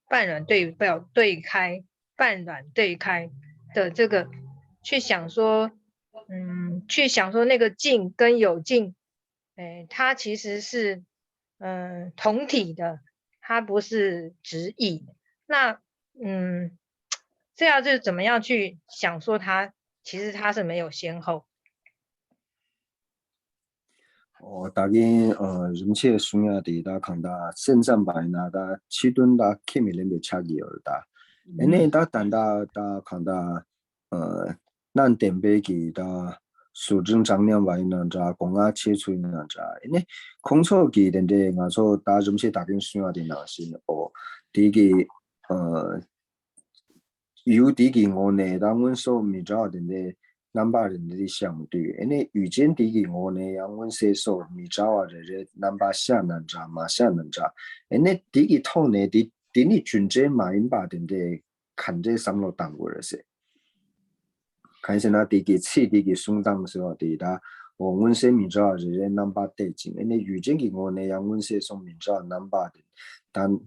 半软对半对开半软对开的这个去想说，嗯，去想说那个境跟有境，诶，它其实是嗯同体的，它不是直异。那嗯，这样就怎么样去想说它其实它是没有先后？ ཨོ་ད་གིན་ཨ་རིན་པོ་ཆེ་གསུང་ཡ་དེ་ད་གང་ལྟར་སེམས་ཙམ་པ་ཡིན་ན་ད་ཕྱི་དོན་ད་ཁས་མི་ལེན་པའི་ཆ་གི་ཡོད་རེད་ད། ཨེ་ནས་ད་ད་ད་ད་གང་ལྟར་ཨ་རྣམ་བདེན་པའི་གི་ད་ཟུར་འདྲེན་གྲངས་མཉམ་པ་ཡིན་ན་འདྲ། སྒོ་ང་ཆོས་ཚུལ་ཡིན་ན་འདྲ། ཨེ་ནས་ཁོང་ཚོ་གི་དེ་འདྲའི་ང་ཚོ་ད་རིན་པོ་ཆེ་ད་གིན་གསུང་ཡ་དེ་ནང་བཞིན་ཨོ་དེ་གི་ཨ་ཡུལ་དེ་གི་ངོས་ནས་ད་མངོན་སུམ་མི་འདྲ་བ་དེ་འདྲའི་རྣམ་པ་རེ་འདི་ཤར་མི་འདུག་ཨེ་ནས་ཡུལ་ཅན་དེ་གི་ངོས་ནས་ཡང་མངོན་སུམ་མི་འདྲ་བ་རེ་རེ་རྣམ་པ་ཤར་ན་འདྲ་མ་ཤར་ན་འདྲ། ཨེ་ནས་དེ་གི་ཐོག་ནས་དེ་དེ་ནི་རྒྱུ་འབྲས་མ་ཡིན་པ་དེ་འདྲའི་ག་འདྲའི་བསམ་བློ་བཏང་དགོས་རེད་ཟེར། གང་ཡིན་ཟེར་ན་དེ་གི་ཚིག་དེ་གི་གསུང་སྟངས་ཟེར་བ་དེ་ད་འོ་མངོན་སུམ་མི་འདྲ་བ་རེ་རེ་རྣམ་པ་བལྟས་ཅིང་ཨེ་ནས་ཡུལ་ཅན་གྱི་ངོས་ནས་ཡང་མངོན་སུམ་མི་འདྲ་བ་རྣམ་པ་དེ་ད།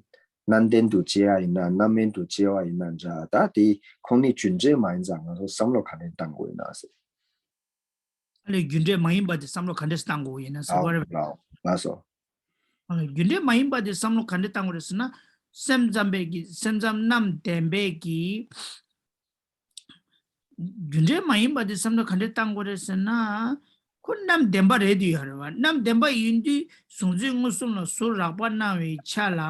རྣམ་ལྡན་དུ་སྐྱེ་བ་ཡིན་ན་རྣམ་སྨིན་དུ་སྐྱེ་བ་ཡིན་ན་འདྲ། ད་དེ་ཁོང་ནི་རྒྱུ་འབྲས་མ་ཡིན་ཙང་ང་ཚོ་བསམ་བློ་ག་འདྲས་བཏང་དགོས་ཡིན་ན་ཟེར། ཨ་ལས་རྒྱུ་འབྲས་མ་ཡིན་པ་དེ་བསམ་བློ་ག་འདྲས་བཏང་དགོས་ཡིན་ན་ཟེར་བ་རེད། ལགས་ལགས་སོ། ཨ་ལས་རྒྱུ་འབྲས་མ་ཡིན་པ་དེ་བསམ་བློ་ག་འདྲས་བཏང་དགོས་རེད་ཟེར་ན། སེམས་ཙམ་པའི་གི་སེམས་ཙམ་རྣམ་བདེན་པའི་གི་རྒྱུ་འབྲས་མ་ཡིན་པ་དེ་བསམ་བློ་ག་འདྲས་བཏང་དགོས་རེད་ཟེར་ན། ཁོ་རྣམ་བདེན་པ་རེད་དུ་ཡོད་རེད་བ། རྣམ་བདེན་པ་ཡིན་དུས་གཟུང་འཛིན་མངོན་སུམ་ལ་ཟུར་རགས་པ་སྣང་བའི་ཆ་ལ་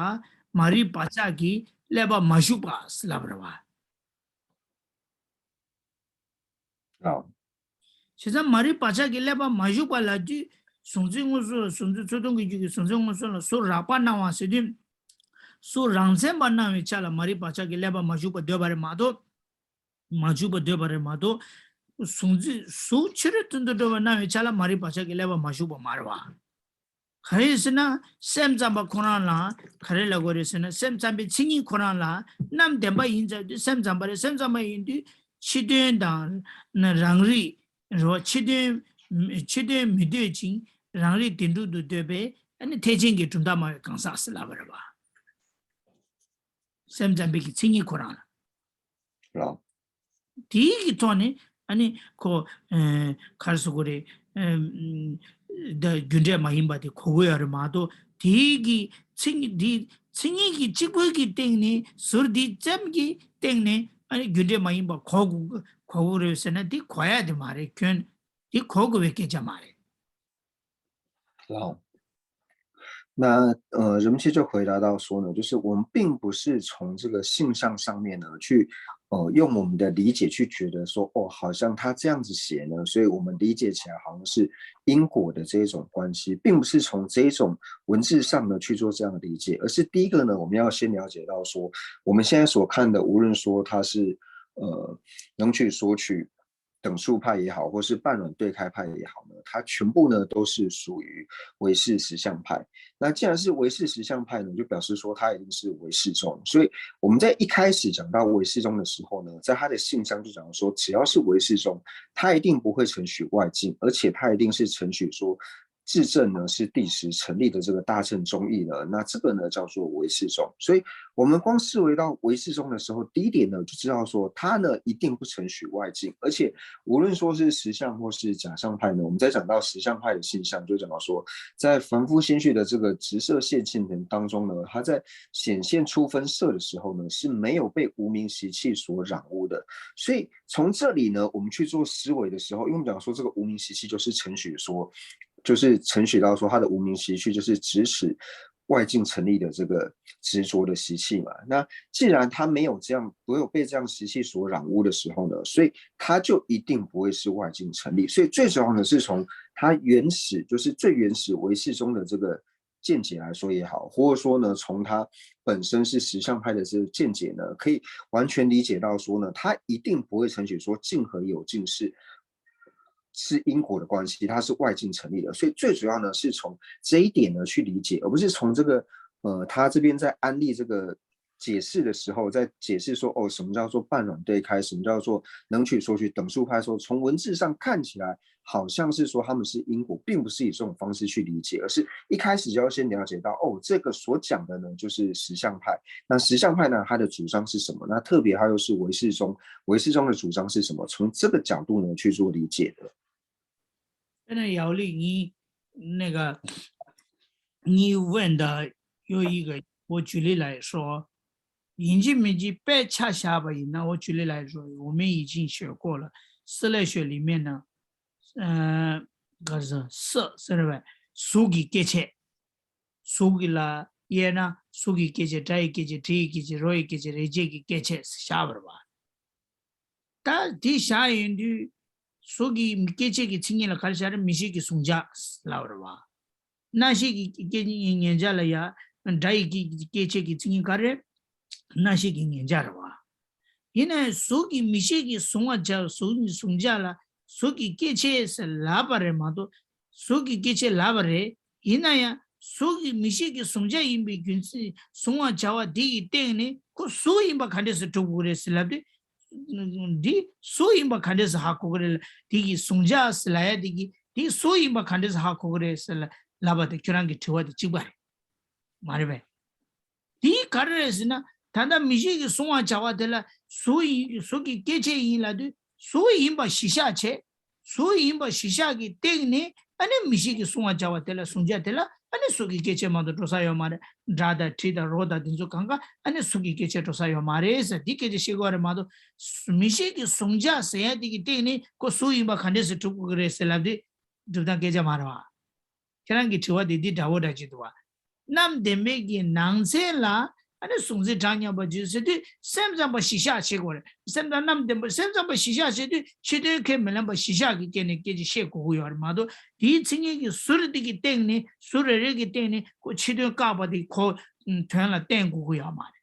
མ་རིག་བག་ཆགས་ཀྱིས་བསླད་པ་མ་ཞུགས་པ་ལབ་རེད་བ། ལགས། བྱས་ཙང་མ་རིག་བག་ཆགས་ཀྱིས་བསླད་པ་མ་ཞུགས་པ་ལབ་དུས་གཟུང་འཛིན་མངོན་སུམ་ལ་གཟུང་འཛིན་ཚུར་མཐོང་གི་རྒྱུད་ཀྱི་གཟུང་འཛིན་མངོན་སུམ་ལ་ཟུར་རགས་པ་སྣང་བ་ཟེར་དུས། ཟུར་རང་མཚན་པ་སྣང་བའི་ཆ་ལ་མ་རིག་བག་ཆགས་ཀྱིས་བསླད་པ་མ་ཞུགས་པ་འདོད་པ་རེད་མ་གཏོགས། མ་འཇུག་པ་འདོད་པ་རེད་མ་གཏོགས། གཟུང་འཛིན་གཟུགས་ཕྱི་རོལ་དུ་འདུ་འགྲོ་བ་སྣང་བའི་ཆ་ལ་མ་རིག་བག་ཆགས་ཀྱི་བསླད་པ་མ་ཞུགས་པ་མ་རེད་བ། ག་རེ་ཟེར་ན་སེམས་ཙམ་པ་ཁོ་རང་ལ་ག་རེ་ལབ་དགོས་རེད་ཟེར་ན་སེམས་ཙམ་པའི་མཚན་ཉིད་ཁོ་རང་ལ་རྣམ་བདེན་པ་ཡིན་ཙང་དུས་སེམས་ཙམ་པ་རེད། སེམས་ཙམ་པ་ཡིན་དུས་ཕྱི་དོན་དང་རང་རིག་རེད་བ། ཕྱི་དོན་ཕྱི་དོན་མི་འདོད་ཅིང་རང་རིག་བདེན་གྲུབ་ཏུ་འདོད་པས་ཨ་ནི་ཐེག་ཆེན་གྱི་གྲུབ་མཐའ་སྨྲ་བའི་གང་ཟག་ཟེར་ལབ་པ་རེད་བ། སེམས་ཙམ་པའི་གི་མཚན་ཉིད་ཁོ་རང་ལ། ལགས། དེའི་གི་ཐོག་ནས་ཨ་ནི་ཁོ་ཨ་ག་རེ་ཟེར་དགོས་རེད། ཨ་ད་རྒྱུ་འབྲས་མ་ཡིན་པ་དེ་གོ་གི་ཡོད་རེད་མ་གཏོགས་དེའི་གི་མཚན་ཉིད་དེ་མཚན་ཉིད་ཀྱི་གཅིག་པུའི་གི་སྟེང་ནས་ཟུར་དེ་ཙམ་གྱི་སྟེང་ནས་ཨ་ནི་རྒྱུ་འབྲས་མ་ཡིན་པ་གོ་དགོས་གོ་གི་རེད་ཟེར་ན་དེ་གོ་ཡ་དེ་མ་རེད། ཁྱོན་དེ་གོ་དགོས་པའི་སྐད་ཆ་མ་རེད། ལགས། 那呃，人们其实就回答到说呢，就是我们并不是从这个性象上面呢去，呃，用我们的理解去觉得说，哦，好像他这样子写呢，所以我们理解起来好像是因果的这一种关系，并不是从这一种文字上呢去做这样的理解，而是第一个呢，我们要先了解到说，我们现在所看的，无论说它是呃能取所取等速派也好，或是半软对开派也好呢，它全部呢都是属于唯识实相派。那既然是唯识实相派呢，就表示说它一定是唯识宗。所以我们在一开始讲到唯识宗的时候呢，在它的性象就讲说，只要是唯识宗，它一定不会承许外境，而且它一定是承许说。自证呢是第十成立的这个大乘宗义呢，那这个呢叫做唯识宗。所以我们光视为到唯识宗的时候，第一点呢就知道说它呢一定不承许外境，而且无论说是实相或是假相派呢，我们在讲到实相派的性象，就讲到说，在凡夫心绪的这个直射现前当中呢，它在显现出分色的时候呢是没有被无名习气所染污的。所以从这里呢，我们去做思维的时候，因为我们讲说这个无名习气就是承许说。就是承许到说他的无名习气就是指使外境成立的这个执着的习气嘛。那既然他没有这样，没有被这样习气所染污的时候呢，所以他就一定不会是外境成立。所以最主要呢，是从他原始，就是最原始唯识宗的这个见解来说也好，或者说呢，从他本身是实相派的这个见解呢，可以完全理解到说呢，他一定不会承许说境和有境是是因果的关系，它是外境成立的。所以最主要呢是从这一点呢去理解，而不是从这个呃他这边在安利这个解释的时候，在解释说哦什么叫做半软对开，什么叫做能取所取等速派的时候，从文字上看起来好像是说他们是因果，并不是以这种方式去理解，而是一开始就要先了解到哦这个所讲的呢就是实相派。那实相派呢，它的主张是什么？那特别它又是唯识宗，唯识宗的主张是什么？从这个角度呢去做理解的。现在姚丽，你那个，你问的有一个，我举例来说，引进没进白恰下吧，那我举例来说，我们已经学过了，色类学里面呢，呃，可是色是吧？俗给给切，俗给了，也呢，俗给给切，这一给切，这一给切，若一给切，人这给给切，下边吧。 ད་དེ་བཞག་ཡོང་དུས་སོ་གི་སྐྱེ་མཆེད་ཀྱི་མཚན་ཉིད་ལ་ག་རེ་བྱ་རེད། མིག་ཤེས་ཀྱི་གཟུང་བྱ་ལབ་རེད་བ། རྣ་ཤེས་ཀྱི་སྐྱེ་མཉན་བྱ་ལ་ཡ་སྒྲ་ཡི་སྐྱེ་མཆེད་ཀྱི་མཚན་ཉིད་ག་རེ། རྣ་ཤེས་ཀྱི་མཉན་བྱ་རེད་བ། ཡིན་ན་ཡང་སོ་གི་མིག་ཤེས་ཀྱི་གཟུང་བ་བྱ་སོ་གི་གཟུང་བྱ་ལ་སོ་གི་སྐྱེ་མཆེད་ཟེར་ལབ་པ་རེད་མ་གཏོགས་སོ་གི་སྐྱེ་མཆེད་ལབ་པ་རེད། ཡིན་ན་ཡང་སོ་གི་མིག་ཤེས་ཀྱི་གཟུང་བྱ་ཡིན་པའི་རྒྱུ་མཚན་གཟུང་བ་བྱ་བ་དེ་ཡི་སྟེང་ནས་ཁོ་སོ་ཡིན་པ་ག་འདྲས་སུ་གྲུབ་དགོས་རེད་ཟེར་ལབ་དུས། འདི་སུ་ཡིན་པ་ག་འདྲས་སུ་ཧ་གོ་གི་རེད། དེ་གི་གཟུང་བྱ་ཟེར་ལབ་ཡ་དེ་གི་དེ་སུ་ཡིན་པ་ག་འདྲས་སུ་ཧ་གོ་གི་རེད་ཟེར་ལབ་པ་དེ་ཁྱོད་རང་གི་དྲི་བ་དེ་གཅིག་པ་རེད། མ་རེད་པས། དེ་ག་རེ་རེད་ཟེར་ན་ད་ལྟ་མིག་ཤེས་ཀྱི་གཟུང་བ་བྱ་བ་དེ་ལ་སུ་ཡིན་སུ་གི་སྐྱེ་མཆེད་ཡིན་ལབ་དུས་སུ་ཡིན་པ་གཞི་བཞག་བྱས། སུ་ཡིན་པ་གཞི་བཞག་གི་སྟེང་ནས་ཨ་ནི་མིག་ཤེས་ཀྱི་གཟུང་བ་བྱ་བ་དེ་ལ་གཟུང་བྱ་དེ་ལ་ཨ་ནི་སོ་གི་སྐྱེ་མཆེད་མ་གཏོགས་འགྲོ་ས་ཡོད་མ་རེད། སྒྲ་དང་དྲི་དང་རོ་དང་དེ་ཚོ་གང་ག་ཨ་ནི་སོ་གི་སྐྱེ་མཆེད་འགྲོ་ས་ཡོད་མ་རེད་ཟེར་འདི་སྐད་ཆ་བཤད་དགོས་རེད་མ་གཏོགས་མིག་ཤེས་ཀྱི་གཟུང་བྱ་ཟེར་ཡ་དེ་གི་སྟེང་ནས་ཁོ་སུ་ཡིན་པ་ག་འདྲས་སུ་གྲུབ་དགོས་ཀྱི་རེད་ཟེར་ལབ་དུས་སྒྲུབ་སྟངས་སྐད་ཆ་མ་རེད་བ། ཁྱེད་རང་གི་དྲི་བ་དེ་འདི་འདྲ་བོ་འདྲ་ཅིག་འདུག་བ། རྣམ་བདེན་པའི་གི་ནང་ཚན་ལ་ཨ་ནི་གཟུང་འཛིན་གྲངས་མཉམ་པ་བརྗོད་ཟེར་དུས་སེམས་ཙམ་པ་གཞི་བཞག་བྱེད་དགོས་རེད། སེམས་ཙམ་རྣམ་བདེན་པ་སེམས་ཙམ་པ་གཞི་བཞག་བྱེད་དུས་ཕྱི་དོན་ཁས་མི་ལེན་པ་གཞི་བཞག་གི་སྐད་ནས་སྐད་ཆ་བཤད་དགོས་ཀྱི་ཡོད་རེད་མ་གཏོགས་དེའི་མཚན་ཉིད་ཀྱི་ཟུར་དེ་གི་སྟེང་ནས་ཟུར་རེ་རེ་གི་སྟེང་ནས་ཁོ་ཕྱི་དོན་བཀག་པ་དེ་ཁོ་དོན་ལ་བརྟེན་དགོས་ཀྱི་ཡོད་མ་རེད།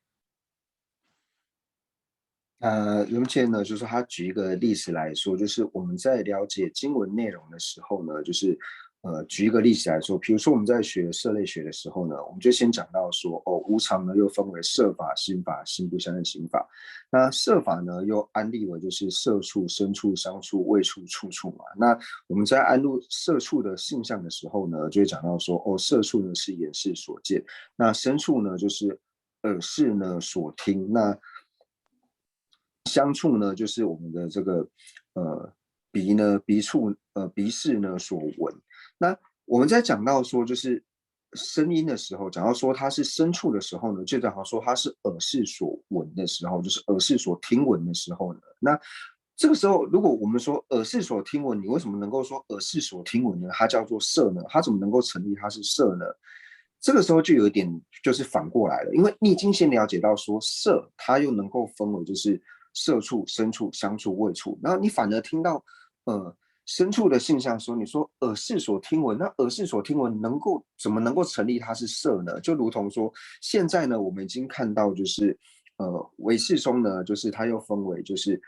呃，刘姐呢，就是他举一个例子来说，就是我们在了解经文内容的时候呢，就是呃，举一个例子来说，比如说我们在学色类学的时候呢，我们就先讲到说，哦，无常呢又分为色法、心法、心不相应行法。那色法呢又安立为就是色触、声触、香触、味触、触触嘛。那我们在安立色触的性象的时候呢，就会讲到说，哦，色触呢是眼识所见，那声触呢就是耳识呢所听，那香触呢，就是我们的这个呃鼻呢，鼻触呃鼻识呢所闻。那我们在讲到说就是声音的时候，讲到说它是声触的时候呢，就讲到说它是耳识所闻的时候，就是耳识所听闻的时候呢。那这个时候，如果我们说耳识所听闻，你为什么能够说耳识所听闻呢？它叫做色呢？它怎么能够成立它是色呢？这个时候就有一点就是反过来了，因为你已经先了解到说色，它又能够分为就是色触、声触、香触、味触，然后你反而听到呃声触的性象的时候，你说耳识所听闻，那耳识所听闻能够怎么能够成立它是色呢？就如同说现在呢，我们已经看到就是呃唯识中呢，就是它又分为就是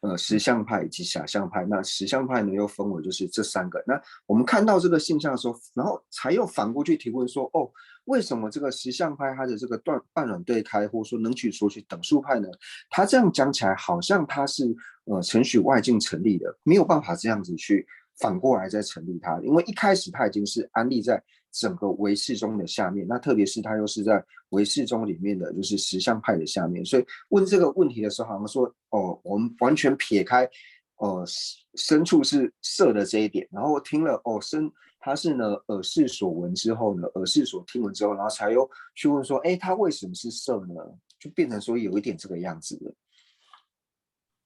呃实相派以及假象派。那实相派呢又分为就是这三个。那我们看到这个现象的时候，然后才又反过去提问说，哦，为什么这个实相派它的这个断半软对开，或者说能取所取等数派呢？它这样讲起来好像它是呃承取外境成立的，没有办法这样子去反过来再成立它，因为一开始它已经是安立在整个唯识中的下面，那特别是它又是在唯识中里面的就是实相派的下面，所以问这个问题的时候，好像说哦，我们完全撇开呃声触是色的这一点，然后听了哦声它是呢耳识所闻之后呢，耳识所听闻之后，然后才又去问说，哎，它为什么是色呢？就变成说有一点这个样子了。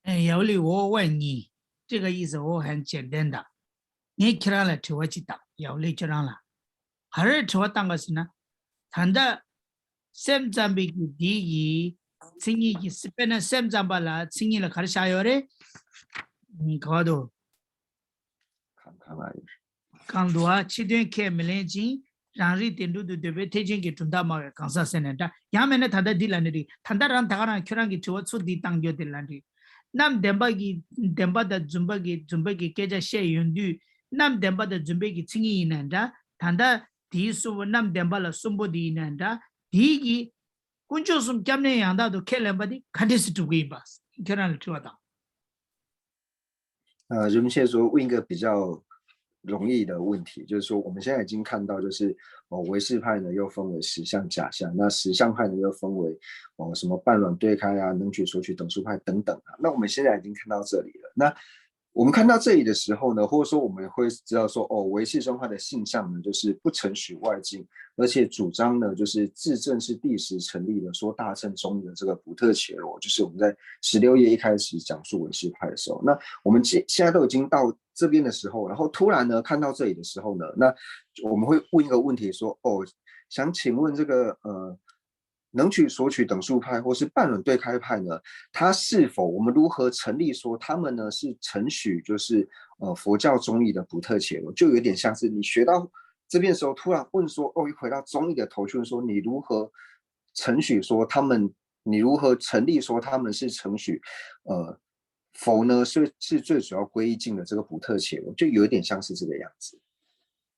哎，有理，我问你，这个意思我很简单的。你ཁྱེད་རང་ལ་དྲི་བ་ཅིག་བཏང་ཡོད་ལེ་ཁྱེད་རང་ལ། ག་རེ་དྲི་བ་བཏང་ག་ཟེར་ན། ད་ལྟ་སེམས་ཙམ་པའི་གི་འདི་གི་མཚན་ཉིད་ཀྱི་སྲིད་པས་ན་སེམས་ཙམ་པ་ལ་མཚན་ཉིད་ལ་ག་རེ་བཞག་ཡོད་རེད། ག་བ་དོ། གང་གང་ལ་ཡོད། གང་འདུག་ཨ། ཕྱི་དོན་ཁས་མི་ལེན་ཅིང་རང་རིག་དེ་སྒྲུབ་ཏུ་འདོད་པའི་ཐེག་ཆེན་གྱི་གྲུབ་མཐའ་སྨྲ་བའི་གང་ཟག་ཟེར་ནས་འདྲ། ཡང་མེད་ན་ད་ལྟ་འདི་ལ་ནི་རིགས་ད་ལྟ་རང་ད་ག་རང་ཁྱོད་རང་གི་དྲི་བ་ཚུར་འདི་བཏང་རྒྱུ་དེ་ལ་འགྲིག་རྣམ་བདེན་པ་གི་བདེན་པ་དང་རྫུན་པ་གི་རྫུན་པ་གི་སྐད་ཆ་བཤད་ཡོང་དུས། རྣམ་བདེན་པ་དང་རྫུན་པའི་གི་མཚན་ཉིད་ཡིན་ན་འདྲ། ད་ལྟ་དེའི་གསུམ་པོ་རྣམ་བདེན་པ་ལ་གསུམ་པོ་དེ་ཡིན་ན་འདྲ། དེའི་གི་དཀོན་མཆོག་གསུམ་སྐྱབས་གནས་ཡང་དག་ཏུ་ཁས་ལེན་པ་དེ་ག་འདྲས་སུ་གྲུབ་ཀྱི་ཡིན་པ། ཁྱོད་རང་ལ་དྲི་བ་དང་།呃，人们现在说问一个比较容易的问题，就是说我们现在已经看到，就是哦，唯识派呢又分为实相、假象，那实相派呢又分为哦什么半软对开啊、能取所取等数派等等啊。那我们现在已经看到这里了，那我们看到这里的时候呢，或者说我们会知道说，哦，唯识中它的性象呢，就是不承许外境，而且主张呢，就是自证是第十成立的，说大乘中的这个不特伽罗，就是我们在十六页一开始讲述唯识派的时候，那我们现现在都已经到这边的时候，然后突然呢看到这里的时候呢，那我们会问一个问题说，哦，想请问这个呃。能取所取等数派或是半软对开派呢，它是否我们如何成立说他们呢是承许就是呃佛教中义的不特伽罗，就有点像是你学到这边的时候突然问说，哦，又回到中义的头去问说你如何承许说他们，你如何成立说他们是承许呃佛呢是是最主要归依境的这个不特伽罗，就有点像是这个样子。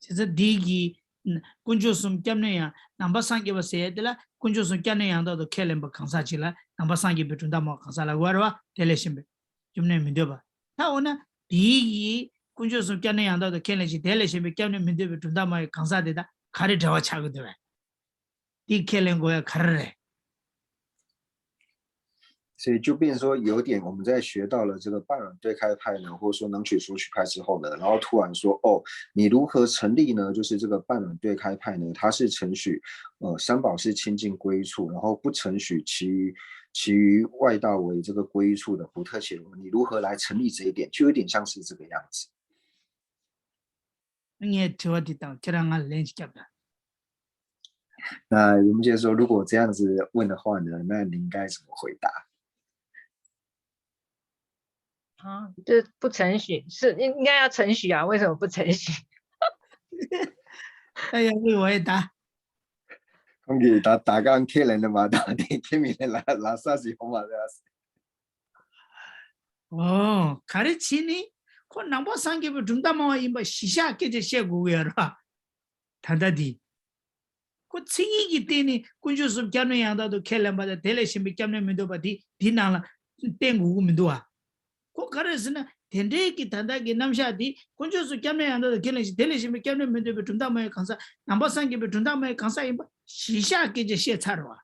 བྱས་ཙང་འདི་གི་དཀོན་མཆོག་གསུམ་སྐྱབས་གནས་ཡང་ནང་པ་སངས་རྒྱས་པ་ཟེར་ཡ་དེ་ལ་དཀོན་མཆོག་གསུམ་སྐྱབས་གནས་ཡང་དག་ཏུ་ཁས་ལེན་པ་གང་ཟག་ཅིག་ལ་ནང་པ་སངས་རྒྱས་པའི་གྲུབ་མཐའ་སྨྲ་བ་གང་ཟག་ལ་གོ་བ་རེད་བ། དེ་ལས་གཞན་པའི་སྐྱབས་གནས་མི་འདོད་པ། ད་འོ་ན་དེའི་གི་དཀོན་མཆོག་གསུམ་སྐྱབས་གནས་ཡང་དག་ཏུ་ཁས་ལེན་ཞིང་དེ་ལས་གཞན་པའི་སྐྱབས་གནས་མི་འདོད་པའི་གྲུབ་མཐའ་སྨྲ་བའི་གང་ཟག་དེ་དག་ག་རེ་འབྲེལ་བ་ཆགས་ཀྱི་འདུག་བས། དེ་ཁས་ལེན་དགོས་ཡ་ག་རེ་རེད། 所以就变成说，有点我们在学到了这个半软对开派呢，或者说能取所取派之后呢，然后突然说，哦，你如何成立呢？就是这个半软对开派呢，它是承许呃三宝是清净归依处，然后不承许其余其余外道为这个归依处的不特伽罗，你如何来成立这一点，就有点像是这个样子。 ངས་དྲི་བ་འདི་དང་ཁྱེད་རང་ང་ལན་ཞིག་བརྒྱབ་དང་། 那我们现在说，如果这样子问的话呢，那您该怎么回答？ 啊，这不承许，是应该要承许啊？为什么不承许？哎呀，为我也答。 ཁོང་གིས་ད་ད་གང་ཁས་ལེན་ནི་མ་ད་དེ་ཁས་མི་ལེན་ལ་ལ་ས་ཞིག་ཧོ་མ་རེད། ཨོ། ག་རེ་བྱས་ནི། ཁོ་ནང་པ་སངས་རྒྱས་པའི་གྲུབ་མཐའ་སྨྲ་བ་ཡིན་པ་གཞི་བཞག་སྐད་ཆ་བཤད་དགོས་ཀྱི་ཡོད་རེད་བ། ད་ལྟ་འདི། ཁོ་མཚན་ཉིད་ཀྱི་སྟེང་ནས་དཀོན་མཆོག་གསུམ་སྐྱབས་གནས་ཡང་དག་ཏུ་ཁས་ལེན་པ་དང་དེ་ལས་གཞན་པའི་སྐྱབས་གནས་མི་འདོད་པ་འདི་འདི་ནང་ལ་བསྟན་དགོས་ཀྱི་མི་འདུག་བ། ཁོ་ག་རེ་ཟེར་ན་དེ་འདྲའི་གི་ད་ལྟ་གི་རྣམ་གཞག་འདི་དཀོན་མཆོག་གསུམ་སྐྱབས་གནས་ཡང་དག་ཏུ་ཁས་ལེན་ཞིང་དེ་ལས་གཞན་པའི་སྐྱབས་གནས་མི་འདོད་པའི་གྲུབ་མཐའ་སྨྲ་བའི་གང་ཟག་ནང་པ་སངས་རྒྱས་པའི་གྲུབ་མཐའ་སྨྲ་བའི་གང་ཟག་ཡིན་པ་གཞི་བཞག་སྐད་ཆ་བཤད་ཚར་བ།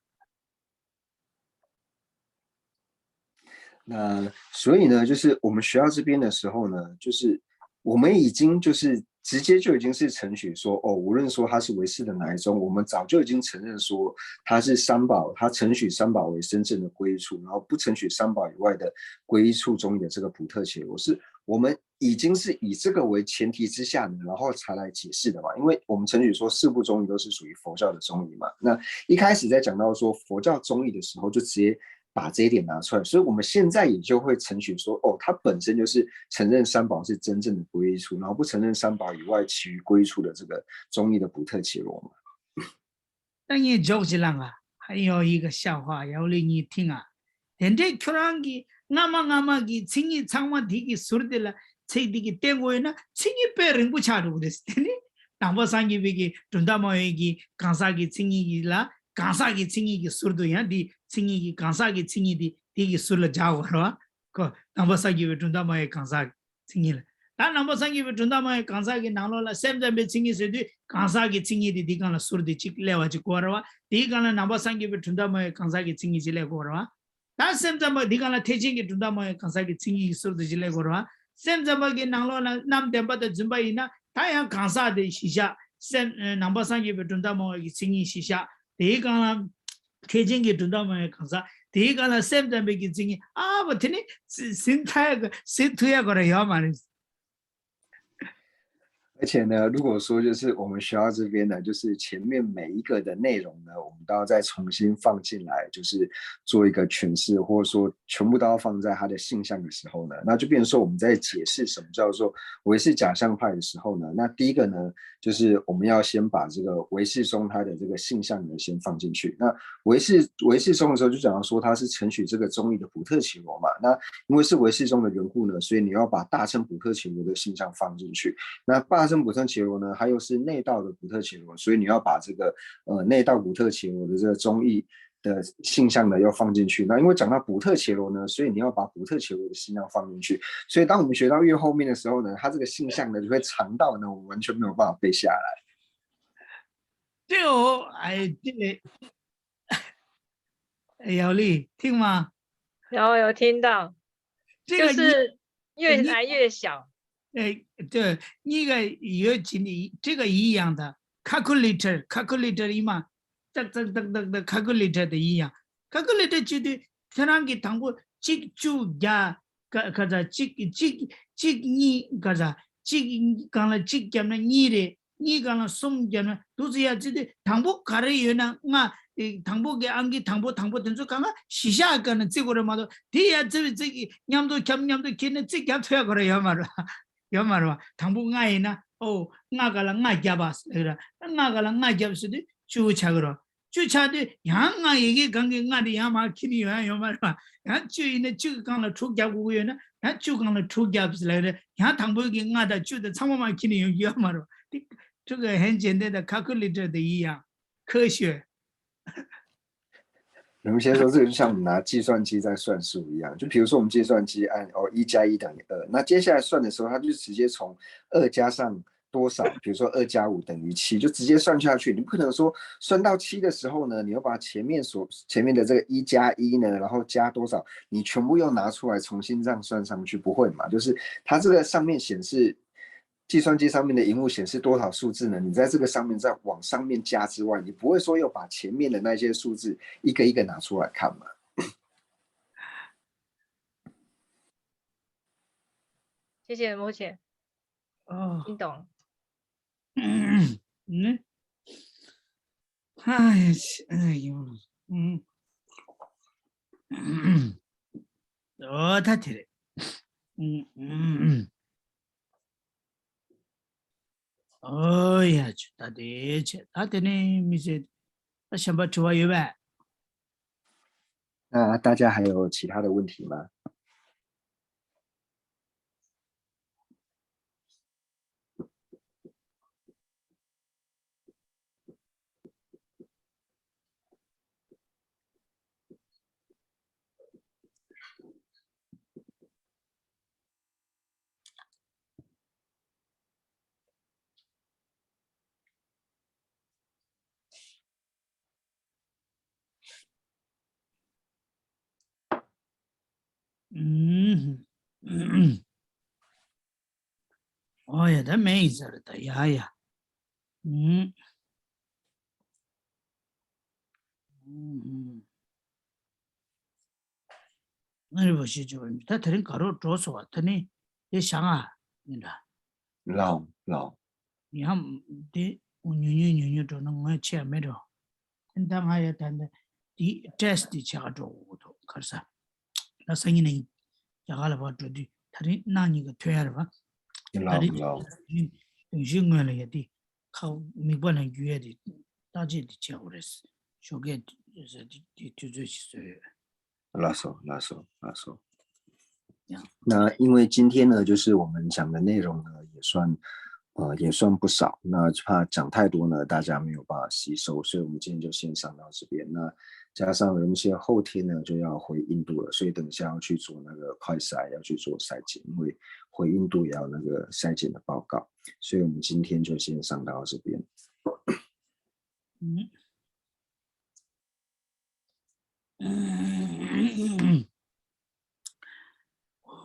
那所以呢，就是我们学到这边的时候呢，就是我们已经就是直接就已经是承许说，哦，无论说他是唯识的哪一宗，我们早就已经承认说他是三宝，他承许三宝为真正的归处，然后不承许三宝以外的归依处中的这个不特伽罗，是我们已经是以这个为前提之下呢，然后才来解释的嘛。因为我们程序说四部中译都是属于佛教的中译嘛。那一开始在讲到说佛教中译的时候，就直接把这一点拿出来，所以我们现在也就会程序说，哦，它本身就是承认三宝是真正的归依处，然后不承认三宝以外其余归依处的这个中译的普特伽罗嘛。 ད་ངས་འཇོག་ཅིག་ལ་ང་ཧ་ཡོ་ཡི་ག་ཤ་ཧ་ཡའོ་ལི་གཉིས་ཐིང་ང་། དེ་འདྲའི་ཁྱོད་རང་གི་སྔ་མ་སྔ་མ་གི་མཚན་ཉིད་ཚང་མ་དེ་གི་ཟུར་དེ་ལ་ཚིག་དེ་གི་བསྟན་དགོས་ཡོད་ན་མཚན་ཉིད་དཔེ་རིང་པོ་ཆགས་འགྲོ་གི་རེད། དེ་ནི་ནང་པ་སངས་རྒྱས་པའི་གི་གྲུབ་མཐའ་སྨྲ་བའི་གི་གང་ཟག་གི་མཚན་ཉིད་ཀྱི་ལ་གང་ཟག་གི་མཚན་ཉིད་ཀྱི་ཟུར་དུ་ཡང་དེ་མཚན་ཉིད་ཀྱི་གང་ཟག་གི་མཚན་ཉིད་དེ་དེ་གི་ཟུར་ལ་སྦྱར་དགོས་རེད་བ། ཁོ་ནང་པ་སངས་རྒྱས་པའི་གྲུབ་མཐའ་སྨྲ་བའི་གང་ཟག་མཚན་ཉིད་ལ། ད་ནང་པ་སངས་རྒྱས་པའི་གྲུབ་མཐའ་སྨྲ་བའི་གང་ཟག་གི་ནང་ལོགས་ལ་སེམས་ཙམ་པའི་མཚན་ཉིད་ཟེར་དུས་གང་ཟག་གི་མཚན་ཉིད་དེ་འདི་སྒང་ལ་ཟུར་དེ་གཅིག་སླེབས་པ་གཅིག་དགོས་རེད་བ། དེའི་སྒང་ལ་ནང་པ་སངས་རྒྱས་པའི་གྲུབ་མཐའ་སྨྲ་བའི་གང་ཟག་གི་མཚན་ཉིད་གཅིག་སླེབས་དགོས་རེད་བ། ད་སེམས་ཙམ་པ་འདི་སྒང་ལ་ཐེག་ཆེན་གྱི་གྲུབ་མཐའ་སྨྲ་བའི་གང་ཟག་གི་མཚན་ཉིད་ཀྱི་ཟུར་དེ་གཅིག་སླེབས་དགོས་རེད་བ། སེམས་ཙམ་པ་གི་ནང་ལོགས་ལ་རྣམ་བདེན་པ་དང་རྫུན་པ་ཡིན་ན་ད་ཡང་གང་ཟག་དེ་གཞི་བཞག་སེམས་ནང་པ་སངས་རྒྱས་པའི་གྲུབ་མཐའ་སྨྲ་བའི་གི་མཚན་ཉིད་གཞི་བཞག་དེའི་སྒང་ལ། ཐེག་ཆེན་གྱི་གྲུབ་མཐའ་སྨྲ་བའི་གང་ཟག་དེའི་སྒང་ལ་སེམས་ཙམ་པའི་གི་མཚན་ཉིད་ཨ་བ་དེ་ནི་ཟིན་ཐུབ་ཡ་གི་ཟིན་ཐུབ་ཡ་གོ་ར་ཡོད་མ་རེད། 而且呢，如果说就是我们学校这边呢，就是前面每一个的内容呢，我们都要再重新放进来，就是做一个诠释，或者说全部都要放在它的性相的时候呢，那就变成说我们在解释什么叫做唯识假象派的时候呢，那第一个呢，就是我们要先把这个唯识宗它的这个性相呢先放进去。那唯识唯识宗的时候就讲到说它是承许这个宗义的普特伽罗嘛，那因为是唯识宗的缘故呢，所以你要把大乘普特伽罗的性相放进去。那大乘普特伽罗呢，它又是内道的普特伽罗，所以你要把这个呃内道普特伽罗的这个宗义的性相呢要放进去。那因为讲到普特伽罗呢，所以你要把普特伽罗的性相放进去。所以当我们学到越后面的时候呢，它这个性相呢就会长到呢我们完全没有办法背下来。 对哦，哎，这个，哎，姚丽，听吗？有有听到，这个就是越来越小。 哎，对，那个有几，这个一样的，calculator，calculator 一嘛，噔噔噔噔的 calculator 的一样，calculator 绝对 ཁྱེད་རང་གིས་དང་པོ་གཅིག་བཅུ་བརྒྱ་ག་ག་ཚ་གཅིག་གཅིག་གཅིག་གཉིས་ག་ཚ་གཅིག་སྒང་ལ་གཅིག་བརྒྱབ་ན་གཉིས་རེད། གཉིས་སྒང་ལ་གསུམ་བརྒྱབ་ན་འདུག་ཚེ་ཡ་ཚེ་དེ་དང་པོ་ག་རེ་ཡོད་ན་ལྔ། དང་པོ་གི་ཨང་ཀི་དང་པོ་དང་པོ་དེ་ཚོ་གང་ག་གཞི་བཞག་ག་ན་རྩི་དགོས་རེད་མ་གཏོགས་དེ་ཡ་རྩི་བའི་རྩི་གི་མཉམ་དུ་ཁྱབ་མཉམ་དུ་ཁྱེར་ནས་རྩི་རྒྱབ་ཐུབ་ཡ་ག་རེ་ཡོད་མ་རེད། ཡོད་མ་རེད་བ། དང་པོ་ལྔ་ཡིན་ན་ཨོ་ལྔ་ག་ལ་ལྔ་བརྒྱབ་པ་ཟེར་ར། ལྔ་ག་ལ་ལྔ་བརྒྱབ་ཟེར་དུས་བཅུ་ཆགས་ཀྱི་རེད། བཅུ་ཆགས་དུས་ཡང་ལྔ་ཡི་གེ་གང་གི་ལྔ་དེ་ཡང་མར་འཁྱེར་ནི་ཡོད་ཡང་ཡོད་མ་རེད་བ། ཡང་བཅུ་ཡིན་ན་བཅུ་གི་སྒང་ལ་དྲུག་རྒྱབ་དགོས་ཀྱི་ཡོད་ན་ཡང་བཅུ་སྒང་ལ་དྲུག་རྒྱབ་ཟེར་ལབ་རེད། ཡང་དང་པོའི་གི་ལྔ་དང་བཅུ་དང་ཚང་མ་མར་འཁྱེར་ནི་ཡོང་གི་ཡོད་མ་རེད་བ། དེ་这个很简单的 calculator 的一样，科学。 人们先说这个就像我们拿计算机在算数一样，就比如说我们计算机按哦一加一等于二，那接下来算的时候，它就直接从二加上多少，比如说二加五等于七，就直接算下去。你不可能说算到七的时候呢，你又把前面所前面的这个一加一呢，然后加多少，你全部又拿出来重新这样算上去，不会嘛？就是它这个上面显示计算机上面的荧幕显示多少数字呢？你在这个上面再往上面加之外，你不会说又把前面的那些数字一个一个拿出来看嘛？ 谢谢，目前哦，听懂。嗯，哎呀，哎呦，嗯，哦，他听了，嗯嗯嗯。 ཨོ་ཡ་ཆུ་ད་དེ་ཆེ་ད་དེ་ནས་མི་ཚེ་ད་གཞན་པ་དྲི་བ་ཡོད་པས། 那大家还有其他的问题吗？ ཨོ་ཡ་ད་མེད་ཡིན་ས་རེད་ད་ཡ་ཡ། ཨུམ། ཨུམ། ཨ་རི་བ་ཞེས་བརྗོད་པ་ཡིན། ད་དེ་རིང་དགའ་རོགས་འགྲོ་སོང་བ་ད་ནི་དེ་བཞག་ང་ ཡིན་འདྲ། ལའོ་ལའོ། ཡང་དེ་ཉུང་ཉུང་ཉུང་ཉུང་འགྲོ་ན་ངོས་ཆེ་ཡ་མེད་འགྲོ། ད་ང་ཡ་ད་ནི་དེ་ཊེ་སི་ཊི་དེ་བྱེད་ག་འགྲོ་དགོས་འདུག་ག་རེ་ཟ། ད་སང་ཉིན་ནས་རྒྱ་གར་ལ་ཕར་འགྲོ་དུས་ད་རིང་གནངས་ཉིན་ག་ཐོན་ཡ་རེད་པ། ད་ལའོ་རིང་ལའོ། གདུང་ཤུགས་སྔོན་ལ་ཡ་དེ་ཁ་མིག་པ་ལ་རྒྱུ་ཡ་དེ་བརྟག་དཔྱད་དེ་བྱེད་དགོས་རེད། ཞོགས་ཀས་དེ་དུས་ཚོད་ཞིག་བཟོས་ཡོད། ལགས་སོ་ལགས་སོ་ལགས་སོ། 呀，那因为今天呢，就是我们讲的内容呢，也算，呃，也算不少。那怕讲太多呢，大家没有办法吸收，所以我们今天就先上到这边。那加上有一些后天呢，就要回印度了，所以等一下要去做那个快筛，要去做筛检，因为回印度也要那个筛检的报告，所以我们今天就先上到这边。嗯。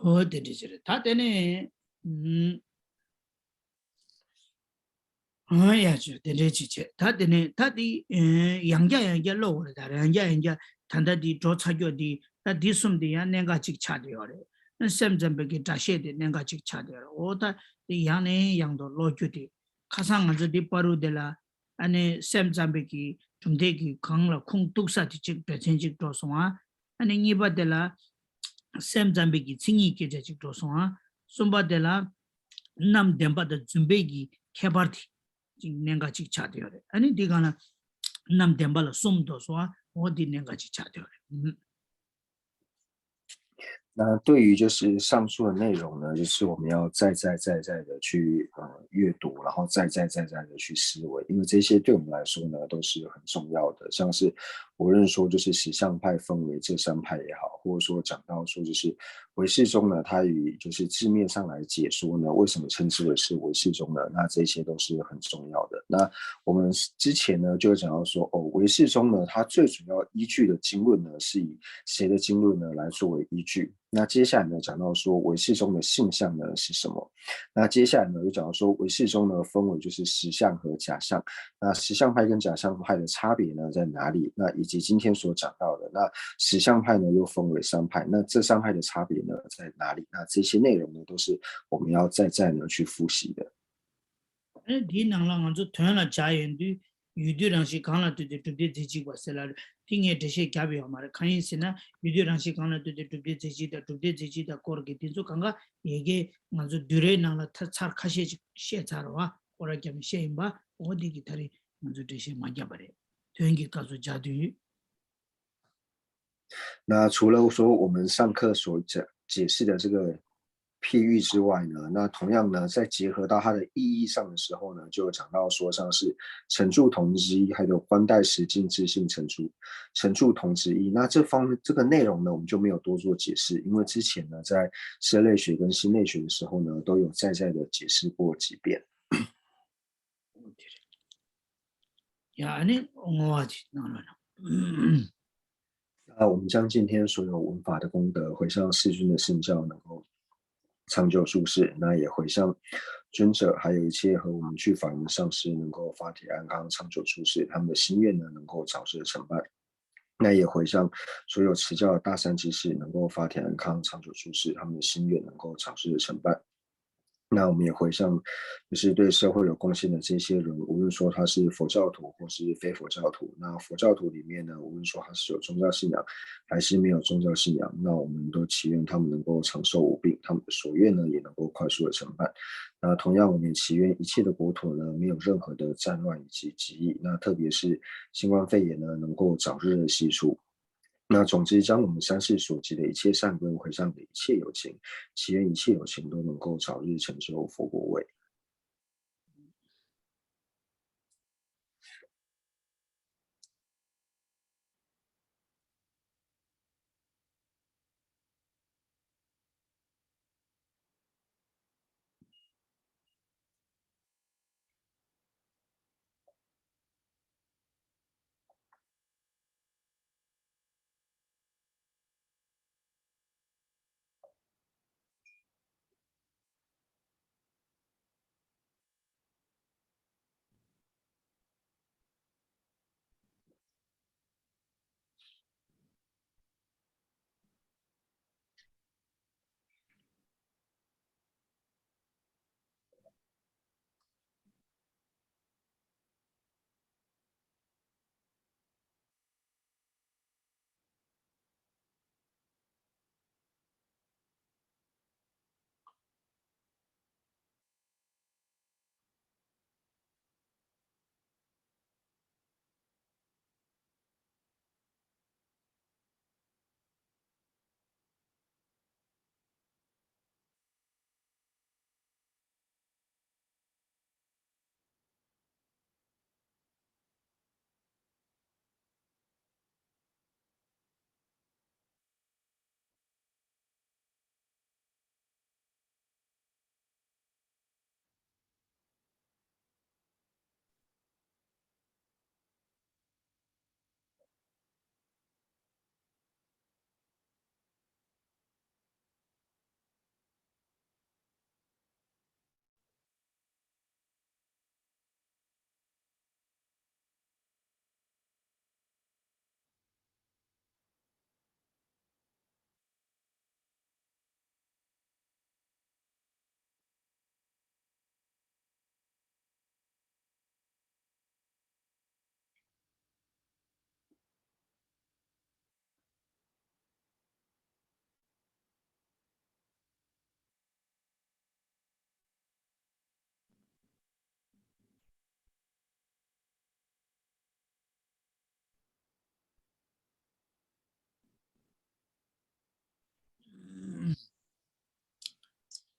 ཨོ་དེ་འདྲ་ཅིག་རེད། ད་དེ་ནས་ཨུམ། ཨ་ཡ་ཅོ་དེ་འདྲ་ཅིག་བྱས། ད་དེ་ནས་ད་དེ་ཡང་བསྐྱར་ཡང་བསྐྱར་ཀློག་དགོས་རེད། ད་ཡང་བསྐྱར་ཡང་བསྐྱར་ད་ལྟ་དེ་འགྲོ་ཚར་རྒྱུ་དེ། ད་དེ་གསུམ་དེ་ཡང་གནད་འགག་ཅིག་ཆགས་བསྡད་ཡོད་རེད། སེམས་ཙམ་པའི་གི་སྒྲ་བཤད་དེ་གནད་འགག་ཅིག་ཆགས་བསྡད་ཡོད་རེད། ཨོ་ད་དེ་ཡང་ནས་ཡང་དུ་ཀློག་རྒྱུ་དེ། ཁ་སང་ང་ཚོ་འདི་བར་དུ་དེ་ལ་ཨ་ནི་སེམས་ཙམ་པའི་གི་གྲུབ་མཐའི་གི་གང་ལ་ཁུངས་གཏུགས་ས་དེ་གཅིག་འབད་བརྩོན་གཅིག་འགྲོ་སོང་ཨ། ཨ་ནི་གཉིས་པ་དེ་ལ་སེམས་ཙམ་པའི་གི་མཚན་ཉིད་སྐད་ཆ་གཅིག་འགྲོ་སོང་ཨ། གསུམ་པ་དེ་ལ་རྣམ་བདེན་པ་དང་རྫུན་པའི་གི་ཁྱད་པར་དེ་གཅིག་གནད་འགག་གཅིག་ཆགས་བསྡད་ཡོད་རེད། ཨ་ནི་འདི་གང་ལ་རྣམ་བདེན་པ་ལ་གསུམ་འགྲོ་སོང་ཨ། འོ་འདི་གནད་འགག་གཅིག་ཆགས་བསྡད་ཡོད་རེད། 那对于就是上述的内容呢，就是我们要再再再再的去呃阅读，然后再再再再的去思维，因为这些对我们来说呢都是很重要的。像是无论说就是实相派分为这三派也好，或者说讲到说就是唯识宗呢，它以就是字面上来解说呢，为什么称之为是唯识宗呢？那这些都是很重要的。那我们之前呢就讲到说，哦，唯识宗呢，它最主要依据的经论呢是以谁的经论呢来作为依据？那接下来呢，讲到说唯识宗的性相呢是什么？那接下来呢，又讲到说唯识宗呢分为就是实相和假相。那实相派跟假相派的差别呢在哪里？那以及今天所讲到的，那实相派呢又分为三派，那这三派的差别呢在哪里？那这些内容呢都是我们要再再呢去复习的。 ཨ་ནི་དེའི་ནང་ལ་ང་ཚོ་དོན་ལ་སྦྱར་ཡོང་དུས་ཡུལ་དུས་རང་བཞིན་གང་ལ་ལྟོས་ཏེ་གྲུབ་བདེ་རྫས་གཅིག་པ་ཟེར་ལ་རེད། དེ་ངས་འགྲེལ་བཤད་བརྒྱབ་ཡོད་མ་རེད། གང་ཡིན་ཟེར་ན་ཡུལ་དུས་རང་བཞིན་གང་ལ་ལྟོས་ཏེ་གྲུབ་བདེ་རྫས་གཅིག་དང་གྲུབ་བདེ་རྫས་གཅིག་དང་སྐོར་གྱི་དེ་ཚོ་གང་ག་ཡི་གེ་ང་ཚོ་བསྡུས་རའི་ནང་ལ་ད་ཚར་ཁ་ཤས་ཅིག་བཤད་ཚར་བ་སྐོར་ར་བརྒྱབ་ནས་བཤད་ཡིན་པ། འོ་འདི་གི་ད་རེས་ང་ཚོ་འགྲེལ་བཤད་མ་བརྒྱབ་པ་རེད། དོན་གྱི་སྐབས་སུ་སྦྱར་དུས། 那除了说我们上课所讲解释的这个譬喻之外呢，那同样呢，在结合到它的意义上的时候呢，就有讲到说像是成住同之一，还有观待实境自性成住，成住同之一。那这方这个内容呢，我们就没有多做解释，因为之前呢，在生类学跟心类学的时候呢，都有再再的解释过几遍。 ཡ་ཨ་ནི་བསྔོ་བ་ཅིག་གནང་རོགས་གནང་། 那我们将今天所有闻法的功德回向世尊的圣教，能够长久住世，那也回向尊者，还有一切和我们俱法云的上师，能够法体安康，长久住世，他们的心愿呢，能够早日成办。那也回向所有持教的大善知识，能够法体安康，长久住世，他们的心愿能够早日成办。那我们也回向，就是对社会有贡献的这些人，无论说他是佛教徒或是非佛教徒，那佛教徒里面呢，无论说他是有宗教信仰还是没有宗教信仰，那我们都祈愿他们能够长寿无病，他们的所愿呢也能够快速的成办。那同样，我们也祈愿一切的国土呢，没有任何的战乱以及疾疫，那特别是新冠肺炎呢，能够早日的息除。那总之，将我们三世所积的一切善根回向给一切有情，祈愿一切有情都能够早日成就佛果位。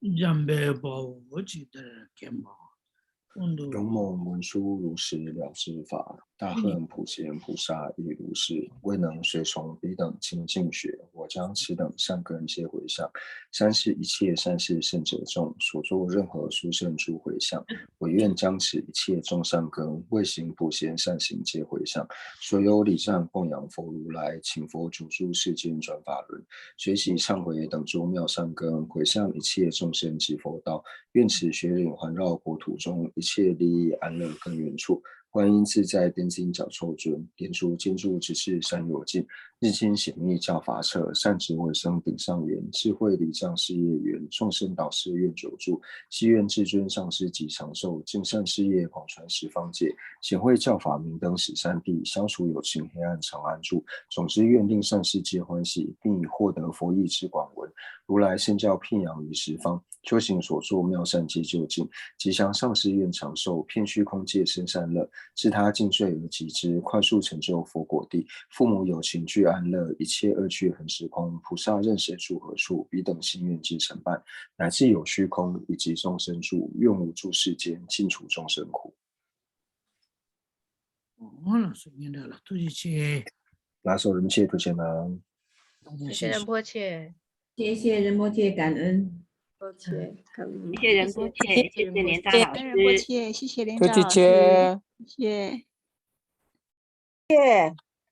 འཇམ་དཔལ་དཔའ་བོས་ཇི་ལྟར་མཁྱེན་པ་དཔེ་འདུག། 勇猛文殊如是了知法，大恨普贤菩萨亦如是，未能随从彼等精进学。我将此等善根皆回向三世一切善事圣者众，所作任何殊胜诸回向，唯愿将此一切众善根，未行普贤善行皆回向。所有礼赞供养佛如来，请佛主诸世间转法轮，随喜忏悔等诸妙善根，回向一切众生及佛道。愿此雪岭环绕国土中，一切利益安乐更远处。观音自在天津脚臭尊，莲足金柱直至山有尽，日精显密教法彻，善值尾声顶上缘，智慧礼障事业圆，众生导师愿久住，誓愿至尊上师及长寿，尽善事业广传十方界，显慧教法明灯十三地，消除有情黑暗长安住。总之愿令善世皆欢喜，并以获得佛意之广闻，如来圣教遍扬于十方， 修行所作妙善皆究竟，吉祥上师愿长寿，遍虚空界生善乐，自他尽罪而及之，快速成就佛果地。父母有情俱安乐，一切恶趣恒时空，菩萨任身处何处，彼等心愿皆成办，乃至有虚空以及众生住，愿无诸世间，尽除众生苦。 ཨོ་ལགས་སོ། སྙན་གྲགས་ལགས་ཐུགས་རྗེ་ཆེ། ལགས་སོ། རིན་པོ་ཆེ་ཐུགས་རྗེ་གནང་། 谢谢仁波切。谢谢仁波切，感恩。谢谢仁波切，谢谢仁波切，谢谢莲扎老师。谢谢林长老师，谢谢。谢谢。